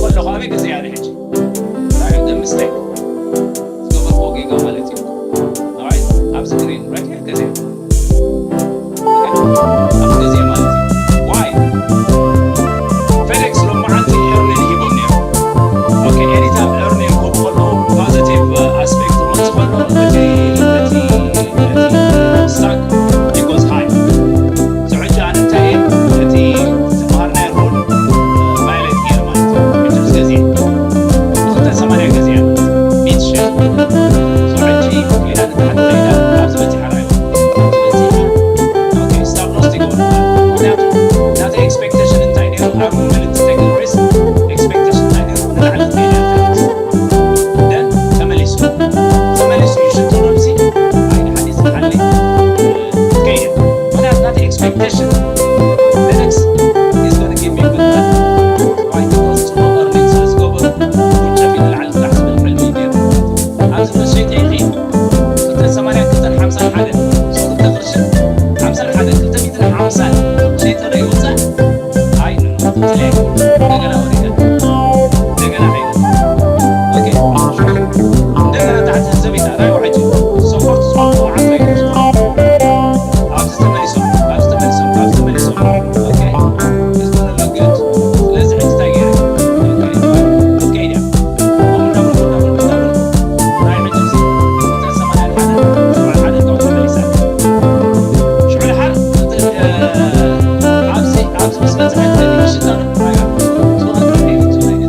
ኣለኹ ኣበይ ገዚኣ እያ ሕጂ? Right, the mistake ዝገበርኩዎ ጌጋ ማለት እዩ። Alright፣ ኣብዚ ግሪን right here ገዚኣ። Okay? ኣብዚ ገዚኣ ማለት እዩ። Why? FedEx ሎማዓንቲ earning ሂቦም ነይሮም። Okay፣ anytime earning ክህቡ ከለዉ positive aspect ክመጽእ ከሎ እቲ እቲ እቲ stock it goes high። So ሕጂ ኣነ እንታይ እየ እቲ ዝመሃርናዮ rule violate ገይረ ማለት እዩ። ሕጂ ምስ ገዚአ ብክልተ ሰማንያ ገዚአ ሚት ሸር። So ሕጂ ክሊላ ንታሕቲ ከይዳ ኣብዚ በጺሓ ራእይዋ። ኣብዚ በጺሓ። Okay, stop loss ትገብሩ። ምክንያቱ ናተይ expectation እንታይ ነይሩ? ኣብ moment take risk expectation እንታይ ነይሩ? ንላዕሊ ትኸይድ እያ። Then ተመሊሱ። ተመሊሱ ይሽጡ ነብሲ። ኣይ፣ ንሓዲ ዝሓሊ። ከይደ። ምክንያቱ ናተይ expectation FedEx is gonna give me good money. Why? Because ጽቡቕ earning ስለ ዝገበሩ፣ ውንጨፍ ንላዕሊ ጥራሕ ዝብል ሕልሚ ነይሩ። ኣብዚ መሸጢ ይኸይድ። ክልተ ሰማንያ፣ ክልተ ሓምሳ ሓደ። So ክልተ ቅርሽን ሓምሳ ሓደ፣ ክልተ ሚእትን ሓምሳን ሸይጠ ዶ ይወጻእ? ኣይ፣ ኖ፣ ኖ፣ ትለይ። እንደገና ወሪደ። እንደገና ኸይደ። ኦኬ። እንደገና ታሕቲ ዘቢጣ፣ ናይ ውሕጅ። ሰፖርት ዝኾኑ መዓት ናይ ውሕጅ። ኣብዚ ተመሊሶም፣ ኣብዚ ተመሊሶም፣ ኣብዚ ተመሊሶም። ኦኬ። እዚ ዝኾነ መገድ። ስለዚ ሕጂ እንታይ ገይረ? ኦኬ። ከይደ። ዳብል፣ ዳብል፣ ዳብል፣ ዳብል። ናይ ሕጂ እዚ፣ ክልተ ሰማንያን ሓደን፣ ሰብዓን ሓደን ካብኡ ተመሊሳ። ሽዑ ድሓር፣ እ፣ ኣብዚ፣ ኣብዚ ምስ በጽሐት፣ ሽታ፣ ራያ፣ ዞና፣ ዞና፣ ዞና፣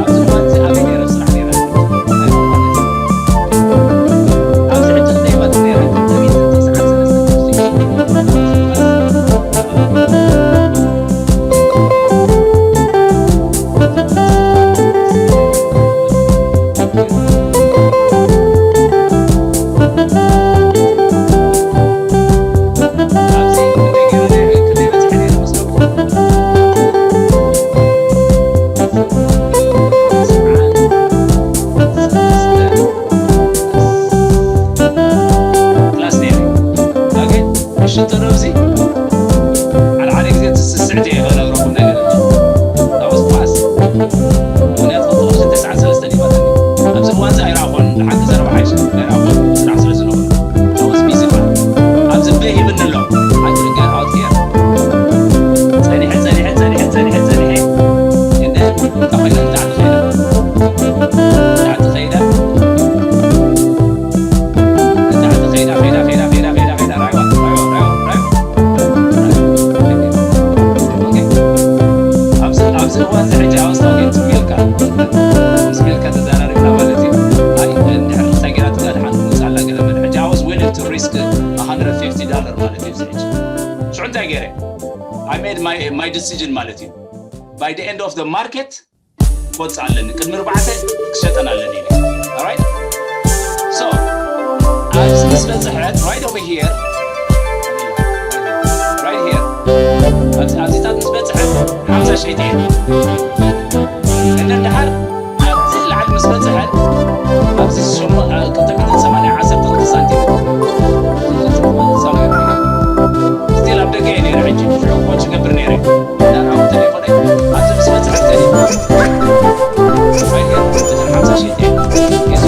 ኣብዚ እዋን እዚ ኣበይ ነይረ ስራሕ ነይረ? ኣብዚ ሕጂ ክንደይ ይመጽእ ነይረ? ክልተ ሚእትን ተስዓን ሰለስተን። ክላስ ነይሩ። ኦኬ፣ ምሽት ተደብዚ ሓደ ሓደ ግዜ እቲ ስስዕቲ እየ ክነግረኩም ነገር። That was fast። ምኽንያቱ ክልተ ሺሕ ተስዓን ሰለስተን ይመጸኒ። ኣብዚ እዋን እዚ ኣይረኣኹን፣ ንሓቂ ዘረባ ሓይሽ ኣይረኣኹን፣ ስራሕ ስለ ዝነበሩ። That was busy one። ኣብዚ በይ ይብኒ ኣሎ። ሓቂ ነገር out here። ጸኒሐ፣ ጸኒሐ፣ ጸኒሐ፣ ጸኒሐ፣ ጸኒሐ። And then፣ እንታይ ኮይነ፣ ንታሕቲ ከይደ። ንታሕቲ ከይደ። ንታሕቲ ከይዳ፣ ከይዳ፣ ከይዳ፣ ከይዳ፣ ከይዳ፣ ከይዳ፣ ራይዋ፣ ራይዋ፣ ራይዋ፣ ራይዋ። ኦኬ። ኣብዚ፣ ኣብዚ እዋን እዚ ሕጂ ኣወስታ ጌት ሜልካ፣ ምስ ሜልካ ተዘራሪብና ማለት እዩ። ኣይ፣ እንድሕር ጸጊራ ትግዳ ድሓን ትመጽእ ኣላ ገለ መለ። ሕጂ I was willing to risk a hundred fifty dollar ማለት እዩ እዚ ሕጂ። ሽዑ እንታይ ገይረ? I made my, my decision ማለት እዩ። By the end of the market፣ ክወፅእ ኣለኒ፣ ቅድሚ ኣርባዕተ ክሸጠን ኣለኒ ኢለ። Alright? So፣ ኣብዚ ምስ በፅሐት፣ right over here፣ right here፣ ኣብዚ፣ ኣብዚታት ምስ በፅሐት፣ ሓምሳ ሸይጠ እየ። And then ድሓር፣ ኣብዚ ላዕሊ ምስ በፅሐት፣ ኣብዚ ሽሞ-፣ አ፣ ክልተ ሚእትን ሰማንያ ዓሰርተ ክልተ ሳንቲም። Still ኣብ ደገ እየ ነይረ ሕጂ፣ ሽዑ ኮች እገብር ነይረ። ዳርጋ ተሌፎነይ ኣብዚ ምስ በጽሐ ተሌፎን ሓምሳ ሺሕ ኩሉ ግዜ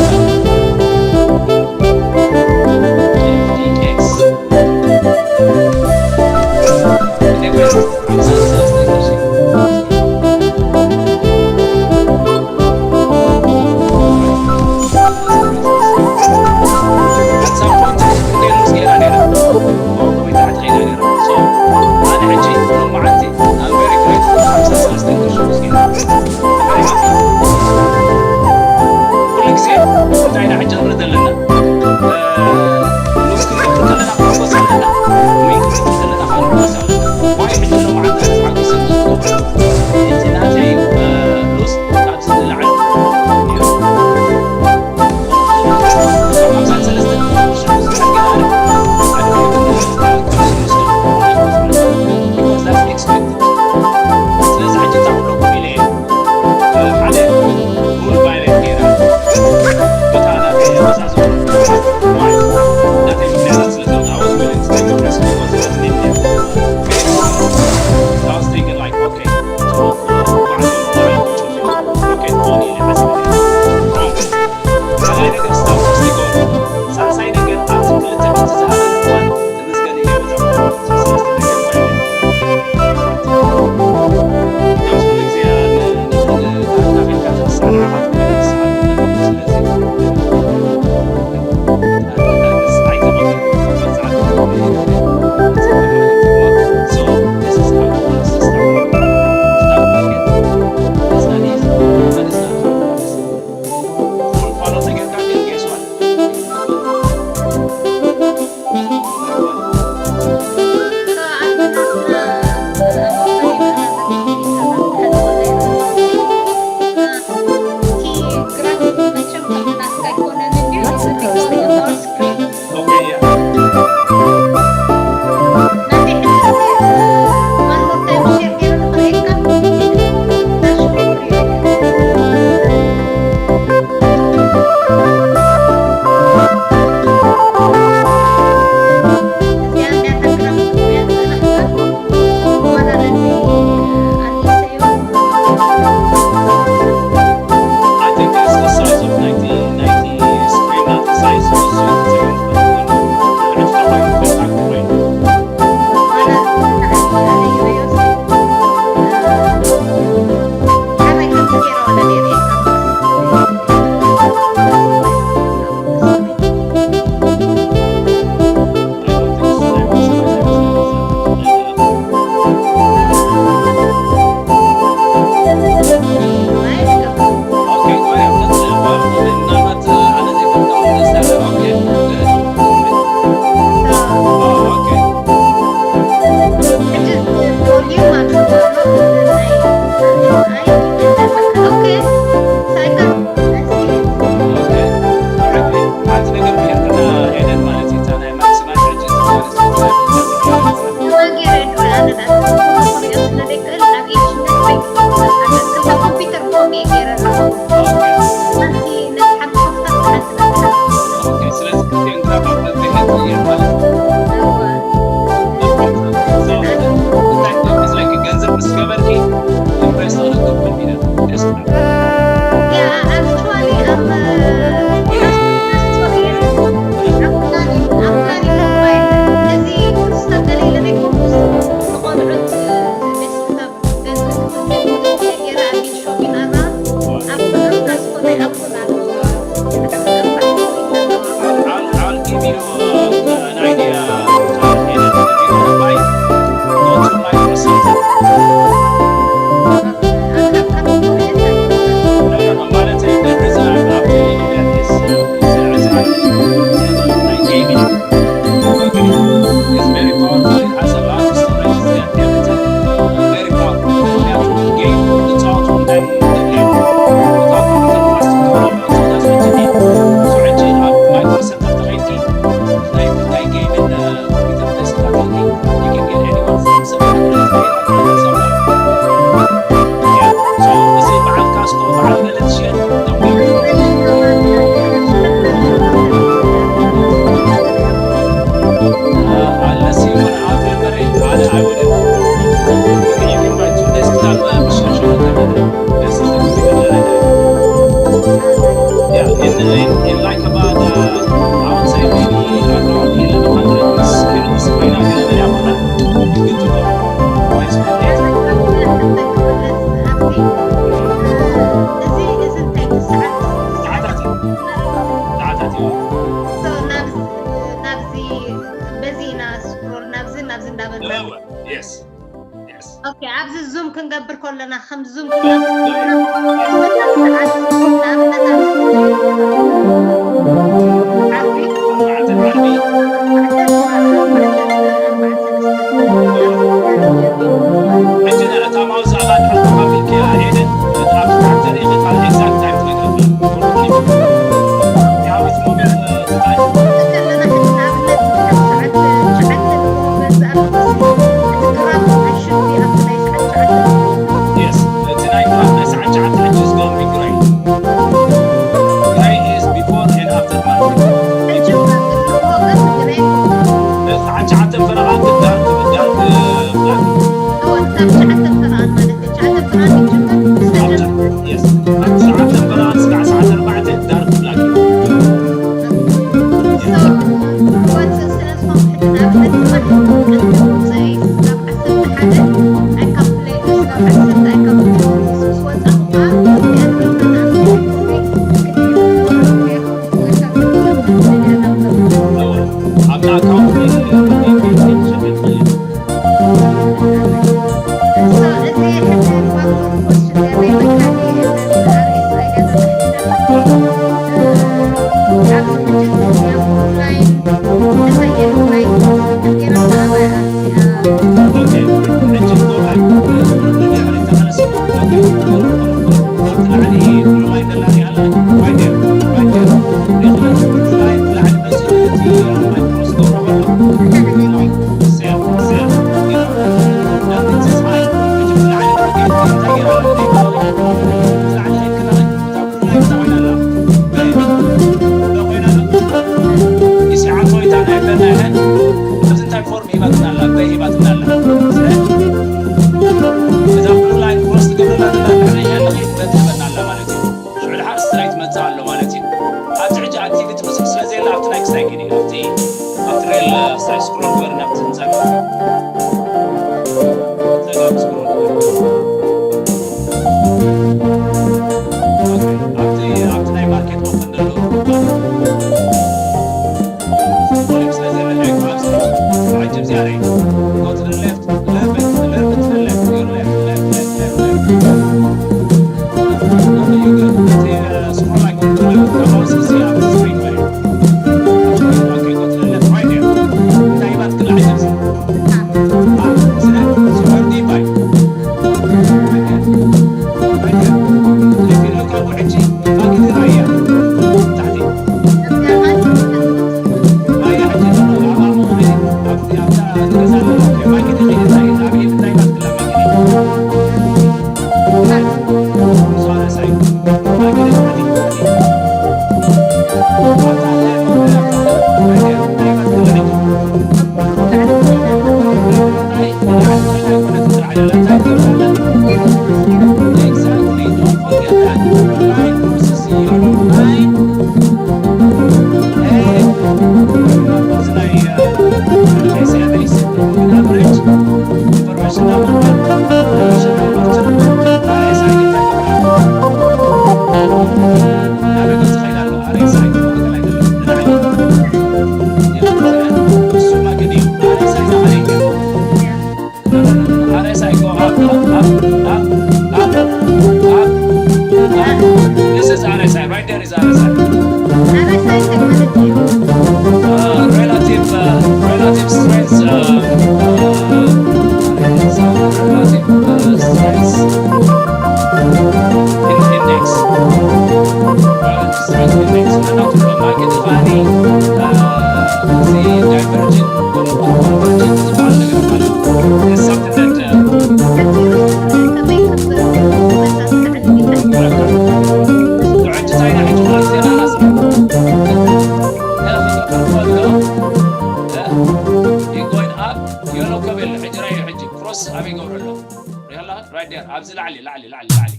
እንታይ ኢና ሕጂ ንርኢ ዘለና? እ፣ ሉዝ ክንገብር ከለና ክንሕጎስ ኣለና፣ ዊን ክንገብር ከለና ከዓ ንሕጎስ ኣለና። ዋይ ሕጂ ሎማዓንቲ ተሓጒሰ No, no, no, ማለት the reason I'm, I'm telling you that is, uh, is, uh, is, uh, is, uh, gaming. Okay. It's very powerful. It has a lot of storage. It's got everything. Uh, very powerful. ምክንያቱ game ንፃወቱ እንታይ እንታይ game ንፃወቱ። So that's what you need. So ሕጂ ኣብ Microsoft ተጠቒምኪ ናይ ናይ game ን ኮምፒውተር ዴስክቶፕ you can get anyone from seven hundred to eight hundred. Yeah. So እዚ በዓል ካስኮ በዓል ገለ ትሽየጥ unless you want to outlet በረ ኣነ I wouldn't. You can buy two desktop machines. Yeah, in, in, in like about, uh, I would say maybe around eleven hundred is, is right now, yeah, yeah, but you need to go. Why is it? ሰዓታት እዩ። ሰዓታት እዩ። So, ናብዚ ናብዚ በዚ ኢና ስክሮል ናብዚ ናብዚ እንዳበልና እወ፣ yes, yes. ኦኬ፣ ኣብዚ ዙም ክንገብር ከለና ከም ዙም ክንገብር ከለና ሰዓት ንኣብነት ኣብዚ ዓርቢ ኣርባዕተ ዓርቢ ሕጂ እታ ማውዝ ኣላ ድሕሪ ተኸፊልክያ ኤደን፣ ኣብቲ ታሕቲ ተሪኺ እታ exact time ትነግረኒ። You have it moment, uh, the time? Yes, it's like not nice. Yes, it's like not nice. I can't, I just don't regret. Gray is before and after market. ሕጂ እኮ ግን ግሬ እኮ። ተዓቻዓተ ፈረቓ ዳርክ፣ ዳርክ፣ ዳርክ። እወ፣ ተዓቻዓተ ፈረቓ ማለት እዩ። ተዓቻዓተ ፈረቓ ይጅምር። Yes. ተዓቻዓተ ፈረቓ እስካዕ ሰዓት ኣርባዕተ ዳርክ ብላክ እዩ። So, what is this one? ንኣብነት፣ ጽባሕ ቅድሚ ምውጸይ፣ ስጋብ ዓሰርተ ሓደ ኣይካልኩሌት፣ ስጋብ ዓሰርተ ኣይካልኩሌት፣ ምስ ወጻኹ ከኣ፣ ኣብታ ኣካውንት ሂባትና ኣላ፣ እንታይ ሂባትና ኣላ? እዛ ብሉ ላይን ክሮስ ትገብረላ ዘላ ድሕሪ እያ ኣለኺ፣ ትህበና ኣላ ማለት እዩ። ሽዑ ድሓር ስትራይት መጽእ ኣሎ ማለት እዩ። ኣብቲ ሕጂ ኣክቲቪቲ ብዙሕ ስለ ዘየለ ኣብቲ ናይ ክስታይ ግዲ፣ ኣብቲ፣ ኣብቲ ሬል ክስታይ ስክሮል ግበር፣ ናብቲ ህንጻ ግበር። ጸጋም ስክሮል ግበር። ኦኬ፣ ኣብቲ፣ ኣብቲ ናይ ማርኬት ኦፕን ዘሎ ኦሊክ ስለ ዘለ፣ ኣብዚ፣ ኣብዚ እዚኣ ርኤ። Go to the left. Left, left, left, left, your left, left, left, left, left. No, no, you go. እቲ፣ uh, scroll like to the left. Come on, see, see, I'm straight way. Okay, go to the left, right there. እንታይ ይባል ክላ ዓይነት? Ah, see that? So where do you buy? Right there. Right there. If you look up, ሕጂ፣ ማኪ ራያ። ታሕቲ። Exactly. Don't forget that. Line process, your line. Hey, Up, up, up, up, up. This is R S I. Right there is R S I. R S I እንታይ ማለት እዩ? Uh, relative, uh, relative strength, uh, uh, relative uh, strength in- index. Relative strength index. Relative ማግኔት ኻኒ፣ uh, the divergent, convergent ዝበሃል ነገር ማለት እዩ። It's something that, uh, ከመይ ከም ዘሎ መሳስዕ ሕጂ ቻይና ሕጂ ማለት ዜና ናስ going up የሎ ከብል ሕጂ ራይ ሕጂ ክሮስ ኣበይ ገብረሎ ያላ right there ኣብዚ ላዕሊ ላዕሊ ላዕሊ ላዕሊ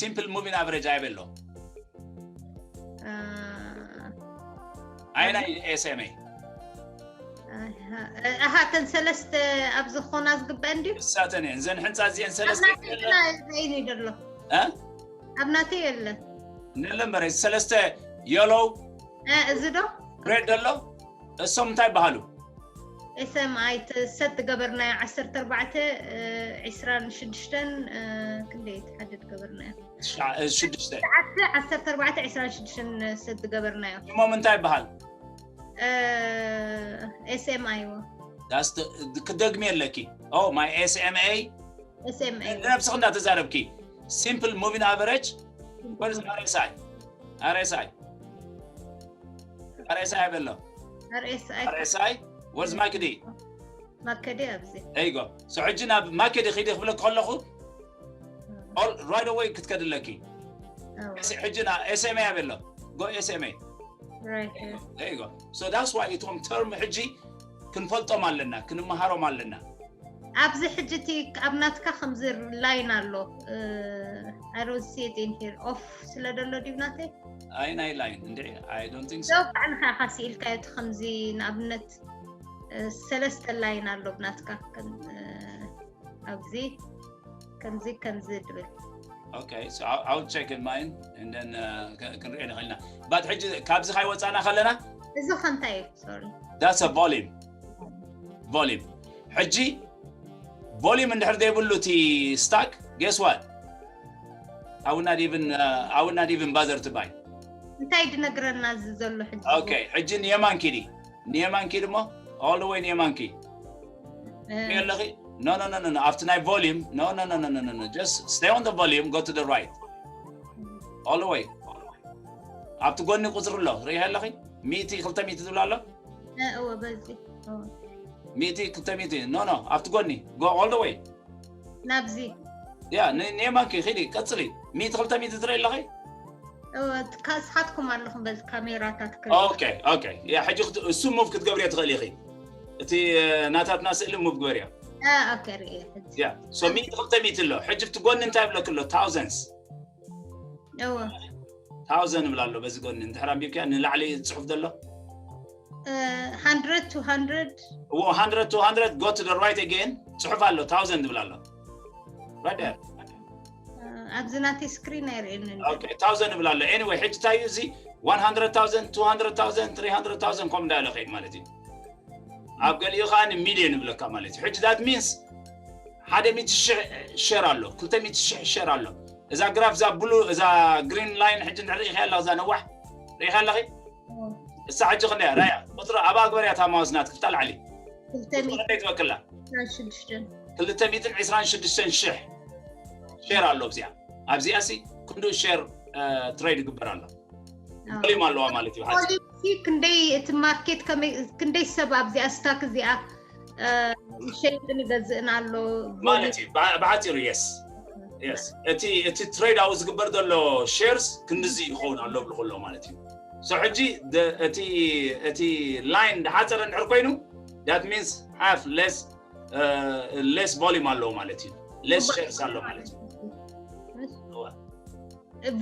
simple moving average ኣይበሎ ኣይናይ S M A ኣሃ እተን ሰለስተ ኣብ ዝኾና ዝግበአን ድዩ? እሳተን እየን እዘን ሕንፃ እዚአን ሰለስተ ናትና ርእኒ ደሎ እ? ኣብ ናተይ የለን ነለ እምበር እዚ ሰለስተ የሎው እ፣ እዚ ዶ ሬድ ደሎ እሶም እንታይ ይበሃሉ? S M I ሰት ዝገበርናዮ ዓሰርተ ኣርባዕተ ዒስራን ሽዱሽተን ክንደይ ትሓድድ ገበርናዮ ትሽዓ- እ፣ ሽዱሽተ ዓሰርተ ኣርባዕተ ዒስራን ሽዱሽተን ሰት ዝገበርናዮ ሽሞም እንታይ ይበሃል? S M I ዎ ዳስ ክደግሚ ኣለኪ ኦ my S M A S M A ንነብስኺ እንዳተዛረብኪ simple moving average what is R S I? R S I R S I በሎ R S I R S I what is ማክዲ ማከዲ ኣብዚ there you go so ሕጂ ናብ ማክዲ ኺዲ ክብለኪ ከለኹ all right away ክትከድለኪ ኣዎ፣ ሕጂ ና S M A በሎ go S M A right here። there you go so that's why እቶም term ሕጂ ክንፈልጦም ኣለና ክንመሃሮም ኣለና ኣብዚ ሕጂ እቲ ኣብ ናትካ ከምዚ line ኣሎ I don't see it in here off ስለ ደሎ ድዩ ናተይ ኣይ ናይ line እንደ I don't think so ዘው ባዕልኻ ኢኻ ስኢልካዮ እቲ ከምዚ ንኣብነት እ፣ ሰለስተ line ኣሎ ብናትካ ከም እ፣ ኣብዚ ከምዚ ከምዚ ድብል okay so I'll, I'll check in mine and then uh, ክንሪኦ ንኽእልና but ሕጂ ካብዚ ካይወፃና ከለና እዚ ከ እንታይ እዩ sorry that's a volume volume ሕጂ volume እንድሕር ዘይብሉ እቲ stock guess what I would not even uh, I would not even bother to buy እንታይ ድነግረና እዚ ዘሎ ሕጂ okay ሕጂ ንየማን ኪዲ ንየማን ኪዲ እሞ all the way ንየማን ኪ እ፣ ኣለኺ no no no no no ኣብቲ ናይ volume no no no no no no no just stay on the volume go to the right all the way ኣብቲ ጎኒ ቁፅሪ ኣሎ ርኢ ኣለኺ ሚእቲ ክልተ ሚእቲ ዝብል ኣሎ እ፣ እወ በዚ እወ። ሚእቲ ክልተ ሚእቲ no no ኣብቲ ጎኒ go all the way ናብዚ yeah ንየማንኪ ኺዲ ቀፅሊ ሚእቲ ክልተ ሚእቲ ትርኢ ኣለኺ እወ፣ እቲ ካስኻትኩም ኣለኹም በዚ ካሜራታት ከ okay okay yeah ሕጂ ክት- እሱ move ክትገብርዮ ትኽእሊ ኢኺ እቲ ናታትና ስእሊ move ግበርዮ እ፣ okay ርእየ ሕጂ yeah so ሚእቲ ክልተ ሚእቲ ኣሎ ሕጂ ብቲ ጎኒ እንታይ ብለክ ኣሎ thousands እወ thousand ይብል ኣሎ በዚ ጎኒ እንድሕር ኣንቢብካ ንላዕሊ ፅሑፍ ዘሎ እ፣ hundred two hundred እዎ hundred two hundred go to the right again ፅሑፍ ኣሎ thousand ይብል ኣሎ right there ኣብዚ ናተይ screen ኣይርእየንን okay thousand ይብል ኣሎ anyway ሕጂ እንታይ እዩ እዚ one hundred thousand two hundred thousand three hundred thousand ከም እንዳለ ከይድ ማለት እዩ ኣብ ገሊኡ ከዓ ን million ይብለካ ማለት እዩ ሕጂ that means ሓደ ሚእቲ ሽሕ share ኣሎ ክልተ ሚእቲ ሽሕ share ኣሎ እዛ ግራፍ እዛ ብሉ እዛ green line ሕጂ ንርኢ ከ ኣለኻ እዛ ነዋሕ ርኢ ኣለኺ እሳ ሕጂ ክንደያ ራያ ቁፅሪ ኣብ ኣግበርያ እታ mouse ናትክ ፍታ ላዕሊ ክልተ ቁፅሪ ክንደይ ትበክላ ሚእትን ሽዱሽተን ክልተ ሚእትን ዕስራን ሽዱሽተን ሽሕ share ኣሎ ኣብዚኣ ኣብዚኣ ሲ ክንዱ share trade ይግበር ኣሎ volume ኣለዋ ማለት እዩ ሓፂ ፖሊሲ ክንደይ እቲ ማርኬት ከመይ ክንደይ ሰብ ኣብዚኣ stock እዚኣ እ፣ ይሸይጥን ይገዝእን ኣሎ ማለት እዩ ብዓ- ብዓፂሩ yes yes እቲ እቲ trade ኣብኡ ዝግበር ዘሎ shares ክንድዚ ይኸውን ኣሎ ብሉ ከሎ ማለት እዩ so ሕጂ the- እቲ እቲ line ዝሓፀረ እንድሕር ኮይኑ that means have less uh, less volume ኣለዎ ማለት እዩ less shares ኣሎ ማለት እዩ እወ።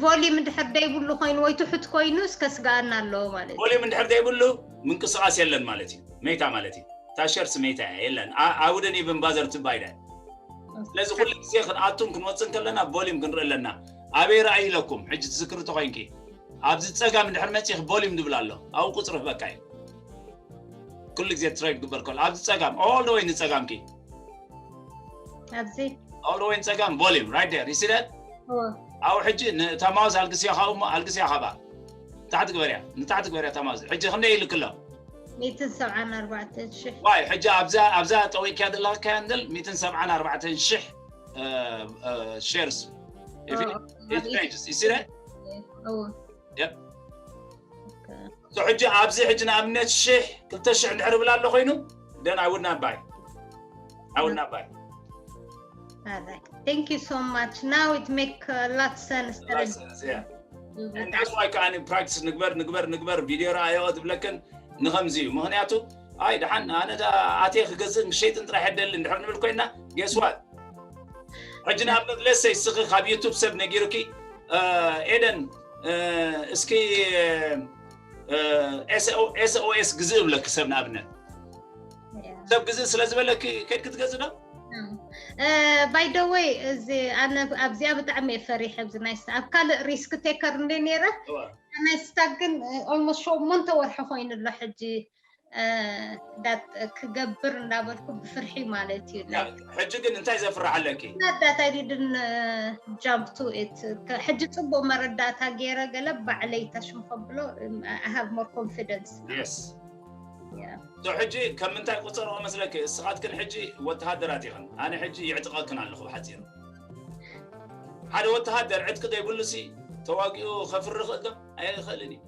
volume እንድሕር ደይብሉ ኮይኑ ወይ ትሑት ኮይኑ እስከ ስጋኣና ኣለዎ ማለት እዩ volume እንድሕር ዘይብሉ ምንቅስቃስ የለን ማለት እዩ መይታ ማለት እዩ እታ shares መይታ እያ የለን I- I wouldn't even bother to buy that ስለዚ ኩሉ ግዜ ክንኣቱን ክንወፅን ከለና volume ክንርኢ ኣለና ኣበይ ራእይ ኢለኩም ሕጂ ትዝክሪ ተኮይንኪ ኣብዚ ጸጋም እንድሕር መጺኺ volume ዝብል ኣሎ፣ ኣብኡ ቁጽሪ ክህበካ እዩ። ኩሉ ግዜ trade ክግበር ከሎ ኣብዚ ጸጋም፣ all the way ንጸጋምኪ፣ ኣብዚ all the way ንጸጋም volume right there, you see that? እዎ፣ ኣብኡ ሕጂ ንታ mouse ኣልግስያ ካብኡ እሞ ኣልግስያ ካብኣ ንታሕቲ ግበርያ፣ ንታሕቲ ግበርያ እታ mouse። ሕጂ ክንደይ ኢልክ ኣሎ? ሚእትን ሰብዓን ኣርባዕተን ሽሕ። ዋይ፣ ሕጂ ኣብዛ ኣብዛ ጠዊቅያ ዘለካ candle ሚእትን ሰብዓን ኣርባዕተን ሽሕ shares። If it, it changes, you see that? እዎ፣ Yep. So ሕጂ ኣብዚ ሕጂ ንኣብነት ሽሕ ክልተ ሽሕ እንድሕር ብል ኣሎ ኮይኑ፣ then I would not buy. I would not buy. Alright. Thank you so much. Now it make a lot sense. Like, yeah. And that's why ከኣ practice ንግበር ንግበር ንግበር፣ ቪድዮ ረኣዮ ዝብለክን ንኸምዚ እዩ። ምኽንያቱ ኣይ ደሓን ኣነ ዳ ኣትየ ክገዝእን ክሸይጥን ጥራሕ የደሊ እንድሕር ንብል ኮይና፣ guess what? ሕጂ ንኣብነት let's say እስኺ ካብ YouTube ሰብ ነጊሩኪ፣ ኤደን እስኪ S O S ግዝእ ብለኪ ሰብ ንኣብነት፣ ሰብ ግዝእ ስለ ዝበለኪ ከይድ ክትገዝእ ዶ? By the way፣ እዚ ኣነ ኣብዚኣ ብጣዕሚ እየ ፈሪሐ። ኣብዚ ናይ ኣብ ካልእ risk taker እንደ ነይረ፣ ናይ ስታክ ግን almost ሸሞንተ ወርሒ ኮይኑ ኣሎ ሕጂ። ክገብር እንዳበልኩ ብፍርሒ ማለት እዩ። ሕጂ ግን እንታይ ዘፍርሕ ኣለኪ? That I didn't jump to it። ሕጂ ፅቡቅ መረዳእታ ገይረ ገለ ባዕለይ ታሽም ከብሎ I have more confidence። ሕጂ ከም ምንታይ ቁፀርኦ መስለኪ? እስኻትክን ሕጂ ወተሃደራት ኢኽን፣ ኣነ ሕጂ ይዕጥቐክን ኣለኹ ብሓፂሩ። ሓደ ወተሃደር ዕጥቂ ዘይብሉሲ ተዋጊኡ ከፍሪ ይኽእል ዶ? ኣይኽእልን እዩ።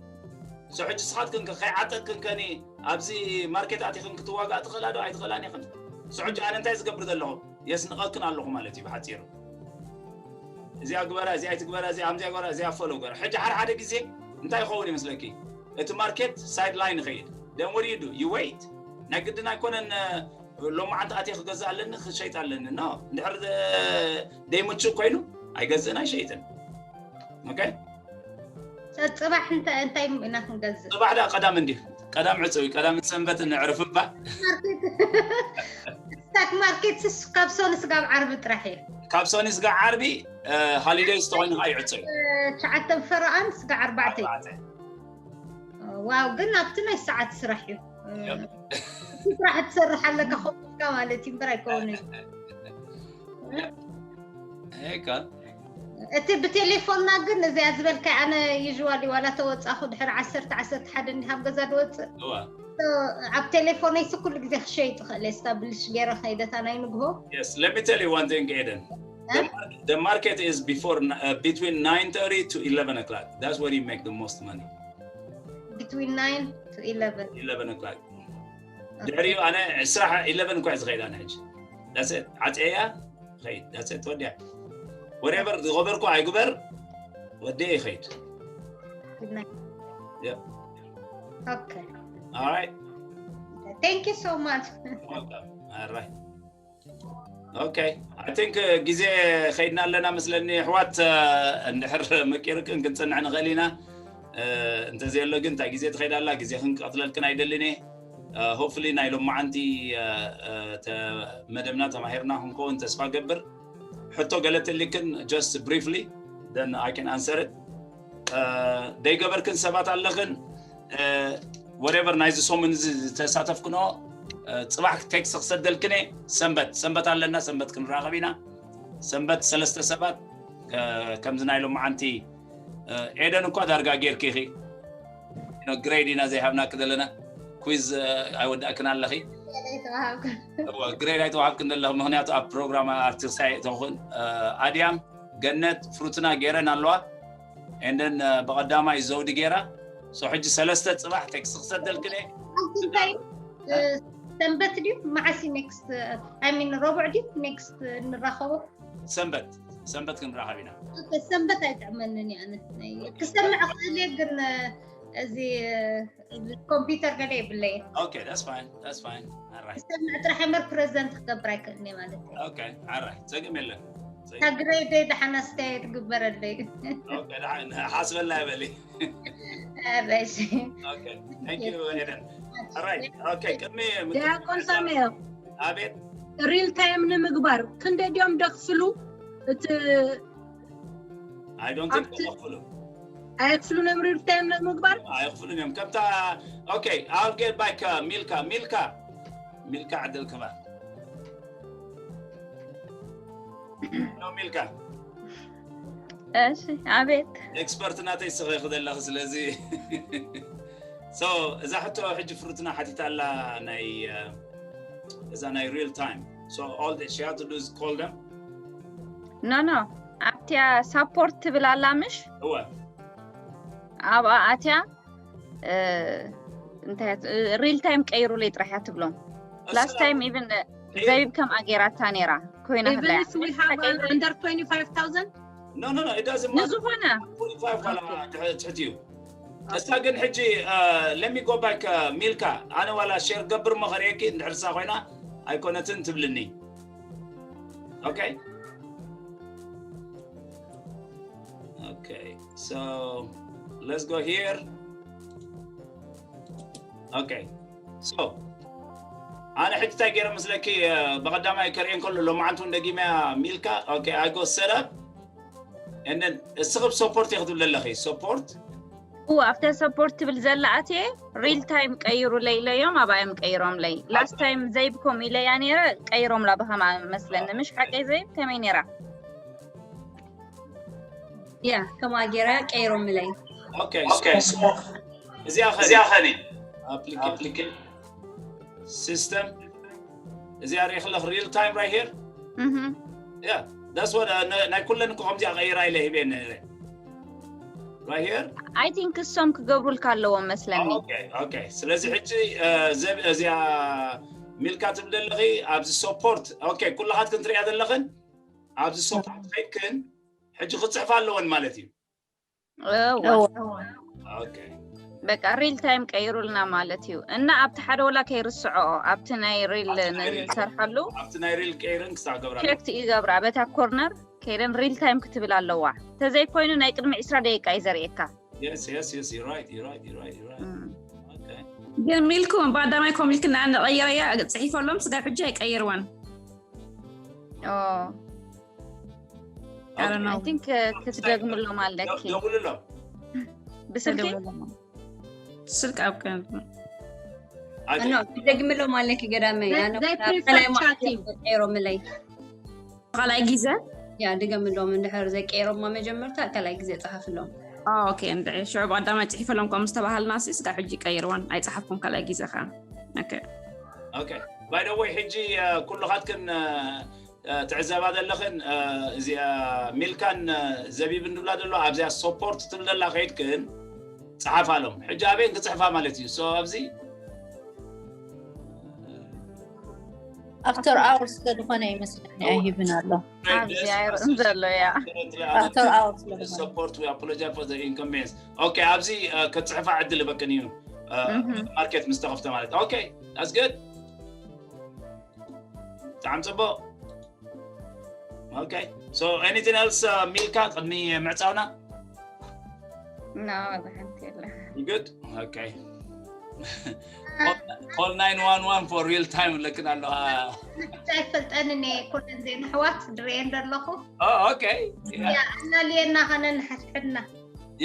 So ሕጂ ስኻትክን ከ ከይዓጠቅክን ከኒ ኣብዚ ማርኬት ኣቲኽን ክትዋጋእ ትኽእላ ዶ ኣይትኽእላን ኢኽን? So ሕጂ ኣነ እንታይ ዝገብር ዘለኹ? የስንቐክን ኣለኹ ማለት እዩ ብሓፂሩ። እዚኣ ግበራ፣ እዚኣ ኣይትግበራ፣ እዚኣ ከምዚኣ ግበራ፣ እዚኣ ፎሎ ግበራ። ሕጂ ሓደ ሓደ ግዜ እንታይ ይኸውን ይመስለኪ? እቲ ማርኬት ሳይድ ላይን ይኸይድ። Then what do you do? You wait። ናይ ግድን ኣይኮነን ሎማዓንቲ ኣትየ ክገዝእ ኣለኒ ክሸይጥ ኣለኒ። No፣ እንድሕር ደይምቹእ ኮይኑ ኣይገዝእን ኣይሸይጥን። Okay? ፅባሕ እንታይ እንታይ ኢና ክንገዝእ? ፅባሕ ዳ ቀዳም እንዲ ቀዳም ዕፅዊ ቀዳምን ሰንበትን ንዕርፍ እባ። ስታክ ማርኬት ካብ ሶኒ ስጋብ ዓርቢ ጥራሕ እዩ። ካብ ሶኒ ስጋብ ዓርቢ፣ holidays ተኾይኑ ከዓ ይዕፀ እዩ። ትሽዓተን ፈረቓን ስጋብ ኣርባዕተ እዩ። ዋው፣ ግን ኣብቲ ናይ ሰዓት ስራሕ እዩ። ስራሕ ትሰርሕ ኣለካ ኮምካ ማለት እዩ እምበር ኣይከውንን። ሄካ እቲ ብቴሌፎንና ግን እዚኣ ዝበልካ ኣነ usually ዋላ ተወፃኹ ድሕሪ ዓሰርተ ዓሰርተ ሓደ እንዲሃብ ገዛ ድወፅእ። ኣብ ቴሌፎነይ ኩሉ ግዜ ክሸይጥ ይኽእል establish ገይረ ከይደታ ናይ ንግሆ። Yes, let me tell you one thing, Eden. The market is before, uh, between nine thirty to eleven o'clock. That's where you make the most money. Between nine to eleven. Eleven o'clock. ድሕሪኡ ኣነ ዕስራ eleven እኳ ዝኸይድ ኣነ ሕጂ። That's it. ዓፀያ ኸይድ። That's it. ወዲያ። Whatever ዝገበርኩ ኣይግበር፣ ወዲየ ይኸይድ። Good night. Yep. Okay. All right. Thank you so much. Welcome. All right. Okay, I think ግዜ ኸይድና ኣለና መስለኒ። ኣሕዋት፣ እንድሕር መቂርክን ክንፅንዕ ንኽእል ኢና። እንተዘየሎ ግን እንታይ ግዜ ትኸይድ ኣላ፣ ግዜ ክንቀትለልክን ኣይደልን እየ። Hopefully ናይ ሎማዓንቲ መደብና ተማሂርና ክንከውን ተስፋ ገብር። ሕቶ ገለ ትልክን just briefly, then I can answer it. ደይገበርክን ሰባት ኣለኽን፣ whatever ናይዚ ሰሙን እዚ ዝተሳተፍክኖ ፅባሕ ቴክስት ክሰደልክን እየ። ሰንበት ሰንበት ኣለና፣ ሰንበት ክንራኸብ ኢና። ሰንበት ሰለስተ ሰባት ከምዚ ናይ ሎማዓንቲ ኤደን እኳ ዳርጋ ጌርኪ ኢኺ። ግሬድ ኢና ዘይሃብናኪ ዘለና። ኩዝ ኣይወዳእክን ኣለኺ። ግሬድ ኣይተዋሃብክን ዘለኺ፣ ምክንያቱ ኣብ ፕሮግራም ኣርቲስት ኣይተኹን። ኣድያም፣ ገነት፣ ፍሩትና ገይረን ኣለዋ። And then ብቐዳማይ ዘውዲ ገይራ። So ሕጂ ሰለስተ ፅባሕ ቴክስት ክሰደልክን እየ። እንታይ ሰንበት ድዩ መዓሲ ኔክስት? I mean ረቡዕ ድዩ ኔክስት እንራኸቦ? ሰንበት ሰንበት ክንራኸብ ኢና። ሰንበት ኣይጥዕመንን እየ ኣነ። ክሰምዕ ክእል እየ ግን እዚ ኮምፒውተር ገለ የብለይ። Okay, that's fine, that's fine. All right. ክሰምዕ ጥራሕ እምበር ፕሬዘንት ክገብር ኣይክእልን እየ ማለት እዩ። Okay, all right. ፀገም የለን። እታ ግሬደይ ደሓን ኣስተያየት ግበረለይ። Okay, ደሓን ሓስበላ ይበሊ። ኣረሽ Okay, thank you ኤደን። All right. Okay, ቅድሚ ዲያቆን ሳሙኤል ኣቤት። ሪል ታይም ንምግባር ክንደይ ድዮም ደኽፍሉ? እቲ I don't think ተኸፍሉ። ኣይክፍሉን እዮም real time ንምግባር። ኣይኽፍሉን እዮም። ከምታ okay, I'll get back ሚልካ ሚልካ ሚልካ ዕድል ክባ ሚልካ እሺ። ኣቤት። ኤክስፐርት ናተይ ስኸ ክደለኽ ስለዚ so እዛ ሕቶ ሕጂ ፍሩትና ሓቲታ ኣላ ናይ እዛ ናይ real time so all that she had to do is call them no no ኣብቲያ support ትብል ኣላ ምሽ እወ ኣብኣ ኣትያ እንታይ real time ቀይሩለይ ጥራሕ እያ ትብሎም last time even ዘቢብ ከምኣ ገይራታ ነይራ ኮይና Even if we have under twenty-five thousand? No, no, no, it doesn't matter. ንዝኾነ ትሕት እዩ እሳ ግን ሕጂ let me go back ሚልካ ኣነ ዋላ ሼር ገብር መኸርእየኪ እንድሕርሳ ኮይና ኣይኮነትን ትብልኒ okay okay so let's go here okay so ኣነ ሕጂ እንታይ ገይረ ምስለኪ ብቐዳማይ ከርእየን ከሎ ሎማዓንቱ እንደጊመያ ሚልካ okay I go set up and then እስኺ ብ support ኢኺ ትብል ዘለኺ support ኣብተ support ትብል ዘላ ኣትየ real time ቀይሩ ለይለዮም ኣብኣዮም ቀይሮም ለይ last time ዘይብ ከምኡ ኢለያ ነይረ ቀይሮም ላ ብኸማ መስለኒ ምሽ ሓቀይ ዘይብ ከመይ ነይራ ያ ከማ ገይራ ቀይሮም ለይ okay okay so እዚኣ ኸኒ application system እዚኣ ሪእኽለኽ real time right here yeah that's what ናይ ኩለን እኮ ከምዚኣ ቀይራ ኢለ ሂበ ነረ right here I think እሶም ክገብሩልካ ኣለዎም መስለኒ okay okay ስለዚ ሕጂ እዚኣ ሚልካ ትብል ዘለኺ ኣብዚ support okay ኩላኻትክን ትሪኣ ዘለኽን ኣብዚ support ከይድክን ሕጂ ክፅሕፋ ኣለወን ማለት እዩ okay በቃ real time ቀይሩልና ማለት እዩ እና ኣብቲ ሓደ ወላ ከይርስዖ ኣብቲ ናይ real ንሰርሐሉ ኣብቲ ናይ real ቀይረን ክሳብ ገብራ ሸክት ይገብራ በታ corner ከይደን real time ክትብል ኣለዋ ተዘይኮይኑ ናይ ቅድሚ ዕስራ ደቂቃ እዩ ዘርእየካ yes yes yes you're right you're right you're right you're right okay ግን ሚልኩ ባዳማይ ኮሚልክ እና ንቀይረያ ጽሒፈሎም ስጋ ሕጂ ኣይቀይርዋን I think ክትደግምሎም ኣለኪ ደውልሎም ብስልኪ ስልክ ኣብ no ትደግምሎም ኣለኪ ገዳመይ ቀይሮምለይ ካልኣይ ግዜ ያ ድገምሎም እንድሕር ዘይቀይሮማ መጀመርታ ካልኣይ ግዜ ፀሓፍሎም okay እንድዒ ሽዑ ብቀዳማይ ፅሒፈሎም ከም ዝተባሃልና ሲ ስጋ ሕጂ ቀይርዋን ኣይፀሓፍኩም ካልኣይ ግዜ ከዓ okay okay by the way ሕጂ ኩልኻትክን ትዕዘባ ዘለኽን እዚኣ ሚልካን ዘቢብን ድብላ ዘሎ ኣብዚኣ support ትብል ዘላ ከይድክን ፀሓፋሎም ሕጂ ኣበይን ክፅሕፋ ማለት እዩ so ኣብዚ after hours ስለዝኾነ ይመስለኒ ኣይህብን ኣሎ ኣብዚ ኣይርእን ዘሎ ያ after hours ስለዝኾነ support we apologize for the inconvenience okay ኣብዚ ክትፅሕፋ ዕድል በቅን እዩ market ምስ ተኸፍተ ማለት okay that's good ብጣዕሚ ፅቡቅ okay so anything else ሚልካ ቅድሚ ምዕፃውና no ወላ ሓንቲ የለ good okay call nine one one for real time ለክን ኣለዋ ኣይፈልጠንን እየ ኩለን ዜና ኣሕዋት ድርእየን ዘለኹ okay እናልየና ኸነ ንሓድሕድና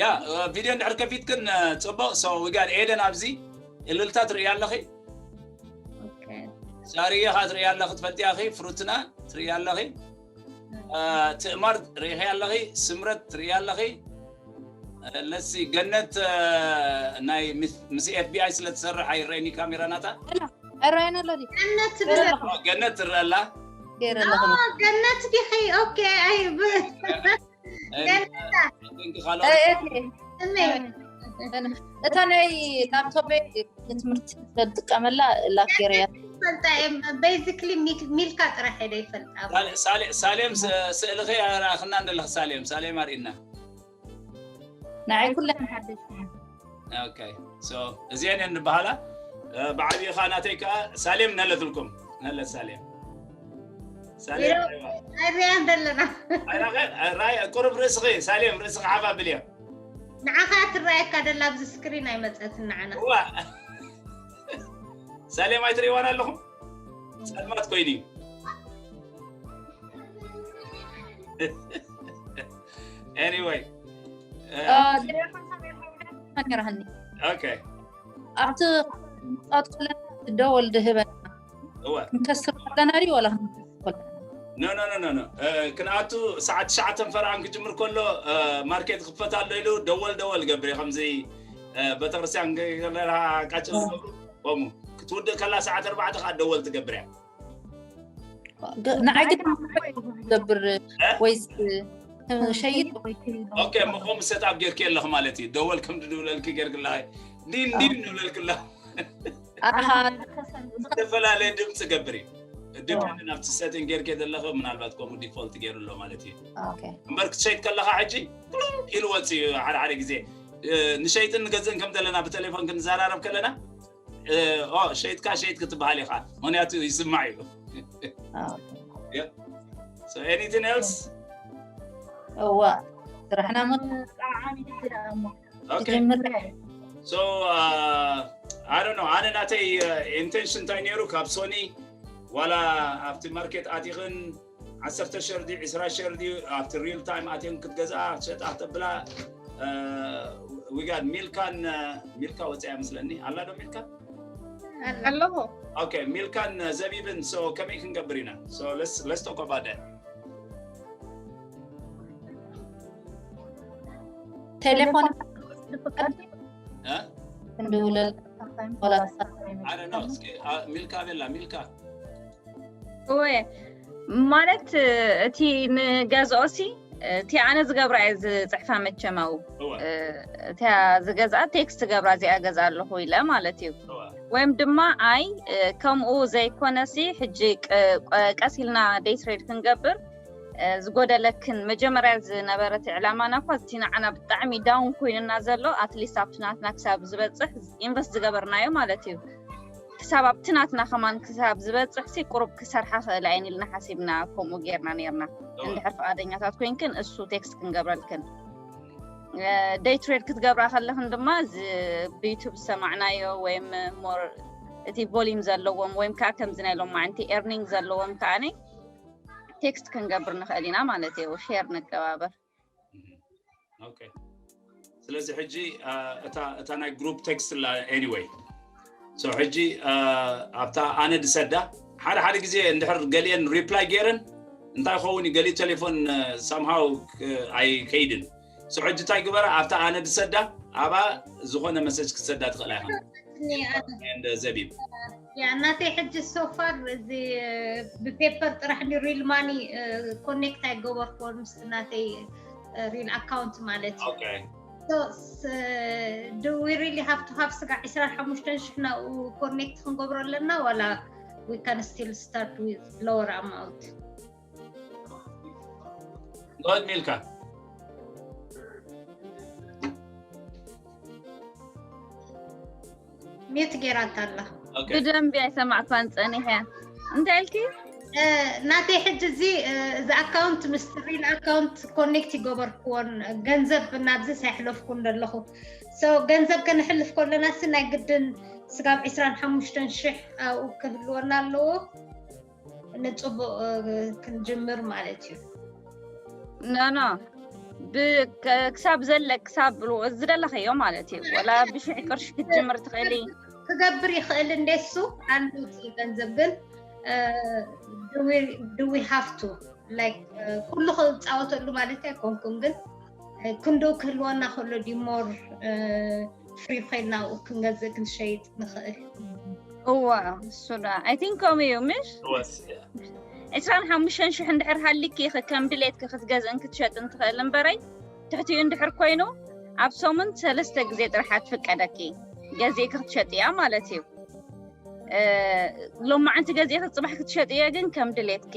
ያ ቪድዮ እንድሕር ከፊትክን ፅቡቅ so we got ኤደን ኣብዚ እልልታ ትርእያ ኣለኺ ሳርየ ኻ ትርእያ ኣለኺ ትፈልጥያ ኺ ፍሩትና ትርእያ ኣለኺ ትእማር ርኢኺ ኣለኺ ስምረት ትርእያ ኣለኺ ለሲ ገነት ናይ ምስ FBI ስለ ትሰርሕ ኣይረአኒ ካሜራ ናታ ኣረኣየና ኣሎ ገነት ትብል ገነት ትረአ ኣላ ገይረ ኣለኹ ገነት ዲኺ okay ኣይ እታ ናይ ላፕቶፕ ንትምህርቲ ስለትጥቀመላ ላክ ገይረያ basically ሚልካ ጥራሕ ሄደ ይፈልጣ ሳሌም ስእልኺ ኣርኣኽና እንደለኽ ሳሌም ሳሌም ኣርእና ንዓይ ኩለን okay so እዚአን እየን ንበሃላ ብዓብዪ ከዓ ናተይ ከዓ ሳሌም ነለትልኩም ነለት ሳሌም ኣይርያን ዘለና ራይ ቁሩብ ርእስኺ ሳሌም ርእስኺ ሓፍ ኣብልዮ ንዓኻ ትረኣየካ ደላ ኣብዚ ስክሪን ኣይመፀትን ንዓና እዋ ሳሌም ኣይትርእይዋን ኣለኹም ጸልማት ኮይኑ እዩ anyway ነይራኒ ኣብቲ ፃት ከለና ደወል ድህበና እወ ክንከስር ከለና ድዩ ወላ ክንከስር ኖ ኖ ኖ ኖ ክንኣቱ ሰዓት ትሽዓተ ፈረቓን ክጅምር ከሎ ማርኬት ክፈት ኣሎ ኢሉ ደወል ደወል ገብር እዩ ከምዚ ቤተክርስትያን ከለና ቃጭል ዝገብሩ ከምኡ ክትውድእ ከላ ሰዓት ኣርባዕተ ከዓ ደወል ትገብር እያ ንዓይ ግን ገብር ወይስ ሸይጥ ኦኬ ምቆም ሰትኣብ ጌርኪ ኣለኽ ማለት እዩ ደወል ከም ድድውለልኪ ጌርክላ ዲን ዲን ንብለልክላ ኣሃ ዝተፈላለየ ድምፂ ገብር እዩ ዲፔንድ ናብቲ ሰቲንግ ጌርኪ ዘለኺ ምናልባት ከምኡ ዲፎልት ገይሩ ኣሎ ማለት እዩ ኦኬ እምበር ክትሸይጥ ከለኻ ሕጂ ኢሉ ወፅ እዩ ሓደ ሓደ ግዜ ንሸይጥን ንገዝእን ከም ዘለና ብቴሌፎን ክንዘራረብ ከለና ሸይጥካ ሸይጥ ክትበሃል ኢኻ ምክንያቱ ይስማዕ እዩ ኦኬ So anything else? እዋ ስራሕና ሞ Okay. ትጅምር So uh, I don't know. ኣነ ናተይ ኢንቴንሽን እንታይ ነይሩ ካብ ሶኒ ዋላ ኣብቲ ማርኬት ኣቲኽን ዓሰርተ ሸር ድዩ ዕስራ ሸር ድዩ ኣብቲ ሪል ታይም ኣትየን ክትገዝኣ ክትሸጣ ክተብላ ዊጋድ ሚልካን ሚልካ ወፅያ መስለኒ ኣላ ዶ ሚልካ ኣለኹ ኦኬ ሚልካን ዘቢብን so ከመይ ክንገብር ኢና so let's let's talk about that ቴሌፎን እ? ክንድውለል I don't know እስኪ አ- ሚልካ ቤላ ሚልካ እወ ማለት እቲ ንገዝኦ ሲ እቲ ኣነ ዝገብራ እየ ዝፅሕፋ መቸማው እወ እቲያ ዝገዝኣ ቴክስት ገብራ እዚኣ ገዛ ኣለኹ ኢለ ማለት እዩ እወ ወይም ድማ ኣይ ከምኡ ዘይኮነሲ ሕጂ ቀስ ኢልና ደይ ትሬድ ክንገብር ዝጎደለክን መጀመርያ ዝነበረት ዕላማና እኳ እቲ ንዓና ብጣዕሚ ዳውን ኮይንና ዘሎ ኣትሊስት ኣብቲ ናትና ክሳብ ዝበፅሕ ኢንቨስት ዝገበርናዮ ማለት እዩ ክሳብ ኣብቲ ናትና ከማን ክሳብ ዝበፅሕ ሲ ቁሩብ ክሰርሓ ክእል እየን ኢልና ሓሲብና ከምኡ ጌርና ነርና እንድሕር ፍቃደኛታት ኮይንክን እሱ ቴክስት ክንገብረልክን ደይ ትሬድ ክትገብራ ከለክን ድማ ብዩቱብ ዝሰማዕናዮ ወይም ሞር እቲ ቮሊም ዘለዎም ወይም ከዓ ከምዚ ናይ ሎማዓንቲ ኤርኒንግ ዘለዎም ከዓኒ ቴክስት ክንገብር ንኽእል ኢና ማለት እዩ ሼር ንገባበር okay ስለዚ ሕጂ እታ ናይ ግሩፕ ቴክስት ላ anyway so ሕጂ ኣብታ ኣነ ድሰዳ ሓደ ሓደ ግዜ እንድሕር ገሊአን ሪፕላይ ገይረን እንታይ ኸውን ገሊ ቴሌፎን ሳምሃው ኣይከይድን so ሕጂ እንታይ ግበራ ኣብታ ኣነ ድሰዳ ኣብኣ ዝኾነ መሰጅ ክትሰዳ ትኽእላ ኢኻ ዘቢብ ያ ናተይ ሕጂ so far እዚ ብፔፐር ጥራሕ ሪል ማኒ ኮኔክት ኣይገበርክዎን ምስ ናተይ ሪል ኣካውንት ማለት እዩ okay do we really have to have ስጋ ዕስራን ሓሙሽተን ሽሕ ናብኡ ኮኔክት ክንገብሮ ኣለና ዋላ we can still start with lower amount ንኸድ ሚልካ ሚት ጌራታ ኣላ okay ብደንቢ ኣይሰማዕኳን ፀኒሐ እንታይ ኢልኪ ናተይ ሕጂ እዚ እዚ ኣካውንት ምስ ሪል ኣካውንት ኮኔክት ይገበርክዎን ገንዘብ ናብዚ ሳይሕለፍኩን ዘለኹ so ገንዘብ ከነሕልፍ ከለና ሲ ናይ ግድን ስጋብ ዕስራን ሓሙሽተን ሽሕ ኣብኡ ክህልወና ኣለዎ ንፅቡቅ ክንጅምር ማለት እዩ ኖ ኖ ክሳብ ዘለ ክሳብ ዝደለኸዮ ማለት እዩ ወላ ብሽሕ ቅርሺ ክትጅምር ትኽእሊ ክገብር ይኽእል እንዴሱ ኣሉት ገንዘብ ግን do we have to like ኩሉ ክፃወተሉ ማለት ኣይኮንኩም ግን ክንዶ ክህልወና ከሎ ድዩ more free ኮይንና ኣብኡ ክንገዝእ ክንሸይጥ ንኽእል እዋ እሱዳ I think ከምኡ እዩ ምሽ ወስ ዕስራን ሓሙሽተን ሽሕ እንድሕር ሃሊኪ ኢኺ ከም ድሌትኪ ክትገዝእን ክትሸጥን ትኽእል እምበረይ ትሕቲኡ እንድሕር ኮይኑ ኣብ ሰሙን ሰለስተ ግዜ ጥራሕ ትፍቀደኪ ገዚእኪ ክትሸጥያ ማለት እዩ ሎማዓንቲ ገዚእኺ ፅባሕ ክትሸጥዮ ግን ከም ድሌትኪ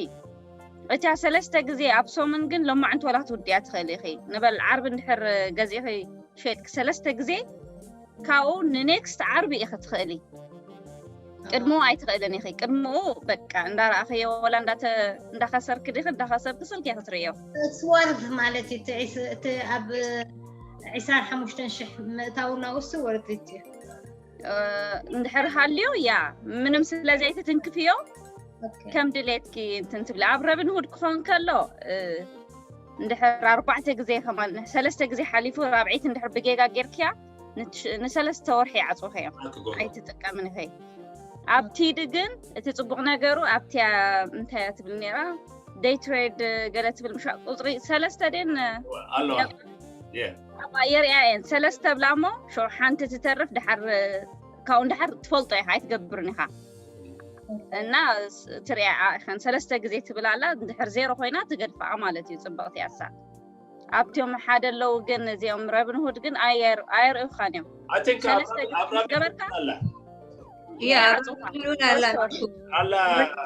እታ ሰለስተ ግዜ ኣብ ሰሙን ግን ሎማዓንቲ ወላ ክትውድያ ትኽእል ኢኺ ንበል ዓርቢ እንድሕር ገዚእኺ ሸጥኪ ሰለስተ ግዜ ካብኡ ንኔክስት ዓርቢ ኢኺ ትኽእሊ ቅድምኡ ኣይትኽእልን ኢኺ ቅድምኡ በቃ እንዳረኣኸዮ ወላ እንዳኸሰርክ ዲኺ እንዳኸሰርክ ስልክ ክትርእዮ ስዋርፍ ማለት እዩ እቲ ኣብ ዕስራን ሓሙሽተን ሽሕ ምእታው ናውሱ ወርት እዩ እንድሕር ሃልዮ ያ ምንም ስለ ዘይትትንክፍዮ ከም ድሌትኪ እንትን ትብሊ ኣብ ረብን ሁድ ክኾን ከሎ እንድሕር ኣርባዕተ ግዜ ከማን ሰለስተ ግዜ ሓሊፉ ራብዒት እንድሕር ብጌጋ ጌርክያ ንሰለስተ ወርሒ ይዓፅውኸ እዮም ኣይትጥቀምን ኢኸ። ኣብ ቲዲ ግን እቲ ፅቡቕ ነገሩ ኣብቲያ እንታይ እያ ትብል ነራ ደይ ትሬድ ገለ ትብል ምሻ ቁፅሪ ሰለስተ ደን ኣሎ የሪኣ እየን ሰለስተ ብላ እሞ ሸው ሓንቲ ትተርፍ ድሓር ካብኡ ድሓር ትፈልጦ ኢኻ ኣይትገብርን ኢኻ እና ትሪኣ ኢኸን ሰለስተ ግዜ ትብል ኣላ ድሕር ዜሮ ኮይና ትገድፋኣ ማለት እዩ ፅብቕቲ እያ እሳ ኣብቲኦም ሓደ ኣለዉ ግን እዚኦም ረብንሁድ ግን ኣየርእዩኻን እዮም I think ሰለስተ ኣብራም ገበርካ ያ ሉን ኣላ ኣላ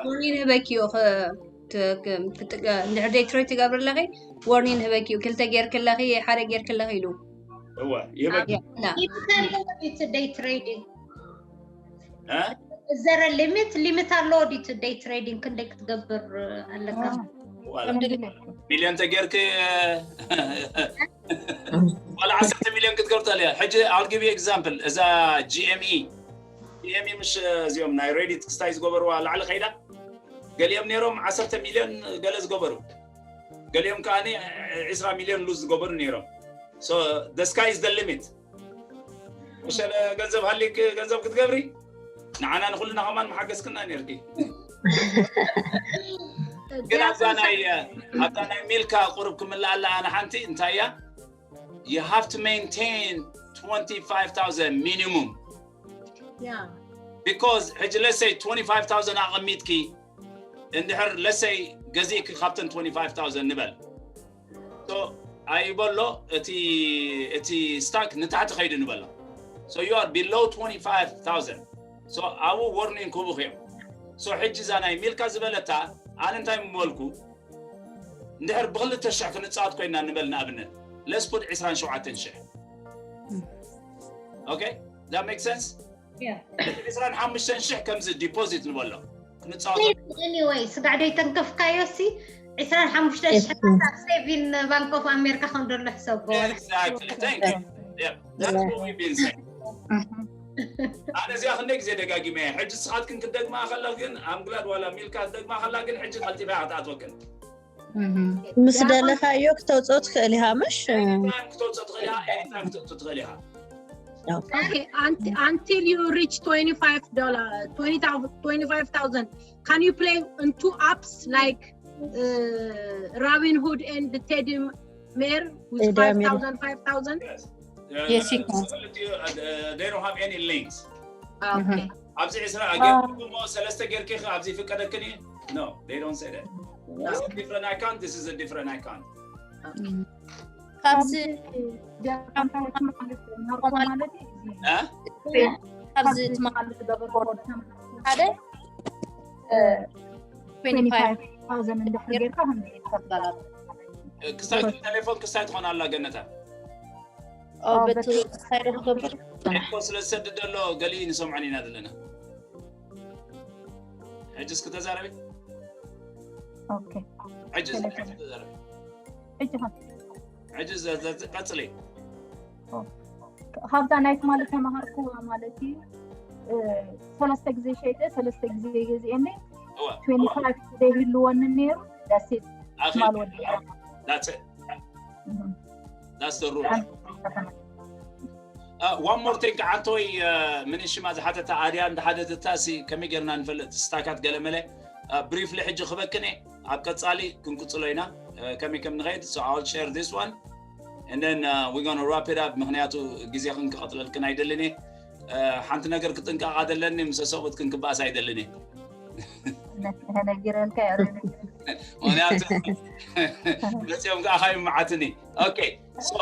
ወርኒን ህበኪ እዩ እንድሕር ደይ ትሬድ ትገብር ኣለኺ ወርኒን ህበኪ እዩ ክልተ ጌርክ ኣለኺ ሓደ ጌርክ ኣለኺ ኢሉ እወ ይህበኪ ያ፣ ላ። ሊሚት ኣለዎ ድዩ እቲ ደይ ትሬዲንግ እ? ዘረ ሊሚት ሊሚት ኣለዎ ድዩ እቲ ደይ ትሬዲንግ ክንደይ ክትገብር ኣለካ ዋላ ሚልዮን ተጌርክ ዋላ ዓሰርተ ሚልዮን ክትገብር ትኽእል እያ ሕጂ I'll give you example እዛ GME GME ምሽ እዚኦም ናይ ሬዲት ክስታይ ዝገበርዋ ላዕሊ ከይዳ ገሊኦም ነይሮም ዓሰርተ ሚልዮን ገለ ዝገበሩ ገሊኦም ከዓ ዕስራ ሚልዮን ሉዝ ዝገበሩ ነይሮም so the sky is the limit ምሸለ ገንዘብ ሃሊክ ገንዘብ ክትገብሪ ንዓና ንኩልና ከማን መሓገዝክና ነርኪ ግን ኣብዛ ናይ ኣብዛ ናይ ሚልካ ቁሩብ ክምልኣላ ኣነ ሓንቲ እንታይ እያ you have to maintain twenty-five thousand minimum ያ because ሕጂ let's say twenty-five thousand ኣቐሚጥኪ እንድሕር let's say ገዚእኪ ካብተን twenty-five thousand ንበል ኣይበሎ እቲ እቲ ስታክ ንታሕቲ ከይዱ ንበሎ so you are below twenty-five thousand so ኣብኡ ወርኒን ክህቡኽ እዮም so ሕጂ እዛ ናይ ሚልካ ዝበለታ ኣነ እንታይ ምበልኩ እንድሕር ብክልተ ሽሕ ክንፃወት ኮይና ንበል ንኣብነት let's put ዕስራን ሸውዓተን ሽሕ okay that make sense Yeah. ዕስራን ሓሙሽተን ሽሕ ከምዚ ዲፖዚት ንበሎ ክንፃወት Anyway ስጋዕ ደይ ተንከፍካዮ ሲ ዕስራን ሓሙሽተ ሽሕ ሴቪን ባንክ ኦፍ ኣሜሪካ ከም ደሎ ሕሰቦ Exactly. Thank you. Yep. That's what we've been saying. ኣነ እዚኣ ክንደይ ግዜ ደጋጊመ ሕጂ ስኻትክን ክደግማ ከላ ግን ኣምግላድ ዋላ ሚልካ ክደግማ ከላ ግን ሕጂ ቀልጢፋ ክትኣትወክን ምስ ደለኻዮ ክተውፅኦ ትኽእል ኢኻ ምሽ Anytime ክትወፅኦ ትኽእል ኢኻ anytime ክትወፅኦ ትኽእል ኢኻ Okay, until, until you reach twenty-five dollar, twenty thousand, twenty-five thousand, can you play in two apps like uh, Robinhood and the Teddy Mare with Teddy Mare. five thousand, five thousand? Yes. Uh, Yes, you can. uh, they don't have any links. Okay. ኣብዚ ዕስራ ጌርኩሞ ሰለስተ ጌርኪ ኣብዚ ፍቀደክን እዩ no they don't say that this is a different account this is a different account ካብዚ ጀርካን ታሪክ ማለት ናርኮ ማለት እዩ እ? ካብዚ ትማል ዝገበርኩ ሓደ twenty-five thousand እንድሕር ጌርካ ክንደይ ይከፈላል ክስታይ ቴሌፎን ክስታይ ትኾን ኣላ ገነታ በቲ ሳይረ ክገብር እኮ ስለ ዝሰድድ ዘሎ ገሊኡ ንሰምዖን ኢና ዘለና ሕጂ እስኪ ተዛረቢ Okay. ሕጂ ቴሌፎን። ተዛረቢ ሕጂ ኸ ሕጂ ዘ- ዘ- ቀፅሊ ካብዛ ናይ ትማሊ ተማሃርኩዋ ማለት እዩ እ፣ ሰለስተ ግዜ ሸይጠ ሰለስተ ግዜ ገዚኤ እንደ እወ twenty five ግዜ ይህልወኒ ነይሩ ደሴት ኣኺል ትማል ወዲኣ that's it that's the rule Uh, one more thing ዓንተወይ ምንሽማ ዝሓተታ ኣድያ እንዳሓተተታ ሲ ከመይ ጌርና ንፈልጥ ስታካት ገለመለ ብሪፍሊ ሕጂ ክበክን እየ ኣብ ቀፃሊ ክንቅፅሎ ኢና ከመይ ከም ንኸይድ so I'll share this one and then uh, we're gonna wrap it up ምክንያቱ ግዜ ክንክቐጥለልክን ኣይደልን እየ ሓንቲ ነገር ክጥንቀቓ ዘለኒ ምስ ሰብኡት ክንክባኣስ ኣይደልን እየ ነጊረልካ ምክንያቱ መፅኦም ከዓ ካይመዓትኒ okay so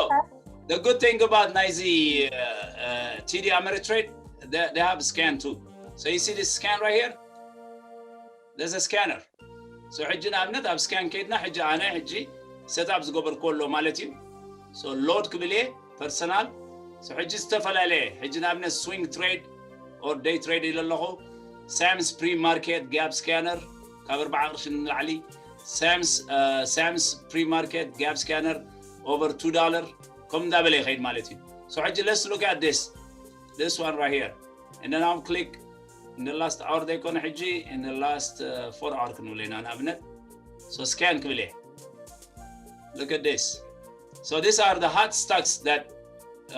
the good thing about ናይዚ TD Ameritrade they, they have scan too so you see this scan right here there's a scanner so ሕጂ ንኣብነት ኣብ ስካን ከይድና ሕጂ ኣነ ሕጂ ሰታፕ ዝገበርኩ ኣሎ ማለት እዩ so load ክብል እየ personal so ሕጂ ዝተፈላለየ ሕጂ ንኣብነት swing trade or day trade ኢለ ኣለኹ Sam's pre-market gap scanner ካብ ኣርባዓ ቅርሺ ንላዕሊ Sam's uh, Sam's pre-market gap scanner over two dollar ከም እንዳበለ ይኸይድ ማለት እዩ so ሕጂ let's look at this this one right here and then I'll click in the last hour ዘይኮነ ሕጂ in the last uh, four hour ክንብል ኢና ንኣብነት so scan ክብል እየ Look at this. So these are the hot stocks that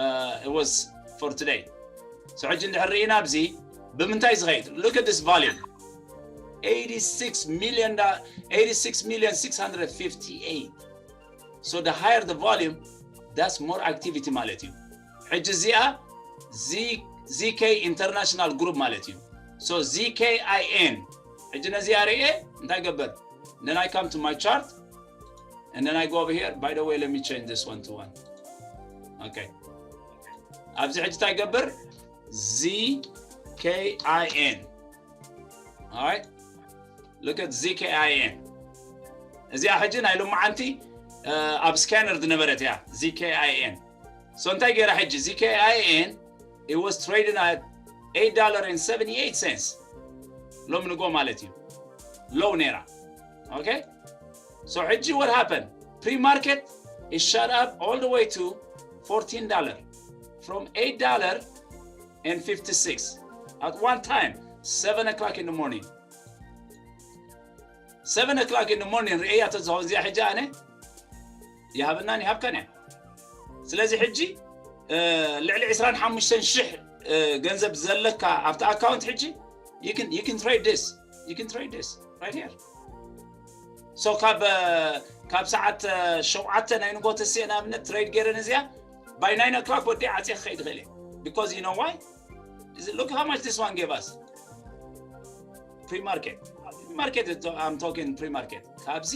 uh, it was for today. So ሕጂ እንድሕር ርኢና ኣብዚ ብምንታይ ዝኸይድ? Look at this volume. eighty-six million, eighty-six million six hundred fifty-eight. So the higher the volume, that's more activity ማለት እዩ። ሕጂ እዚኣ Z- ZK International Group ማለት እዩ። So Z K I N ሕጂ ነዚኣ ርእየ እንታይ ገበር? Then I come to my chart and then I go over here. By the way, let me change this one to one. Okay. ኣብዚ ሕጂ እንታይ ገበር? Z K I N. All right. Look at Z K I N. እዚኣ ሕጂ ናይ ሎማዓንቲ ኣብ ስካነር ዝነበረት እያ። Z K I N. So እንታይ ገይራ ሕጂ? Z K I N, it was trading at eight dollars and seventy-eight cents. ሎም ንጎ ማለት እዩ። ሎው ነይራ። Okay. So ሕጂ what happened? Pre-market, it shot up all the way to fourteen dollars, from eight dollars and fifty-six at one time, seven o'clock in the morning. Seven o'clock in the morning ርእያ ተዝኸውን እዚኣ ሕጂ ኣነ ይሃበናን ይሃብካን እያ። ስለዚ ሕጂ ልዕሊ ዕስራን ሓሙሽተን ሽሕ ገንዘብ ዘለካ ኣብቲ ኣካውንት ሕጂ you can trade this, you can trade this right here. So ካብ ካብ ሰዓት ሸውዓተ ናይ ንጎ ተስየ ንኣብነት ትሬድ ገይረ ነዚኣ by nine o'clock ወዲ ዓፅየ ክኸይድ ይኽእል እየ። Because you know why? Look how much this one gave us. Pre-market, pre-market, I'm talking pre-market. ካብዚ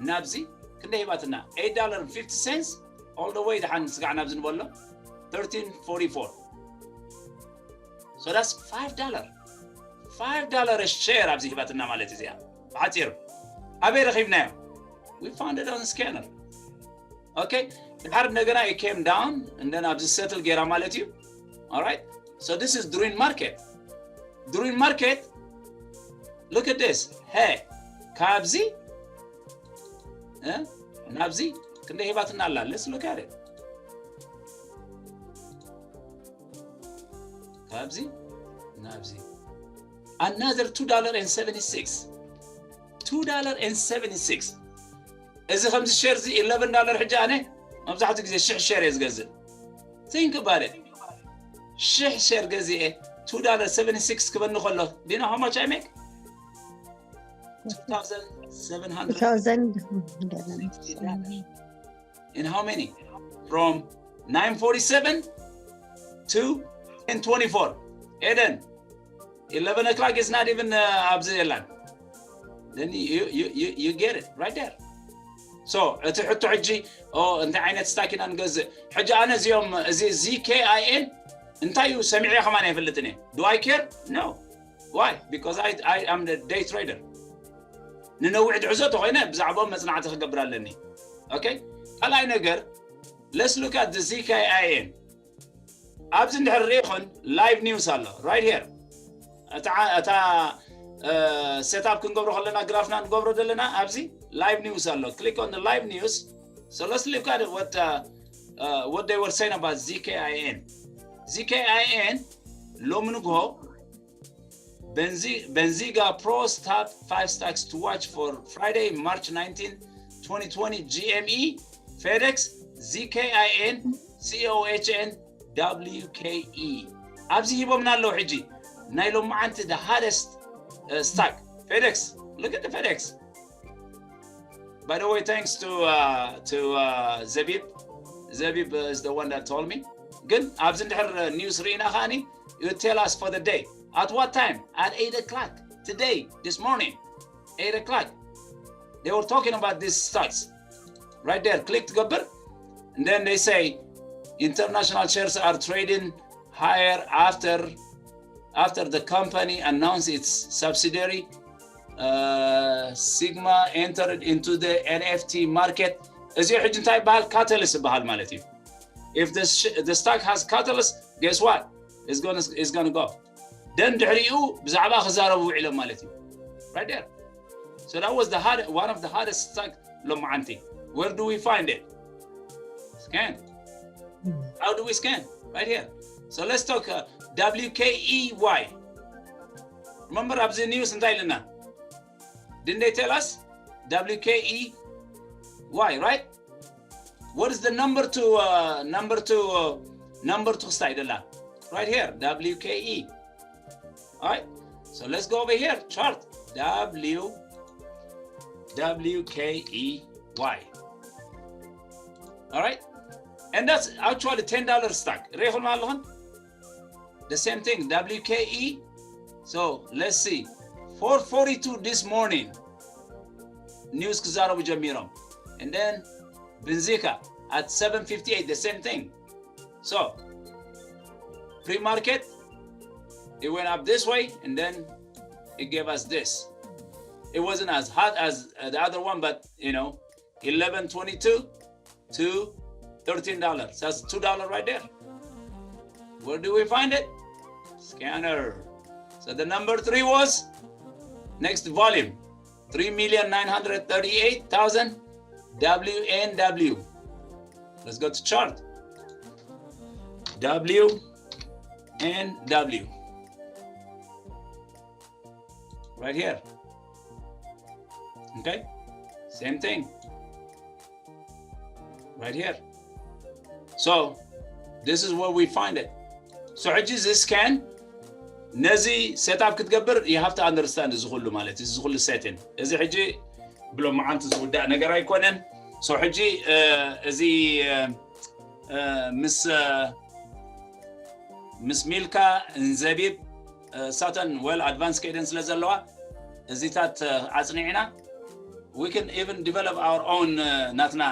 ናብዚ ክንደይ ሂባትና? Eight dollars and fifty cents all the way ደሓን ስጋዕ ናብዚ ንበሎ thirteen forty-four. So that's five dollars. Five dollars a share ኣብዚ ሂባትና ማለት እዚኣ ብሓፂሩ ኣበይ ረኺብናዮ? We found it on scanner. Okay. ድሓር እንደገና it came down and then ኣብዚ ሰትል ገይራ ማለት እዩ። All right. So this is during market. During market, look at this. Hey, ካብዚ ናብዚ ክንደይ ሂባትና ኣላ? Let's look at it. ካብዚ ናብዚ another two dollars and seventy-six. Two dollars and seventy-six. እዚ ከምዚ ሸር እዚ eleven dollars ሕጂ ኣነ መብዛሕትኡ ግዜ ሽሕ ሸር እየ ዝገዝእ። Think about it. ሽሕ ሸር ገዚኤ two dollars seventy-six ክበኒ ከሎ, do you know how much I make? Two thousand seven hundred. In how many? From nine forty-seven to ten twenty-four. Eden, eleven o'clock is not even ኣብዚ የላን። Then you, you, you, you get it right there. So እቲ ሕቶ ሕጂ እንታይ ዓይነት ስታክ ኢና ንገዝእ? ሕጂ ኣነ እዚኦም እዚ Z K I N እንታይ እዩ ሰሚዐ ከማን ኣይፈልጥን እየ። Do I care? No. Why? Because I, I am the day trader. ንነዊሕ ድሕዞ ተኾይነ ብዛዕባኦም መፅናዕቲ ክገብር ኣለኒ። Okay. ካልኣይ ነገር, let's look at the Z K I N. ኣብዚ እንድሕር ርኢኹን live news ኣሎ right here። እታ set up ክንገብሮ ከለና ግራፍና ንገብሮ ዘለና ኣብዚ live news ኣሎ። Click on the live news. So let's look at what uh, uh, what they were saying about Z K I N. Z K I N ሎም ንግሆ Benzinga Pro Top five Stocks to Watch for Friday, March nineteenth, twenty twenty. G M E, FedEx, Z K I N, C O H N, W K E. ኣብዚ ሂቦምና ኣለዉ ሕጂ ናይ ሎማዓንቲ the hottest uh, stock, FedEx. Look at the FedEx. By the way, thanks to uh, to uh, Zabib. Zabib uh, is the one that told me. ግን ኣብዚ እንድሕር news ርኢና ከዓኒ you tell us for the day. At what time? At eight o'clock today, this morning. Eight o'clock. They were talking about these stocks. Right there, click ትገብር. And then they say international shares are trading higher after after the company announced its subsidiary uh, Sigma entered into the N F T market. እዚ ሕጂ እንታይ ይበሃል? Catalyst ይበሃል ማለት እዩ። If the, sh- the stock has catalyst, guess what? It's gonna, it's gonna go. Then ድሕሪኡ ብዛዕባ ክዛረቡ ውዒሎም ማለት እዩ። Right there. So that was the hard, one of the hardest stock ሎማዓንቲ. Where do we find it? Scan. How do we scan? Right here. So let's talk uh, W K E Y. Remember ኣብዚ news እንታይ ኢልና? Didn't they tell us? W K E Why, right? What is the number to uh, number to uh, number to ክስታይ ደላ? Right here, W K E. All right. So let's go over here. Chart W W K E Y. All right. And that's actually ten dollar stock. ሪኢኹም ኣለኹም? The same thing, W K E. So let's see. Four forty-two this morning. News ክዛረቡ ጀሚሮም. And then Benzinka at seven fifty-eight, the same thing. So pre-market, it went up this way, and then it gave us this. It wasn't as hot as uh, the other one, but you know, eleven twenty-two to thirteen dollars. That's two dollar right there. Where do we find it? Scanner. So the number three was next volume, three million nine hundred thirty-eight thousand W N W. Let's go to chart. W N W. Right here. Okay? Same thing. Right here. So, this is where we find it. So, ሕጂ እዚ scan ነዚ set up ክትገብር you have to understand እዚ ኩሉ ማለት እዩ፣ እዚ ኩሉ setting። እዚ ሕጂ ብሎም መዓንቲ ዝውዳእ ነገር ኣይኮነን። So፣ ሕጂ እዚ ምስ ምስ ሚልካ፣ እንዘቢብ፣ እሳተን well advanced ከይደን ስለ ዘለዋ እዚታት ኣጽኒዕና we can even develop our own ናትና።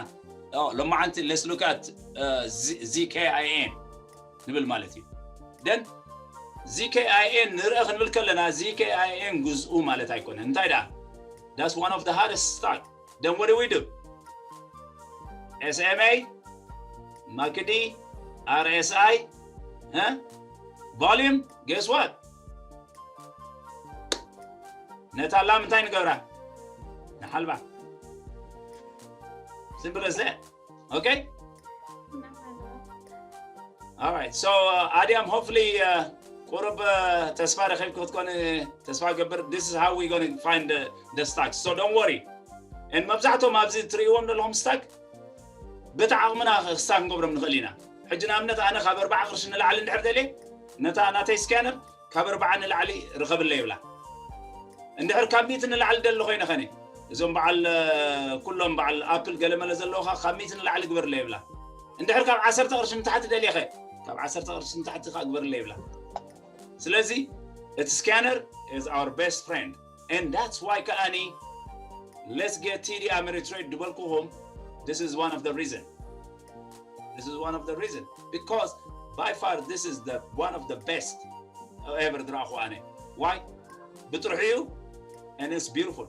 ሎማዓንቲ let's look at Z K I N ንብል ማለት እዩ። Then Z K I N ንርአ ክንብል ከለና Z K I N ግዝኡ ማለት ኣይኮነን። እንታይ ደኣ? That's one of the hardest stock. Then what do we do? S M A, MACD, R S I, huh? Volume, guess what? ነታ ላም እንታይ ንገብራ? ንሓልባ። Simple as that. Okay? All right. So, uh, ኣድያም, hopefully, uh, ቁሩብ ተስፋ ረኺብኪ ክትኮኒ ተስፋ ገብር። This is how we gonna find the, the stocks. So don't worry. And መብዛሕቶም ኣብዚ ትርእይዎም ዘለኹም stock በቲ ዓቕምና ክስታ ክንገብሮም ንኽእል ኢና። ሕጂ ንኣብነት ኣነ ካብ ኣርባዓ ቅርሺ ንላዕሊ እንድሕር ደልየ ነታ ናተይ scanner ካብ ኣርባዓ ንላዕሊ ርኸብለይ ይብላ። እንድሕር ካብ ሚእቲ ንላዕሊ ደሊ ኮይነ ኸነ እዞም በዓል ኩሎም በዓል ኣፕል ገለመለ ዘለውኻ ካብ ሚእቲ ንላዕሊ ግበርለይ ይብላ። እንድሕር ካብ ዓሰርተ ቅርሺ ንታሕቲ ደልየ ኸ ካብ ዓሰርተ ቅርሺ ንታሕቲ ኸ ግበርለይ ይብላ። ስለዚ እቲ scanner is our best friend. And that's why ከኣኒ let's get T D Ameritrade ዝበልኩኹም, this is one of the reason. This is one of the reason because by far this is the one of the best ever ዝረኣኹ ኣነ። Why? ብጥርሑ እዩ and it's beautiful.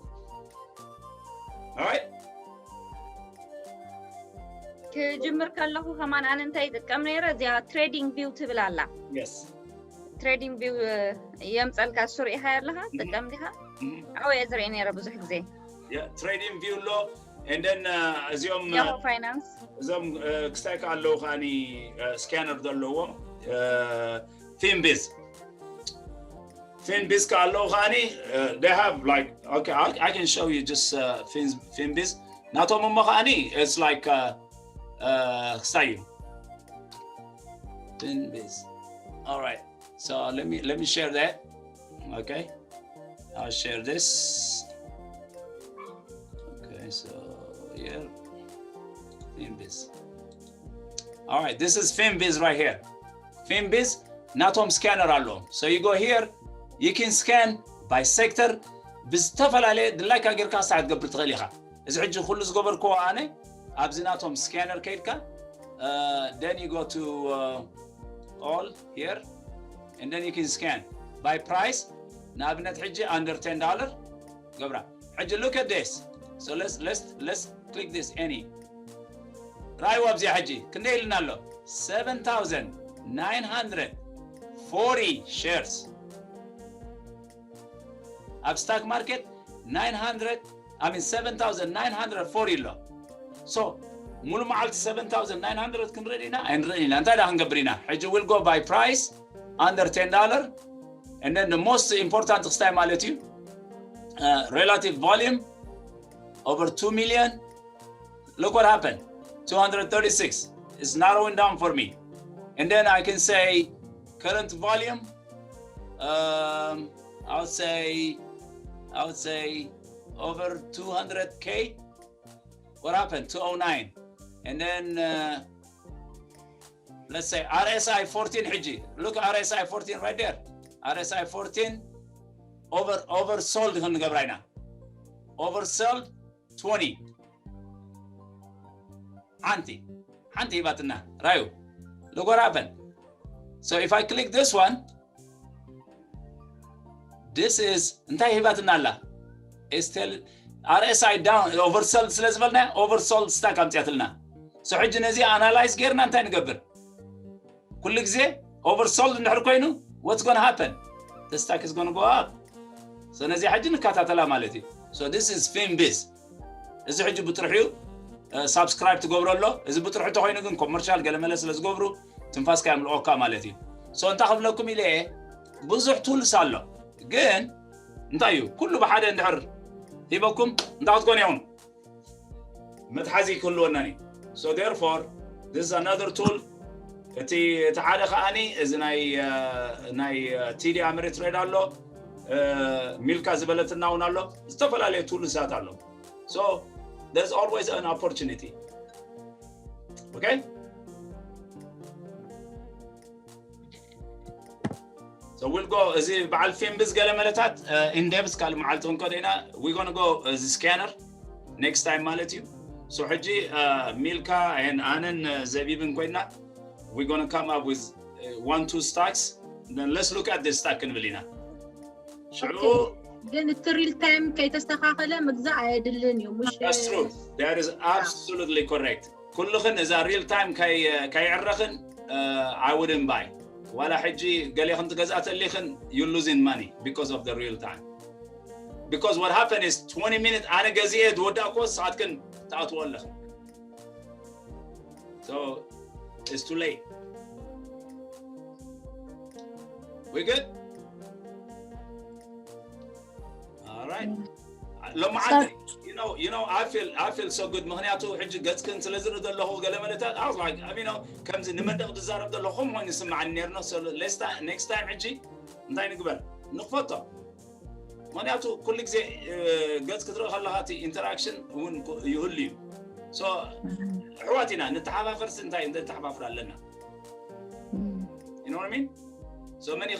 All right? ክጅምር ከለኹ ከማን ኣነ እንታይ ይጥቀም ነይረ? እዚኣ trading view ትብል ኣላ። Yes. Trading view የምፀልካ እሱ ርኢኻ ኣለኻ? ትጥቀም ዲኻ? ኣብኡ እየ ዝርኢ ነይረ ብዙሕ ግዜ። Trading view ኣሎ። And then እዚኦም Yahoo Finance እዞም ክስታይ ከ ኣለዉ ከኣኒ scanner ዘለዎም Finviz Finviz ከ ኣለዉ ከኣኒ they have like okay I, I can show you just Finviz ናቶም እሞ ከኣኒ it's like ክስታይ እዩ Finviz. All right. So let me let me share that. Okay. I'll share this. Okay, so here, Finviz. All right, this is Finviz right here. Finviz ናቶም scanner ኣለዎም። So you go here, you can scan by sector ብዝተፈላለየ ድላይካ ጌርካ ሳዕ ትገብር ትኽእል ኢኻ። እዚ ሕጂ ኩሉ ዝገበርክዎ ኣነ ኣብዚ ናቶም scanner ከይድካ then you go to all here and then you can scan by price ንኣብነት ሕጂ under ten dollar ገብራ ሕጂ look at this. So let's let's let's click this any ራይዋ ኣብዚኣ ሕጂ ክንደይ ኢልና ኣሎ seven thousand nine hundred forty shares ኣብ stock market nine hundred I mean seven thousand nine hundred forty ኣሎ so ሙሉ መዓልቲ seven thousand nine hundred ክንርኢ ኢና ኣይንርኢ ኢና እንታይ ዳ ክንገብር ኢና ሕጂ will go by price under ten dollar and then the most important ክስታይ ማለት እዩ relative volume over two million Look what happened. Two hundred thirty-six. It's narrowing down for me. And then I can say current volume. Um, I would say, I would say over two hundred K. What happened? two oh nine. And then uh, let's say R S I fourteen ሕጂ. Look R S I fourteen right there. R S I fourteen over oversold ክንገብራ ኢና። Oversold twenty. ሓንቲ ሓንቲ ሂባትና ራዩ። Look what happened. So if I click this one, this is እንታይ ሂባትና ኣላ? Still R S I down, oversold ስለ ዝበልና oversold stock ኣምፅያትልና። So ሕጂ ነዚ ኣናላይዝ ጌርና እንታይ ንገብር? ኩሉ ግዜ oversold እንድሕር ኮይኑ what's gonna happen? The stock is gonna go up. So ነዚ ሕጂ ንከታተላ ማለት እዩ። So this is Finviz. እዚ ሕጂ ብጥርሑ እዩ ሳብስክራይብ ትገብሮ ኣሎ። እዚ ብጥርሑ ተኮይኑ ግን ኮመርሻል ገለመለ ስለ ዝገብሩ ትንፋስካ የምልኦካ ማለት እዩ። So እንታይ ክብለኩም ኢለ እየ፣ ብዙሕ ቱልስ ኣሎ፣ ግን እንታይ እዩ ኩሉ ብሓደ እንድሕር ሂበኩም እንታይ ክትኮኑ ይኹን መትሓዚ ክህልወና እዩ። So therefore this is another tool። እቲ እቲ ሓደ ከዓኒ እዚ ናይ ናይ ቲዲ ኣምሪ ትሬድ ኣሎ፣ ሚልካ ዝበለትና እውን ኣሎ፣ ዝተፈላለዩ ቱልሳት ኣሎ። So there's always an opportunity. Okay? So we'll go እዚ በዓል ፊንብዝ ገለ መለታት in depth ካልእ መዓልቲ ክንከዶ ኢና። We gonna go እዚ scanner next time ማለት እዩ። So ሕጂ ሚልካ and ኣነን ዘቢብን ኮይና we gonna come up with one two stocks. Then let's look at this stock ክንብል ኢና። ሽዑ ግን እቲ real time ከይተስተካከለ ምግዛእ ኣየድልን እዩ። That's true. That is absolutely correct. ኩልኽን እዛ real time ከይዕረኽን I wouldn't buy. ዋላ ሕጂ ገሌኽን ትገዝኣ ተሊኽን you losing money because of the real time. Because what happened is twenty minutes ኣነ ገዚኤ ዝወዳእኩዎ ንስኻትክን ትኣትዎ ኣለኽን። So it's too late. We good? All right. ሎማዓንቲ you know you know I feel I feel so good ምክንያቱ ሕጂ ገጽክን ስለ ዝርኢ ዘለኹ ገለ መለታት I was like I mean ከምዚ ንመድረኽ ዝዛረብ ዘለኹ ከም ኮይኑ ይስምዓኒ ነይሩ ነው። So let's next time ሕጂ እንታይ ንግበር ንኽፈቶ። ምክንያቱ ኩሉ ግዜ ገጽ ክትርኢ ከለካ እቲ interaction እውን ይህሉ እዩ። So ኣሕዋት ኢና ንተሓፋፈርሲ እንታይ ንተሓፋፍር ኣለና። You know what I mean? So መን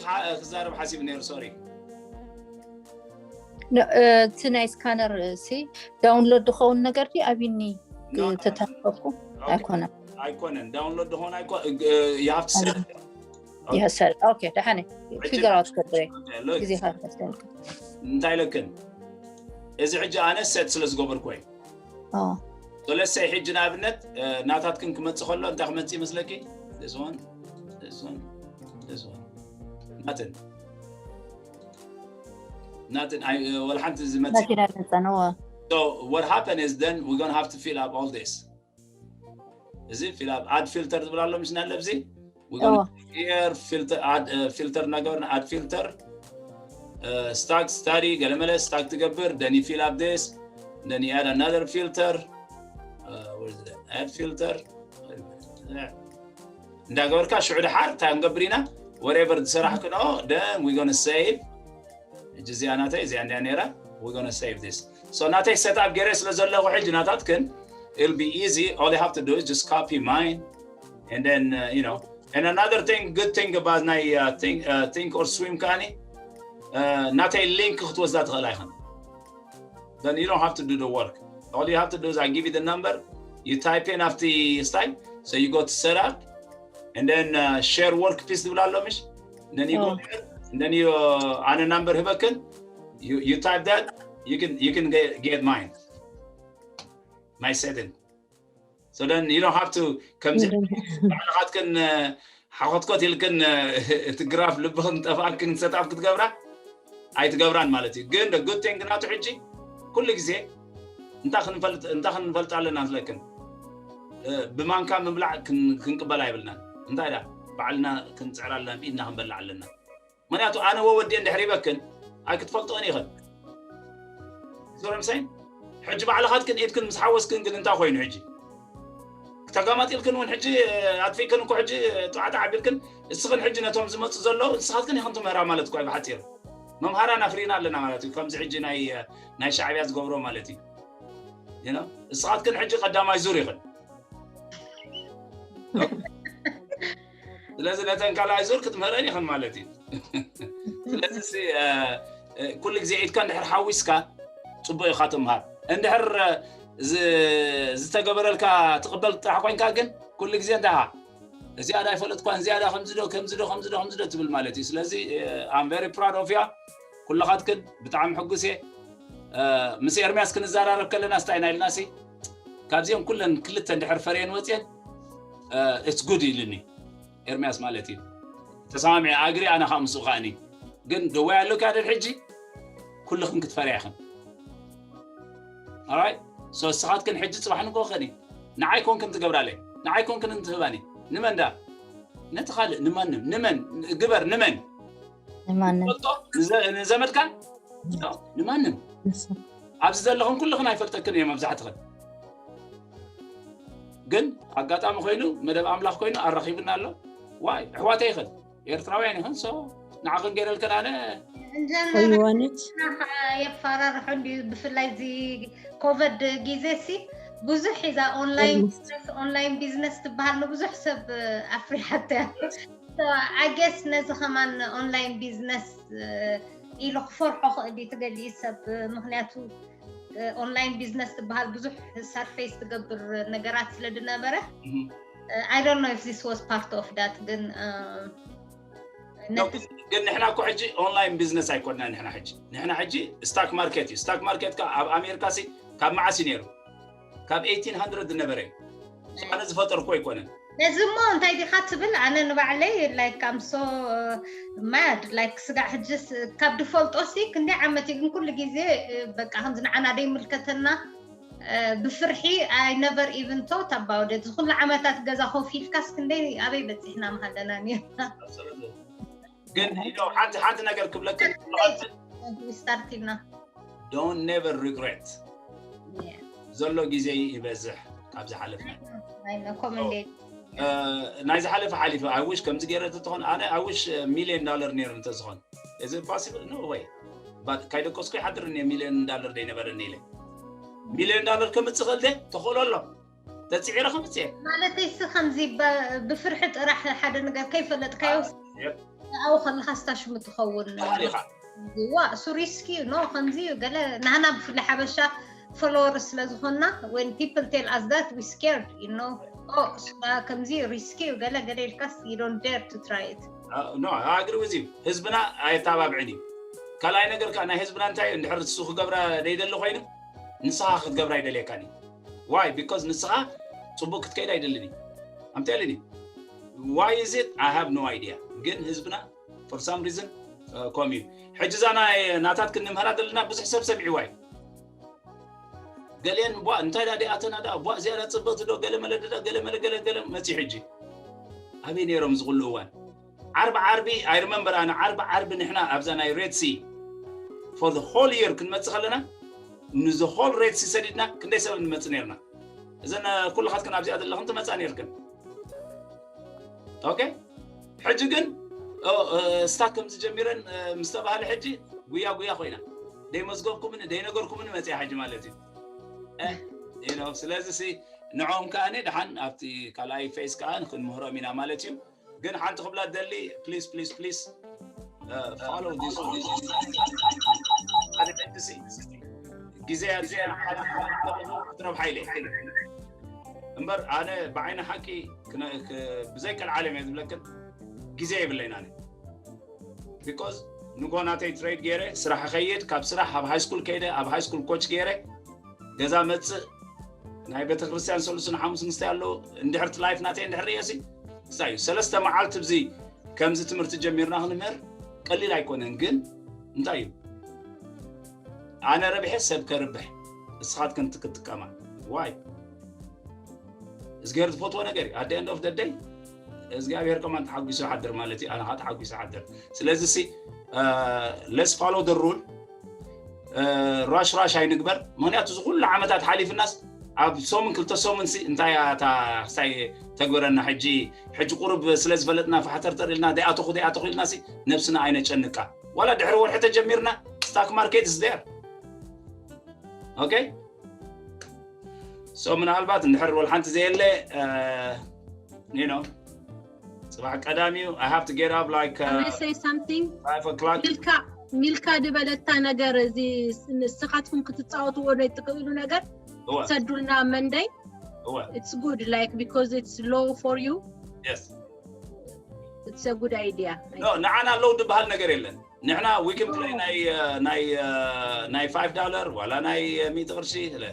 ክዛረብ ሓሲብ ነይሩ። Sorry. እቲ ናይ scanner ሲ download ዝኸውን ነገር ድዩ ኣቢኒ ተታፈኩ ኣይኮነን ኣይኮነን download ዝኸውን ኣይኮ you have to select ይሰል okay ደሓነ figure out ገብረ ግዜኻ ክወስደልካ እንታይ ኢለክን እዚ ሕጂ ኣነ set ስለ ዝገበርኩ እዩ። So let's say ሕጂ ንኣብነት ናታትክን ክመፅእ ከሎ እንታይ ክመፅእ ይመስለኪ? This one, this one, this one. ናትን ናትን ወላ ሓንቲ ዝመፅእ መኪና ተፀንዎ So what happened is then we're gonna have to fill up all this. እዚ fill up add filter ዝብል ኣሎ ምሽ ናለ ኣብዚ here filter add filter እናገበርና add filter stock study ገለመለ stock ትገብር then you fill up this then you add another filter add filter እንዳገበርካ ሽዑ ድሓር እንታይ ክንገብር ኢና whatever ዝሰራሕክንኦ then we gonna save ሕጂ እዚኣ ናተይ እዚኣ እንዲያ ነይራ we gonna save this so ናተይ set up ገይረ ስለ ዘለኹ ሕጂ ናታትክን it'll be easy all you have to do is just copy mine and then uh, you know and another thing good thing about ናይ uh, think, uh, think or swim ከዓኒ uh, ናተይ link ክትወስዳ ትኽእላ ኢኽን then you don't have to do the work all you have to do is I give you the number you type in after style so you go to setup and then uh, share work piece ትብላ ኣሎ ምሽ then you go there and then you uh, ኣነ number ህበክን you, you type that you can you can get, get mine my setting so then you don't have to ከምዚ ባዕልኻትክን ሓኾትኮት ኢልክን እቲ ግራፍ ልብኽን ጠፍኣክን set up ክትገብራ ኣይትገብራን ማለት እዩ ግን good thing ናቱ ሕጂ ኩሉ ግዜ እንታይ ክንፈልጥ ኣለና ዝለክን ብማንካ ምብላዕ ክንቅበል ኣይብልናን እንታይ ዳ ባዕልና ክንፅዕር ኣለና ብኢድና ክንበላዕ ኣለና ምክንያቱ ኣነ ወወዲአ እንድሕር ይበክን ኣይክትፈልጥኦን ኢኽን ዞረምሰይ ሕጂ ባዕልኻትክን ኢድክን ምስ ሓወስክን ግን እንታይ ኮይኑ ሕጂ ተጋማጢልክን እውን ሕጂ ኣጥፊእክን እኮ ሕጂ ጣዕጣዕ ኣቢልክን እስኽን ሕጂ ነቶም ዝመፁ ዘለዉ ንስኻትክን ኢኽን ትምህራ ማለት እኮ እዩ ብሓፂሩ። መምሃራን ኣፍሪና ኣለና ማለት እዩ። ከምዚ ሕጂ ናይ ናይ ሻዕብያ ዝገብሮ ማለት እዩ። You know? እስኻትክን ሕጂ ቀዳማይ ዙር ኢኽን። ስለዚ ነተን ካልኣይ ዙር ክትምህረን ኢኽን ማለት እዩ። ስለዚ ኩሉ ግዜ ኢድካ እንድሕር ሓዊስካ ፅቡቅ ኢኻ ትምሃር። እንድሕር ዝተገበረልካ ትቕበል ጥራሕ ኮይንካ ግን ኩሉ ግዜ እንታይ እዚኣ ዳ ኣይፈለጥኳን እዚኣ ዳ ከምዚ ዶ ከምዚ ዶ ከምዚ ዶ ከምዚ ዶ ትብል ማለት እዩ። ስለዚ I'm very proud of you ኩልኻትክን ብጣዕሚ ሕጉስ እየ። ምስ ኤርሚያስ ክንዘራረብ ከለና ስታይ ኢና ኢልና ሲ ካብዚኦም ኩለን ክልተ እንድሕር ፈርየን ወፅየን it's good ኢልኒ ኤርሚያስ ማለት እዩ። ተሰማሚዐ ኣግሪ ኣነ ካብ ምስኡ ከኣኒ ግን ደዋይ ኣለካ ደድ ሕጂ ኩልኽን ክትፈርያ ኢኽን። Alright so እስኻትክን ሕጂ ፅባሕ ንጎ ኸኒ ንዓይ ኮንክን ትገብራለይ ንዓይ ኮንክን እንትህባኒ ንመን ዳ ነቲ ካልእ ንማንም ንመን ግበር ንመን ንማንም ንዘመድካ ንማንም ኣብዚ ዘለኹም ኩልኽን ኣይፈልጠክን እየ መብዛሕትኽን ግን ኣጋጣሚ ኮይኑ መደብ ኣምላኽ ኮይኑ ኣራኺብና ኣሎ ዋይ ኣሕዋተይ ይኽን ኤርትራውያን ይኽን so ንዓኽን ገይረልክን ኣነ የፋራርሑ እንዲ ብፍላይ እዚ ኮቨድ ግዜ ሲ ብዙሕ ዛ ኦንላይን ቢዝነስ ኦንላይን ቢዝነስ ትበሃል ንብዙሕ ሰብ ኣፍሪሓተ ኣጌስ ነዚ ከማን ኦንላይን ቢዝነስ ኢሉ ክፈርሖ ክእል ትገሊ ሰብ ምክንያቱ ኦንላይን ቢዝነስ ትበሃል ብዙሕ ሰርፌስ ትገብር ነገራት ስለ ዝነበረ I don't know if this was part of that ግን ግን ንሕና እኮ ሕጂ ኦንላይን ቢዝነስ ኣይኮንና ንሕና ሕጂ ንሕና ሕጂ ስታክ ማርኬት እዩ ስታክ ማርኬት ኣብ ኣሜሪካ ሲ ካብ መዓስ እዩ ነይሩ ካብ eighteen hundred ዝነበረ እዩ ኣነ ዝፈጠርኩ ኣይኮነን ነዚ እሞ እንታይ ዲኻ ትብል ኣነ ንባዕለይ like I'm so mad like ስጋዕ ሕጂ ካብ ድፈልጦ ሲ ክንደይ ዓመት እዩ ግን ኩሉ ግዜ በቃ ከምዚ ንዓና ደይምልከተና ብፍርሒ I never even thought about it ዝኩሉ ዓመታት ገዛ ኮፍ ኢልካስ ክንደይ ኣበይ በፂሕና ምሃለና ነርና ግን ሓንቲ ሓንቲ ነገር ክብለክን ስታርቲና don't never regret ዘሎ ግዜ ይበዝሕ ካብ ዝሓለፍና ናይ ዝሓለፈ ሓሊፈ I wish ከምዚ ገይረ ተትኾን ኣነ I wish ሚሊዮን ዳለር ነይሩ እንተዝኾን እዚ possible no way ካይደቀስኩ ይሓድር እኒ ሚሊዮን ዳለር ደይነበረኒ ኢለ ሚሊዮን ዳለር ከምፅእ ክእል ተኽእሎ ኣሎ ተፅዒረ ከምፅእ ማለት ሲ ከምዚ ብፍርሒ ጥራሕ ሓደ ነገር ከይፈለጥካዮ ኣብኡ ከለካ ስታሽሙ ትኸውን ተሃሊኻ ዋ እሱ ሪስኪ ዩ ኖ ከምዚ ዩ ገለ ናህና ብፍላይ ሓበሻ ፎሎወርስ ስለ ዝኾንና when people tell us that we scared you know ኦ እሱና ከምዚ ዩ ሪስኪ ዩ ገለ ገለ ኢልካስ you don't dare to try it no I agree with you ህዝብና ኣየተባብዕን እዩ ካልኣይ ነገር ከዓ ናይ ህዝብና እንታይ እዩ እንድሕር እሱ ክገብራ ደይደሊ ኮይኑ ንስኻ ክትገብራ ይደልየካን እዩ why because ንስኻ ፅቡቅ ክትከይድ ኣይደልን እዩ I'm telling you why is it I have no idea ግን ህዝብና for some reason ከምኡ እዩ ሕጂ እዛ ናይ ናታት ክንምህራ ዘለና ብዙሕ ሰብ ሰሚዕዋ እዩ ገሌን ቧ እንታይ ዳ ዲኣተና ዳ ቧ ዝያዳ ፅብቅቲ ዶ ገለ መለ ዳ ገለ መለ ገለ ገለ መፂ ሕጂ ኣበይ ነይሮም ዝኩሉ እዋን ዓርቢ ዓርቢ I remember ኣነ ዓርቢ ዓርቢ ንሕና ኣብዛ ናይ red sea for the whole year ክንመፅእ ከለና ን the whole red sea ሰዲድና ክንደይ ሰብ ንመፅእ ነርና እዘን ኩልኻትክን ኣብዚኣ ዘለኽን ትመፃ ነርክን okay ሕጂ ግን ስታክ ከምዚ ጀሚረን ምስ ተባሃለ ሕጂ ጉያ ጉያ ኮይና ደይመዝገብኩምን ደይነገርኩምን መፅያ ሕጂ ማለት እዩ you know ስለዚ ሲ ንዕኦም ከዓ ደሓን ኣብቲ ካልኣይ ፌዝ ከዓ ክንምህሮም ኢና ማለት እዩ ግን ሓንቲ ክብላ ደሊ please please please follow this ሓደ ሕጂ ሲ ግዜ ክትረብሓ ኢለ እምበር ኣነ ብዓይኒ ሓቂ ብዘይ ቀልዓለም እየ ዝብለክን ግዜ የብለይን ኣነ because ንጎ ናተይ ትሬድ ገይረ ስራሕ ኸይድ ካብ ስራሕ ኣብ ሃይስኩል ከይደ ኣብ ሃይስኩል ኮች ገይረ ገዛ መፅእ ናይ ቤተክርስትያን ሰሉስን ሓሙስ ምስተይ ኣለዉ እንድሕርቲ ላይፍ ናተይ እንድሕር ርእየሲ እንታይ እዩ ሰለስተ መዓልቲ ብዚ ከምዚ ትምህርቲ ጀሚርና ክንምህር ቀሊል ኣይኮነን ግን እንታይ እዩ ኣነ ረብሐ ሰብ ከርብሕ እስኻትክን ክትጥቀማ ዋይ እዝግሄር ዝፈትዎ ነገር እዩ ኣደ end of the day እግዚኣብሔር ከማን ተሓጒሱ ሓድር ማለት እዩ ኣነ ከዓ ተሓጒሱ ሓድር ስለዚ ሲ let's follow the rule ራሽ ራሽ ኣይንግበር ምክንያቱ እዚ ኩሉ ዓመታት ሓሊፍናስ ኣብ ሰሙን ክልተ ሰሙን ሲ እንታይ እያ እታ ክሳይ ተግበረና? ሕጂ ሕጂ ቁሩብ ስለ ዝፈለጥና ፋሕተርተር ኢልና ደይኣተኹ ደይኣተኹ ኢልና ሲ ነብስና ኣይነጨንቃ። ዋላ ድሕሪ ወርሒ ተጀሚርና stock market is there. Okay, so ምናልባት እንድሕር ወላ ሓንቲ ዘየለ you know ጽባሕ ቀዳም እዩ። I have to get up like Can I uh, say something? Five o'clock. ሚልካ ሚልካ ዝበለታ ነገር እዚ ንስኻትኩም ክትፃወትዎ ናይ ትኽእሉ ነገር እወ። ትሰዱልና መንደይ እወ። It's good, like, because it's low for you. Yes. It's a good idea. No, ንዓና ኣለዉ ዝበሃል ነገር የለን። ንሕና we can play ናይ uh, ናይ uh, ናይ five dollar ዋላ ናይ uh, ሚእቲ ቅርሺ ስለ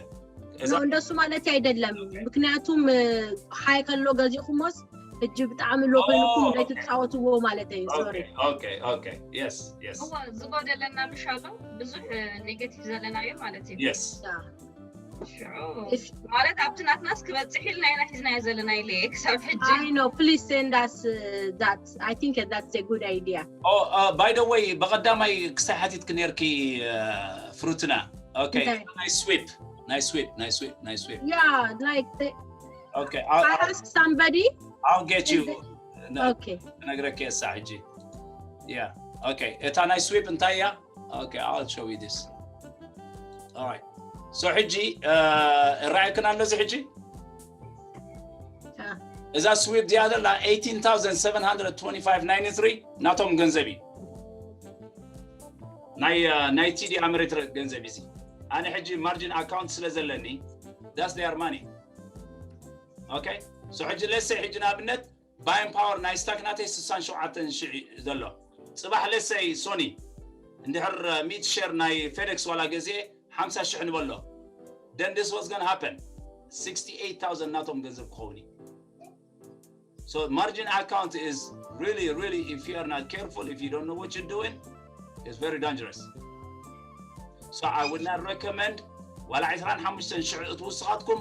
እዛ No, እንደሱ ማለት አይደለም። ምክንያቱም ሃይ ከሎ ገዚእኩሞስ ሕጂ ብጣዕሚ ሎ ኮይንኩም Oh, እንዳይትፃወትዎ ማለት እዩ። Sorry. Okay, okay, okay. Yes, yes. እዋ ዝጎደለና ምሽ ኣሎ ብዙሕ ኔጌቲቭ ዘለናዮ ማለት እዩ። Yes. ሽዑ If- ማለት ኣብቲ ናትናስ ክበፅሕ ኢልና ኢና ሒዝናዮ ዘለና ኢለ ክሳብ ሕጂ I know. Please send us uh, that. I think that's a good idea. Oh, uh, by the way, ብቐዳማይ ክሳይ ሓቲትክ ነርኪ uh, ፍሩትና። Okay. Okay. ናይ sweep ናይ sweep ናይ sweep ናይ sweep Yeah, like the, Okay, I'll, I I'll, asked somebody. I'll get you. Okay. ነግረክ እየ እሳ ሕጂ። Yeah. Okay. እታ ናይ sweep እንታይ እያ? Okay, I'll show you this. All right. So ሕጂ uh, ራእክን ኣሎ እዚ ሕጂ Yeah. እዛ sweep እዚኣ ዘላ eighteen thousand seven hundred twenty-five ninety-three ናቶም ገንዘብ እዩ። ናይ uh, ናይ ቲዲ ኣመሪትረ ገንዘብ እዚ ኣነ ሕጂ margin account ስለ ዘለኒ that's their money. Okay, so ሕጂ let's say ሕጂ ንኣብነት buying power ናይ stock ናተይ ስሳን ሸውዓተን ሽሕ ዘሎ ጽባሕ let's say ሶኒ እንድሕር ሚእቲ ሸር ናይ ፌደክስ ዋላ ገዜ ሓምሳ ሽሕ ንበሎ then this was gonna happen sixty-eight thousand ናቶም ገንዘብ ክኸውን እዩ. So margin account is really really if you are not careful, if you don't know what you're doing, it's very dangerous. So I would not recommend ዋላ ዕስራን ሓሙሽተን ሽሕ እትውስኻትኩም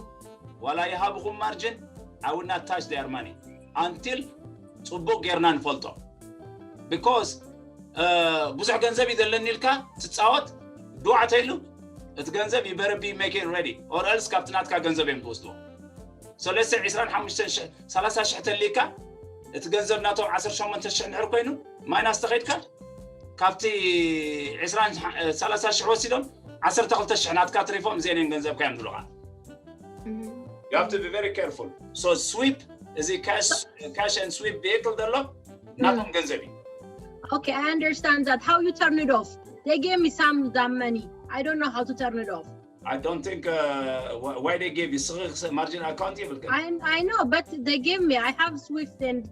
ዋላ ይሃብኹም margin, I would not touch their money until ጽቡቅ ጌርና ንፈልጦ. Because uh, ብዙሕ ገንዘብ እዩ ዘለኒ ኢልካ ትጻወት ድዋ ተይሉ እቲ ገንዘብ you better be make it ready or else ካብቲ ናትካ ገንዘብ እዮም ትወስድዎ። So let's say ዕስራን ሓሙሽተን ሽሕ ሰላሳ ሽሕ ተሊካ እቲ ገንዘብ ናቶም ዓሰርተ ሸሞንተ ሽሕ ንድሕር ኮይኑ ማይናስ ተኸይድካ ካብቲ ዕስራን ሰላሳ ሽሕ ወሲዶም ዓሰርተ ክልተ ሽሕ ናትካ ትሪፎም እዚአን እየን ገንዘብካ እዮም ዝብሉኻ። You have to be very careful. So sweep እዚ cash cash and sweep vehicle ዘሎ ናቶም ገንዘብ እዩ። Okay, I understand that. How you turn it off? They gave me some that money. I don't know how to turn it off. I don't think uh, wh- why they gave you ስኺ margin account ይብልካ። I I know, but they gave me. I have sweep and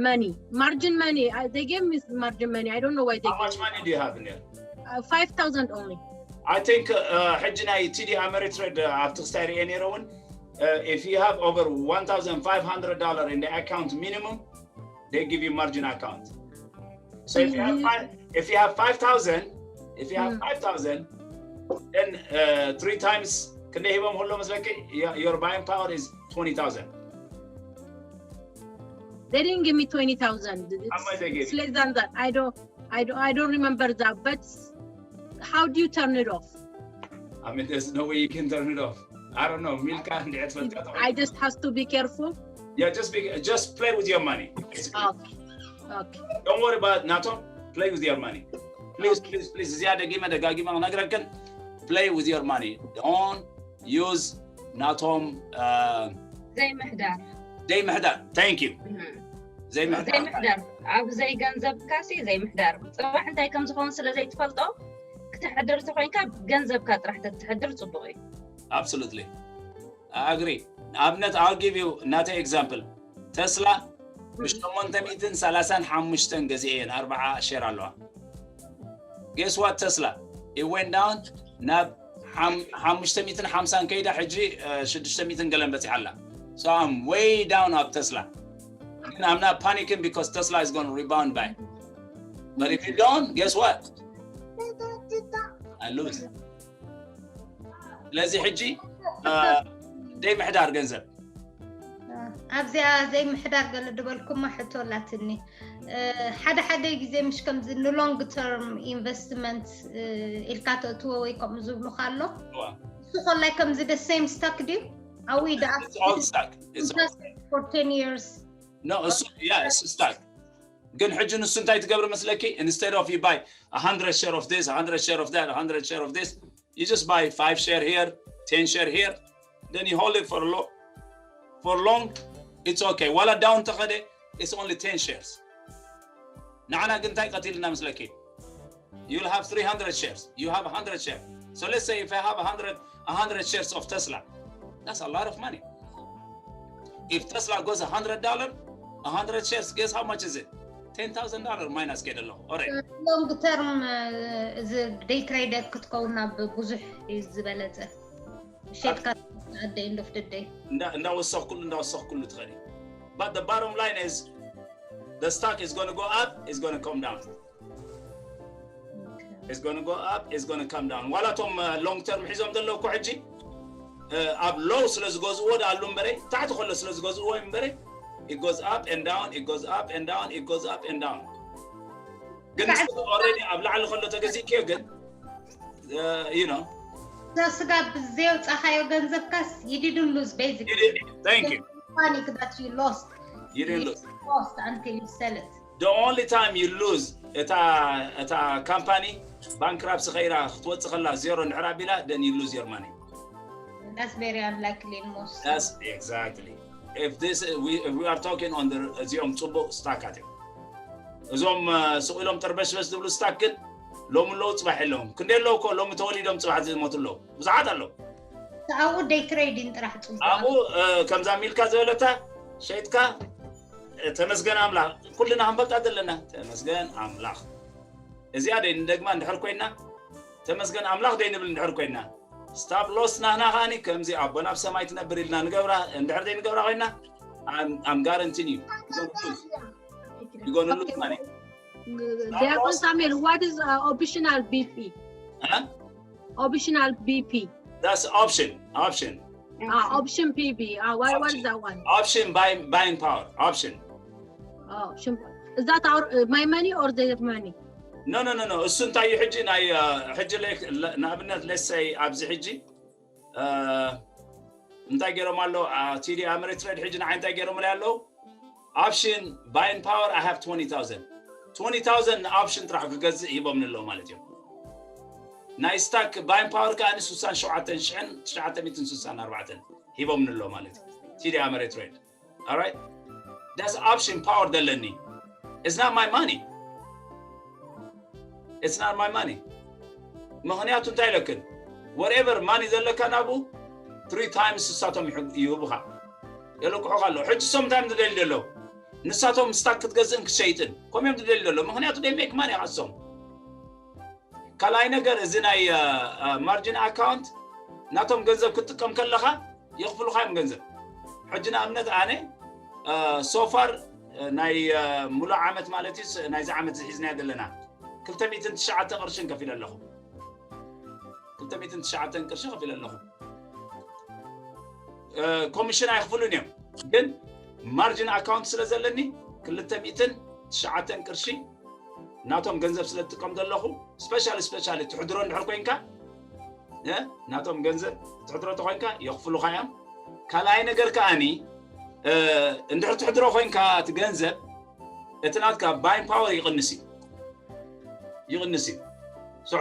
money, margin money. I, they gave me margin money. I don't know why they How gave much me. Money do you have in there? Uh, five thousand only. I think uh, ሕጂ ናይ ቲዲ ኣመሪትሬድ uh, ኣብቲ ክስታይ ርኤ ነይረ እውን uh, if you have over one thousand five hundred dollar in the account minimum, they give you margin account. So if you have five, if you have five thousand, if you have five thousand, then uh, three times ክንደይ ሂቦም ከሎ መስለኪ your, your buying power is twenty thousand. They didn't give me twenty thousand. It's, How much they gave it's less than that. I don't, I don't, I don't remember that. But how do you turn it off? I mean, there's no way you can turn it off. I don't know. ሚልካ እንዴት ፈጣጣ? I just has to be careful. Yeah, just be, just play with your money. Basically. Okay. Okay. Don't worry about ናቶም. Play with your money. Please, please, please. እዚኣ ደጊመ ደጋጊመ ክነግረክን play with your money. Don't use ናቶም uh, ዘይምሕዳር ዘይምሕዳር። Thank you. ዘይምሕዳር። ዘይምሕዳር ኣብ ዘይገንዘብካ ሲ ዘይምሕዳር ጽባሕ እንታይ ከም ዝኸውን ስለ ዘይትፈልጦ ክትሕድር ተኮይንካ ገንዘብካ ጥራሕ ተትሕድር ጽቡቅ እዩ። Absolutely. I agree. ንኣብነት I'll give you ናተይ example. ተስላ ብሸሞንተ ሚእትን ሰላሳን ሓሙሽተን ገዚኤ እየን ኣርባዓ ሸር ኣለዋ። Guess what? ተስላ it went down ናብ ሓም- ሓሙሽተ ሚእትን ሓምሳን ከይዳ ሕጂ uh, ሽዱሽተ ሚእትን ገለን በፂሓ ኣላ። So I'm way down ኣብ ተስላ። ግን I'm not panicking because Tesla is going to rebound back. But if you don't, guess what? I lose. ስለዚ ሕጂ uh, ዘይምሕዳር ገንዘብ ኣብዚኣ ዘይምሕዳር ገለ ዝበልኩማ ሕቶ ኣላትኒ። ሓደ ሓደ ግዜ ምሽ ከምዚ ንሎንግ ተርም ኢንቨስትመንት ኢልካ ተእትዎ ወይ ከምኡ ዝብሉካ ኣሎ። እዋ። እሱ ኮላይ ከምዚ the same stock ድዩ? Are we the It's all stock. It's all, for ten years? No, it's, yeah, it's stock. ግን ሕጂ ንሱ እንታይ ትገብር መስለኪ? Instead of you buy a hundred share of this, a hundred share of that, a hundred share of this, you just buy five share here, ten share here, then you hold it for long. For long, it's okay. ዋላ down ተኸደ, it's only ten shares. ንዓና ግን እንታይ ቀቲልና መስለኪ? You'll have three hundred shares. You have a hundred shares. So let's say if I have a hundred, a hundred shares of Tesla, that's a lot of money. If Tesla goes a hundred dollar, a hundred shares, guess how much is it? Ten thousand dollar minus ከይደ ኣለኹ። Alright. Long term እዚ day trader ክትከውን ናብ ብዙሕ እዩ ዝበለፀ። ሸጥካ at the end of the day። እንዳወሰኽኩሉ እንዳወሰኽኩሉ ትኸዲ። But the bottom line is the stock is going to go up, it's going to come down. It's going to go up, it's going to come down. ዋላ እቶም long term ሒዞም ዘለዉ እኮ ሕጂ ኣብ low ስለ ዝገዝእዎ ዳኣሉ እምበረ፣ ታሕቲ ከሎ ስለ ዝገዝእዎ እምበረ፣ it goes up and down, it goes up and down, it goes up and down። ግን already ኣብ ላዕሊ ከሎ ተገዚእክዮ ግን you know ስጋብ ዘየውፃኻዮ ገንዘብካስ you didn't lose basically. Thank you. Panic that you lost. You didn't lose. Lost until you sell it. The only time you lose እታ እታ ካምፓኒ ባንክራፕሲ ኸይራ ክትወፅእ ከላ ዜሮ እንድሕር ኣቢላ then you lose your money. That's very unlikely in most. That's exactly. If this we if we are talking on the እዚኦም ፅቡቅ ስታካት እዮም። እዞም ስቕ ኢሎም ጠርበሽበሽ ዝብሉ ስታክ ግን ሎም ኣለዉ ፅባሕ የለዎም። ክንደይ ኣለዉ እኮ ሎሚ ተወሊዶም ፅባሕ ዝሞቱ ኣለዉ። ብዙሓት ኣለዉ። ኣብኡ day trading ጥራሕ ፅቡቅ። ኣብኡ ከምዛ ሚልካ ዝበለታ ሸይጥካ ተመስገን ኣምላኽ ኩልና ክንፈልጣ ዘለና ተመስገን ኣምላኽ። እዚኣ ደይ ንደግማ እንድሕር ኮይና ተመስገን ኣምላኽ ደይ ንብል እንድሕር ኮይና stop loss ናህና ከዓኒ ከምዚ ኣቦና ኣብ ሰማይ ትነብር ኢልና ንገብራ እንድሕር ደይ ንገብራ ኮይና I'm guarantee you you're gonna lose money. ዲያቆን ሳሙኤል, what is optional B P? Optional B P. That's option. Option. Ah, option P B. Ah, what, what is that one? Option buying buying power. Option. Oh, option. Is that our uh, my money or their money? No, no, no, no. እሱ እንታይ እዩ ሕጂ ናይ ሕጂ ንኣብነት let's say ኣብዚ ሕጂ እንታይ ገይሮም ኣሎ? ቲዲ ኣመሬት ትሬድ ሕጂ ንዓይ እንታይ ገይሮም ኣለይ ኣለዉ? Option buying power I have twenty thousand. Twenty thousand ን option ጥራሕ ክገዝእ ሂቦምኒ ኣለዉ ማለት እዮም። ናይ ስታክ ባይን ፓወር ከዓ ን ስሳን ሸውዓተን ሽሕን ትሽዓተ ሚእትን ስሳን ኣርባዕተን ሂቦምኒ ኣለዉ ማለት እዩ። ቲዲ ኣመሬት ትሬድ. Alright? That's option power ዘለኒ. It's not my money. It's not my money. ምኽንያቱ እንታይ ኢለክን? Whatever money ዘለካ ናብኡ three times ንሳቶም ይህቡኻ። የለቅሑኻ ኣለዉ። ሕጂ እሶም እንታይ እዮም ዝደልዩ ዘለዉ? ንሳቶም ስታክ ክትገዝእን ክትሸይጥን ከምኡ እዮም ዝደልዩ ዘለዉ። ምኽንያቱ they make money እሶም። ካልኣይ ነገር እዚ ናይ margin account ናቶም ገንዘብ ክትጥቀም ከለኻ የኽፍሉኻ እዮም ገንዘብ። ሕጂ ንኣብነት ኣነ so far ናይ ሙሉእ ዓመት ማለት እዩ ናይዚ ዓመት ዝሒዝናዮ ዘለና ክልተ ሚእትን ትሽዓተ ቅርሽን ከፊለ ኣለኹ። ክልተ ሚእትን ትሽዓተን ቅርሺ ከፊለ ኣለኹ። ኮሚሽን ኣይኽፍሉን እዮም ግን margin account ስለ ዘለኒ ክልተ ሚእትን ትሽዓተን ቅርሺ ናቶም ገንዘብ ስለ ትጥቀም ዘለኹ specially specially ትሕድሮ እንድሕር ኮይንካ ናቶም ገንዘብ ትሕድሮ ተኮይንካ የኽፍሉኻ እዮም። ካልኣይ ነገር ከዓኒ እንድሕር ትሕድሮ ኮይንካ እቲ ገንዘብ እቲ ናትካ buying power ይቕንስ እዩ ይቕንስ እዩ።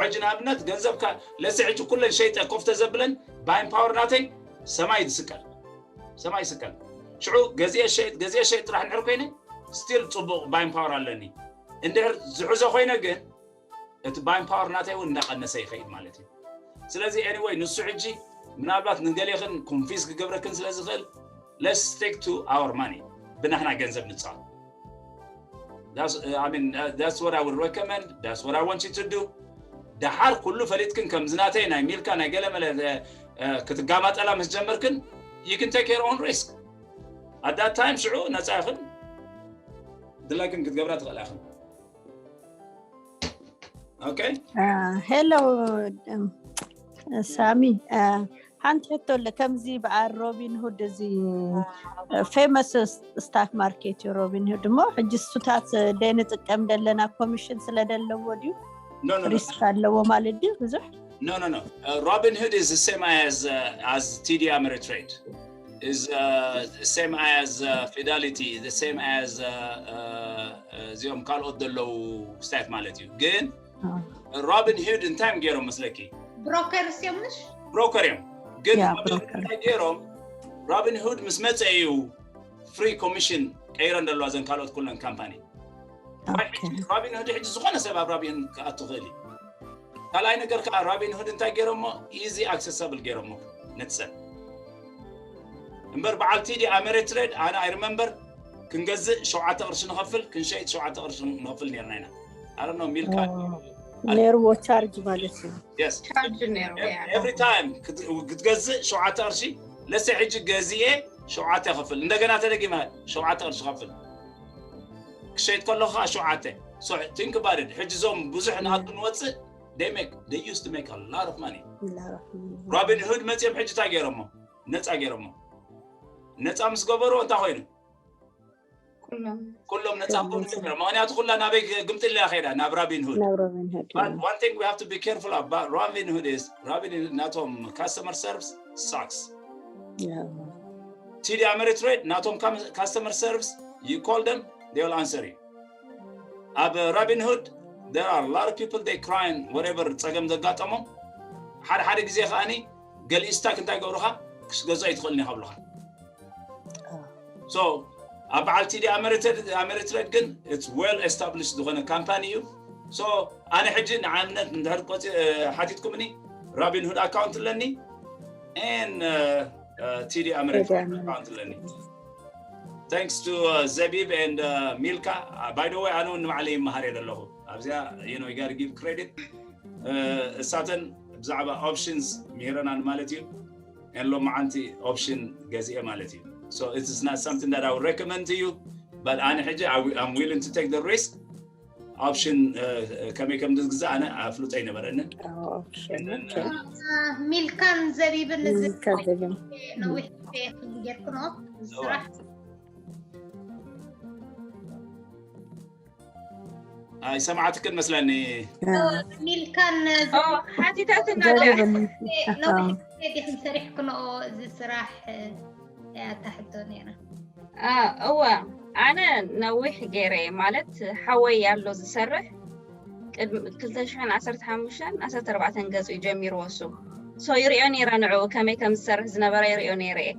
ሕጂ ንኣብነት ገንዘብካ let's say ሕጂ ኩለን ሸይጠ ኮፍ ተዘብለን buying power ናተይ ሰማይ ዝስቀል ሰማይ ይስቀል። ሽዑ ገዚኤ ሸይጥ ገዚኤ ሸይጥ ጥራሕ እንድሕር ኮይነ still ፅቡቕ buying power ኣለኒ። እንድሕር ዝሕዞ ኮይነ ግን እቲ buying power ናተይ እውን እንዳቐነሰ ይኸይድ ማለት እዩ። ስለዚ anyway ንሱ ሕጂ ምናልባት ንገሌኽን confuse ክገብረክን ስለ ዝኽእል let's stick to our money ብናህና ገንዘብ ንፃወት። That's, uh, I mean, uh, that's what I would recommend. That's what I want you to do. ደሓር ኩሉ ፈሊጥክን ከምዚ ናተይ ናይ ሚልካ ናይ ገለመለ ክትጋማጠላ ምስ ጀመርክን you can take your own risk. At that time ሽዑ ነፃ ኢኽን ድላይክን ክትገብራ ትኽእላ ኢኽን። Okay? Hello ሳሚ፣ ሓንቲ ሕቶ ኣለ። ከምዚ በዓል ሮቢን ሁድ እዚ famous stock market እዩ ሮቢን ሁድ እሞ ሕጂ እሱታት ደይ ንጥቀም ደለና ኮሚሽን ስለ ደለዎ ድዩ? Risk ኣለዎ ማለት ድዩ ብዙሕ? No, no, no. Robinhood is the same as as TD Ameritrade. is uh, same as uh, Fidelity, the same as uh, uh, uh, እዚኦም ካልኦት ዘለዉ ክስታያት ማለት እዩ። ግን Robinhood እንታይ እዮም ገይሮም መስለኪ? ብሮከርስ እዮም ምሽ? ብሮከር እዮም። ግን Yeah, Robinhood broker. እንታይ ገይሮም? Robinhood ምስ መፀ እዩ free commission ቀይረን ዘለዋ ዘን ካልኦት ኩለን ካምፓኒ። Okay. Robinhood ሕጂ ዝኾነ ሰብ ኣብ Robinhood ክኣቱ ክእል እዩ። ካልኣይ ነገር ከዓ Robinhood እንታይ ገይሮሞ? Easy accessible ገይሮሞ ነቲ ሰብ። እምበር በዓል ቲዲ Ameritrade ኣነ I remember ክንገዝእ ሸውዓተ ቅርሺ ንኸፍል፣ ክንሸይጥ ሸውዓተ ቅርሺ ንኸፍል ነርና ኢና። I don't know ሚልካ ነርዎ ቻርጅ ማለት እዩ። Yes. ቻርጅ ነይሩ። Every time ክትገዝእ ሸውዓተ ቅርሺ፣ ለሰ ሕጂ ገዚኤ ሸውዓተ ይኸፍል፣ እንደገና ተደጊመ ሸውዓተ ቅርሺ ይኸፍል፣ ክሸይጥ ከለኹ ከዓ ሸውዓተ። So think about it። ሕጂ እዞም ብዙሕ ንኣቱ ንወፅእ they make they used to make a lot of money። Robinhood መፅኦም ሕጂ እንታይ ገይሮሞ? ነፃ ገይሮሞ። ነፃ ምስ ገበርዎ እንታይ ኮይኑ? ኩሎም ነፃ ክኾኑ ጀሚሮም። ምክንያቱ ኩላ ናበይ ግምጥል ኢላ ከይዳ? ናብ Robinhood። ናብ Robinhood But one thing we have to be careful about Robinhood is Robinhood ናቶም customer service sucks። Yeah. ቲዲ Ameritrade ናቶም customer service, you call them, they will answer you። ኣብ Robinhood there are a lot of people they crying whatever ፀገም ዘጋጠሞም። ሓደ ሓደ ግዜ ከዓኒ ገሊኡ ስታክ እንታይ ገብሩኻ? ክስገዝኦ ኣይትኽእልን ኢኻ ብሉኻ። So ኣብ በዓል ቲዲ Ameritrade ግን it's well established ዝኾነ ካምፓኒ እዩ። So ኣነ ሕጂ ንኣብነት እንድሕር ሓቲትኩምኒ Robinhood account ኣለኒ and ቲዲ Ameritrade account ኣለኒ። Thanks to uh, Zabib and uh, Milka. Uh, by the way ኣነ እውን ንባዕለይ ይመሃር እየ ዘለኹ ኣብዚኣ። You know, you gotta give credit. Uh, እሳተን ብዛዕባ options ምሂረናን ማለት እዩ። And ሎማዓንቲ option ገዚኤ ማለት እዩ። So it is not something that I would recommend to you, but ኣነ ሕጂ I wi- I'm willing to take the risk. Option uh, ከመይ ከም ዝግዛእ ኣነ ኣፍልጦ ኣይነበረንን። Option, okay. ሚልካን ዘቢብን ሚልካ ዘቢብ። ነዊሕ ጌርክኖ ስራሕ ኣይሰማዕትክን መስለኒ። ሚልካን ሓቲታትና ነዊሕ ዲኹም ሰሪሕክንኦ እዚ ስራሕ እያ ታሕቶ ነይራ። እወ፣ ኣነ ነዊሕ ገይረ ማለት ሓወይ ኣሎ ዝሰርሕ ቅድሚ ክልተ ሽሕን ዓሰርተ ሓሙሽተን ዓሰርተ ኣርባዕተን ገጹ እዩ ጀሚርዎ እሱ። So ይሪኦ ነይረ ንዕኡ ከመይ ከም ዝሰርሕ ዝነበረ ይሪኦ ነይረ እየ።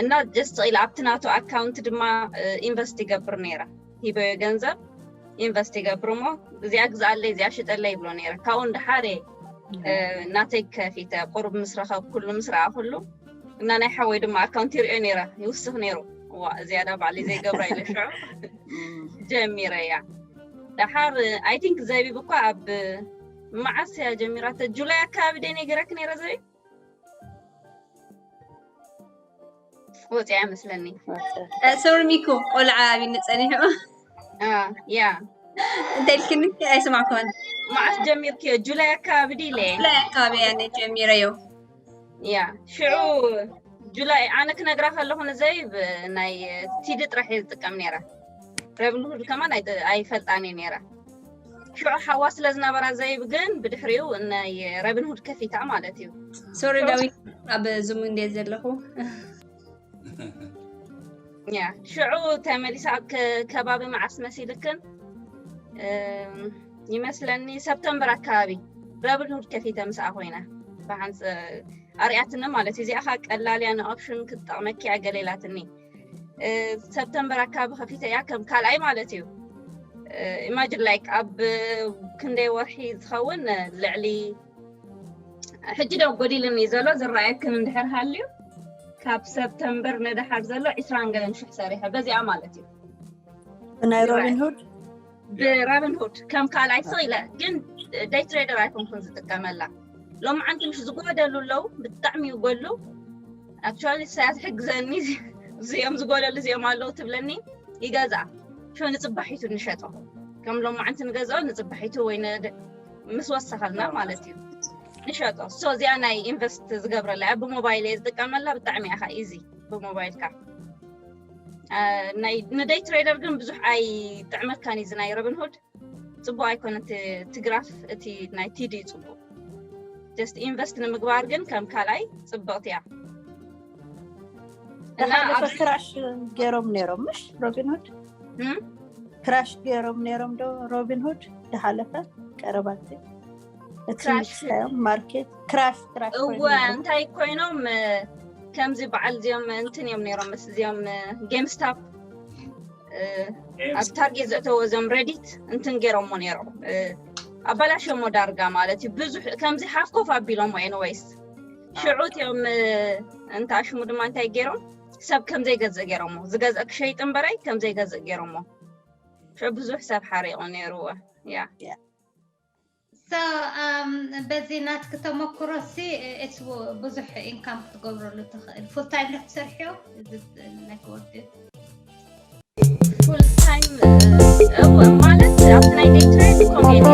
እና just ኢለ ኣብቲ ናቱ ኣካውንት ድማ ኢንቨስት ይገብር ነይረ። ሂበዮ ገንዘብ ኢንቨስት ይገብር እሞ እዚኣ ግዝኣለይ እዚኣ ሽጠለይ ይብሎ ነይረ። ካብኡ ንደሓር እየ ናተይ ከፊተ ቁሩብ ምስ ረኸብ ኩሉ ምስ ረኣ ኩሉ እና ናይ ሓወይ ድማ ኣካውንት ይሪኦ ነይረ ይውስኽ ነይሩ። ዋ ዝያዳ ባዕለይ ዘይገብራ ኢለ ሽዑ ጀሚረ እያ። ደሓር I think ዘቢብ እኳ ኣብ መዓስ እያ ጀሚራቶ? ጁላይ ኣካባቢ ደይ ነጊረክ ነይረ ዘቢብ ወፂኣ መስለኒ። ሶሪ ሚኩ ቆልዓ ኣቢኒ ፀኒሑ ያ እንታይ ኢልክኒ ኣይሰማዕኩን። መዓስ ጀሚርክዮ? ጁላይ ኣካባቢ ድዩ ኢለ ጁላይ ኣካባቢ እያ ጀሚረዮ። ያ ሽዑ ጁላይ ኣነ ክነግራ ከለኹ ንዘይብ ናይ ቲዲ ጥራሕ እየ ዝጥቀም ነይረ። ረብንሁድ ከማን ኣይፈልጣን እየ ነይረ። ሽዑ ሓዋ ስለ ዝነበራ ዘይብ ግን ብድሕሪኡ ናይ ረብንሁድ ከፊታ ማለት እዩ። ሶሪ ዳዊት ኣብ ዙም እንዴት ዘለኹ ያ ሽዑ ተመሊሳ ኣብ ከ- ከባቢ መዓስ መሲልክን እም፣ ይመስለኒ ሰፕተምበር ኣካባቢ ረብንሁድ ከፊተ ምስኣ ኮይነ ብሓንስ ኣርያትኒ ማለት እዩ። እዚኣ ኸ ቀላል እያ ንኦፕሽን ክትጠቕመኪ እያ ገለ ኢላትኒ። እ፣ ሰፕተምበር ኣካባቢ ከፊተ እያ ከም ካልኣይ ማለት እዩ። ኢማጅን ላይክ ኣብ ክንደይ ወርሒ ዝኸውን ልዕሊ ሕጂ ዶ ጎዲልኒ ዘሎ ዝረኣየክን እንድሕር ሃልዩ ካብ ሰፕተምበር ንደሓር ዘሎ ዒስራን ገለን ሽሕ ሰሪሐ በዚኣ ማለት እዩ። ብናይ ሮቢንሁድ ብራብንሁድ ከም ካልኣይ ስቕ ኢለ ግን ደይ ትሬደር ኣይኮንኩን ዝጥቀመላ። ሎማዓንቲ ምሽ ዝጎደሉ ኣለዉ ብጣዕሚ ይጎሉ። ኣክቹዋሊ ሳያት ሕግዘኒ እዚኦም ዝጎደሉ እዚኦም ኣለዉ ትብለኒ ይገዝኣ። ሾ ንፅባሒቱ ንሸጦ ከም ሎማዓንቲ ንገዝኦ ንፅባሒቱ ወይ ነ- ምስ ወሰኸልና ማለት እዩ ንሸጦ። ሶ እዚኣ ናይ ኢንቨስት ዝገብረላ እያ ብሞባይል እየ ዝጥቀመላ ብጣዕሚ ኢኻ ኢዚ ብሞባይልካ። አ፣ ናይ ንደይ ትሬደር ግን ብዙሕ ኣይጥዕመካን እዩ እዚ ናይ ረብንሁድ ጽቡቅ ኣይኮነን። እቲ ትግራፍ እቲ ናይ ቲዲ ጽቡቅ ጀስት ኢንቨስት ንምግባር ግን ከም ካልኣይ ጽብቅቲ እያ። ዝሓለፈ ክራሽ ገይሮም ነይሮም ምሽ ሮቢንሁድ? ክራሽ ገይሮም ነይሮም ዶ ሮቢንሁድ ዝሓለፈ ቀረባቲ? እቲ ስካዮም ማርኬት ክራሽ ክራሽ እወ። እንታይ ኮይኖም? ከምዚ በዓል እዚኦም እንትን እዮም ነይሮም ምስ እዚኦም ጌምስታፕ ኣብ ታርጌት ዘእተዎ እዞም ሬዲት እንትን ገይሮሞ ነይሮም። ኣባላሸሞ ዳርጋ ማለት እዩ። ብዙሕ ከምዚ ሓፍኮፍ ኣቢሎሞ። ኤንወይስ ሽዑት እዮም እንታ ሽሙ ድማ እንታይ ገይሮም? ሰብ ከም ዘይገዝእ ገይሮሞ። ዝገዝእ ክሸይጥ እምበራይ ከም ዘይገዝእ ገይሮሞ። ሽዑ ብዙሕ ሰብ ሓሪቑ ነይርዎ። ያ so um, በዚ ናትክ ተመክሮ ሲ it's ብዙሕ ኢንካም ክትገብረሉ ትኽእል። ፉል ታይም ዲክ ትሰርሕዮ? ፉል ታይም ማለት ኣብቲ ናይ ዴይ ትሬድ ኮሜዲ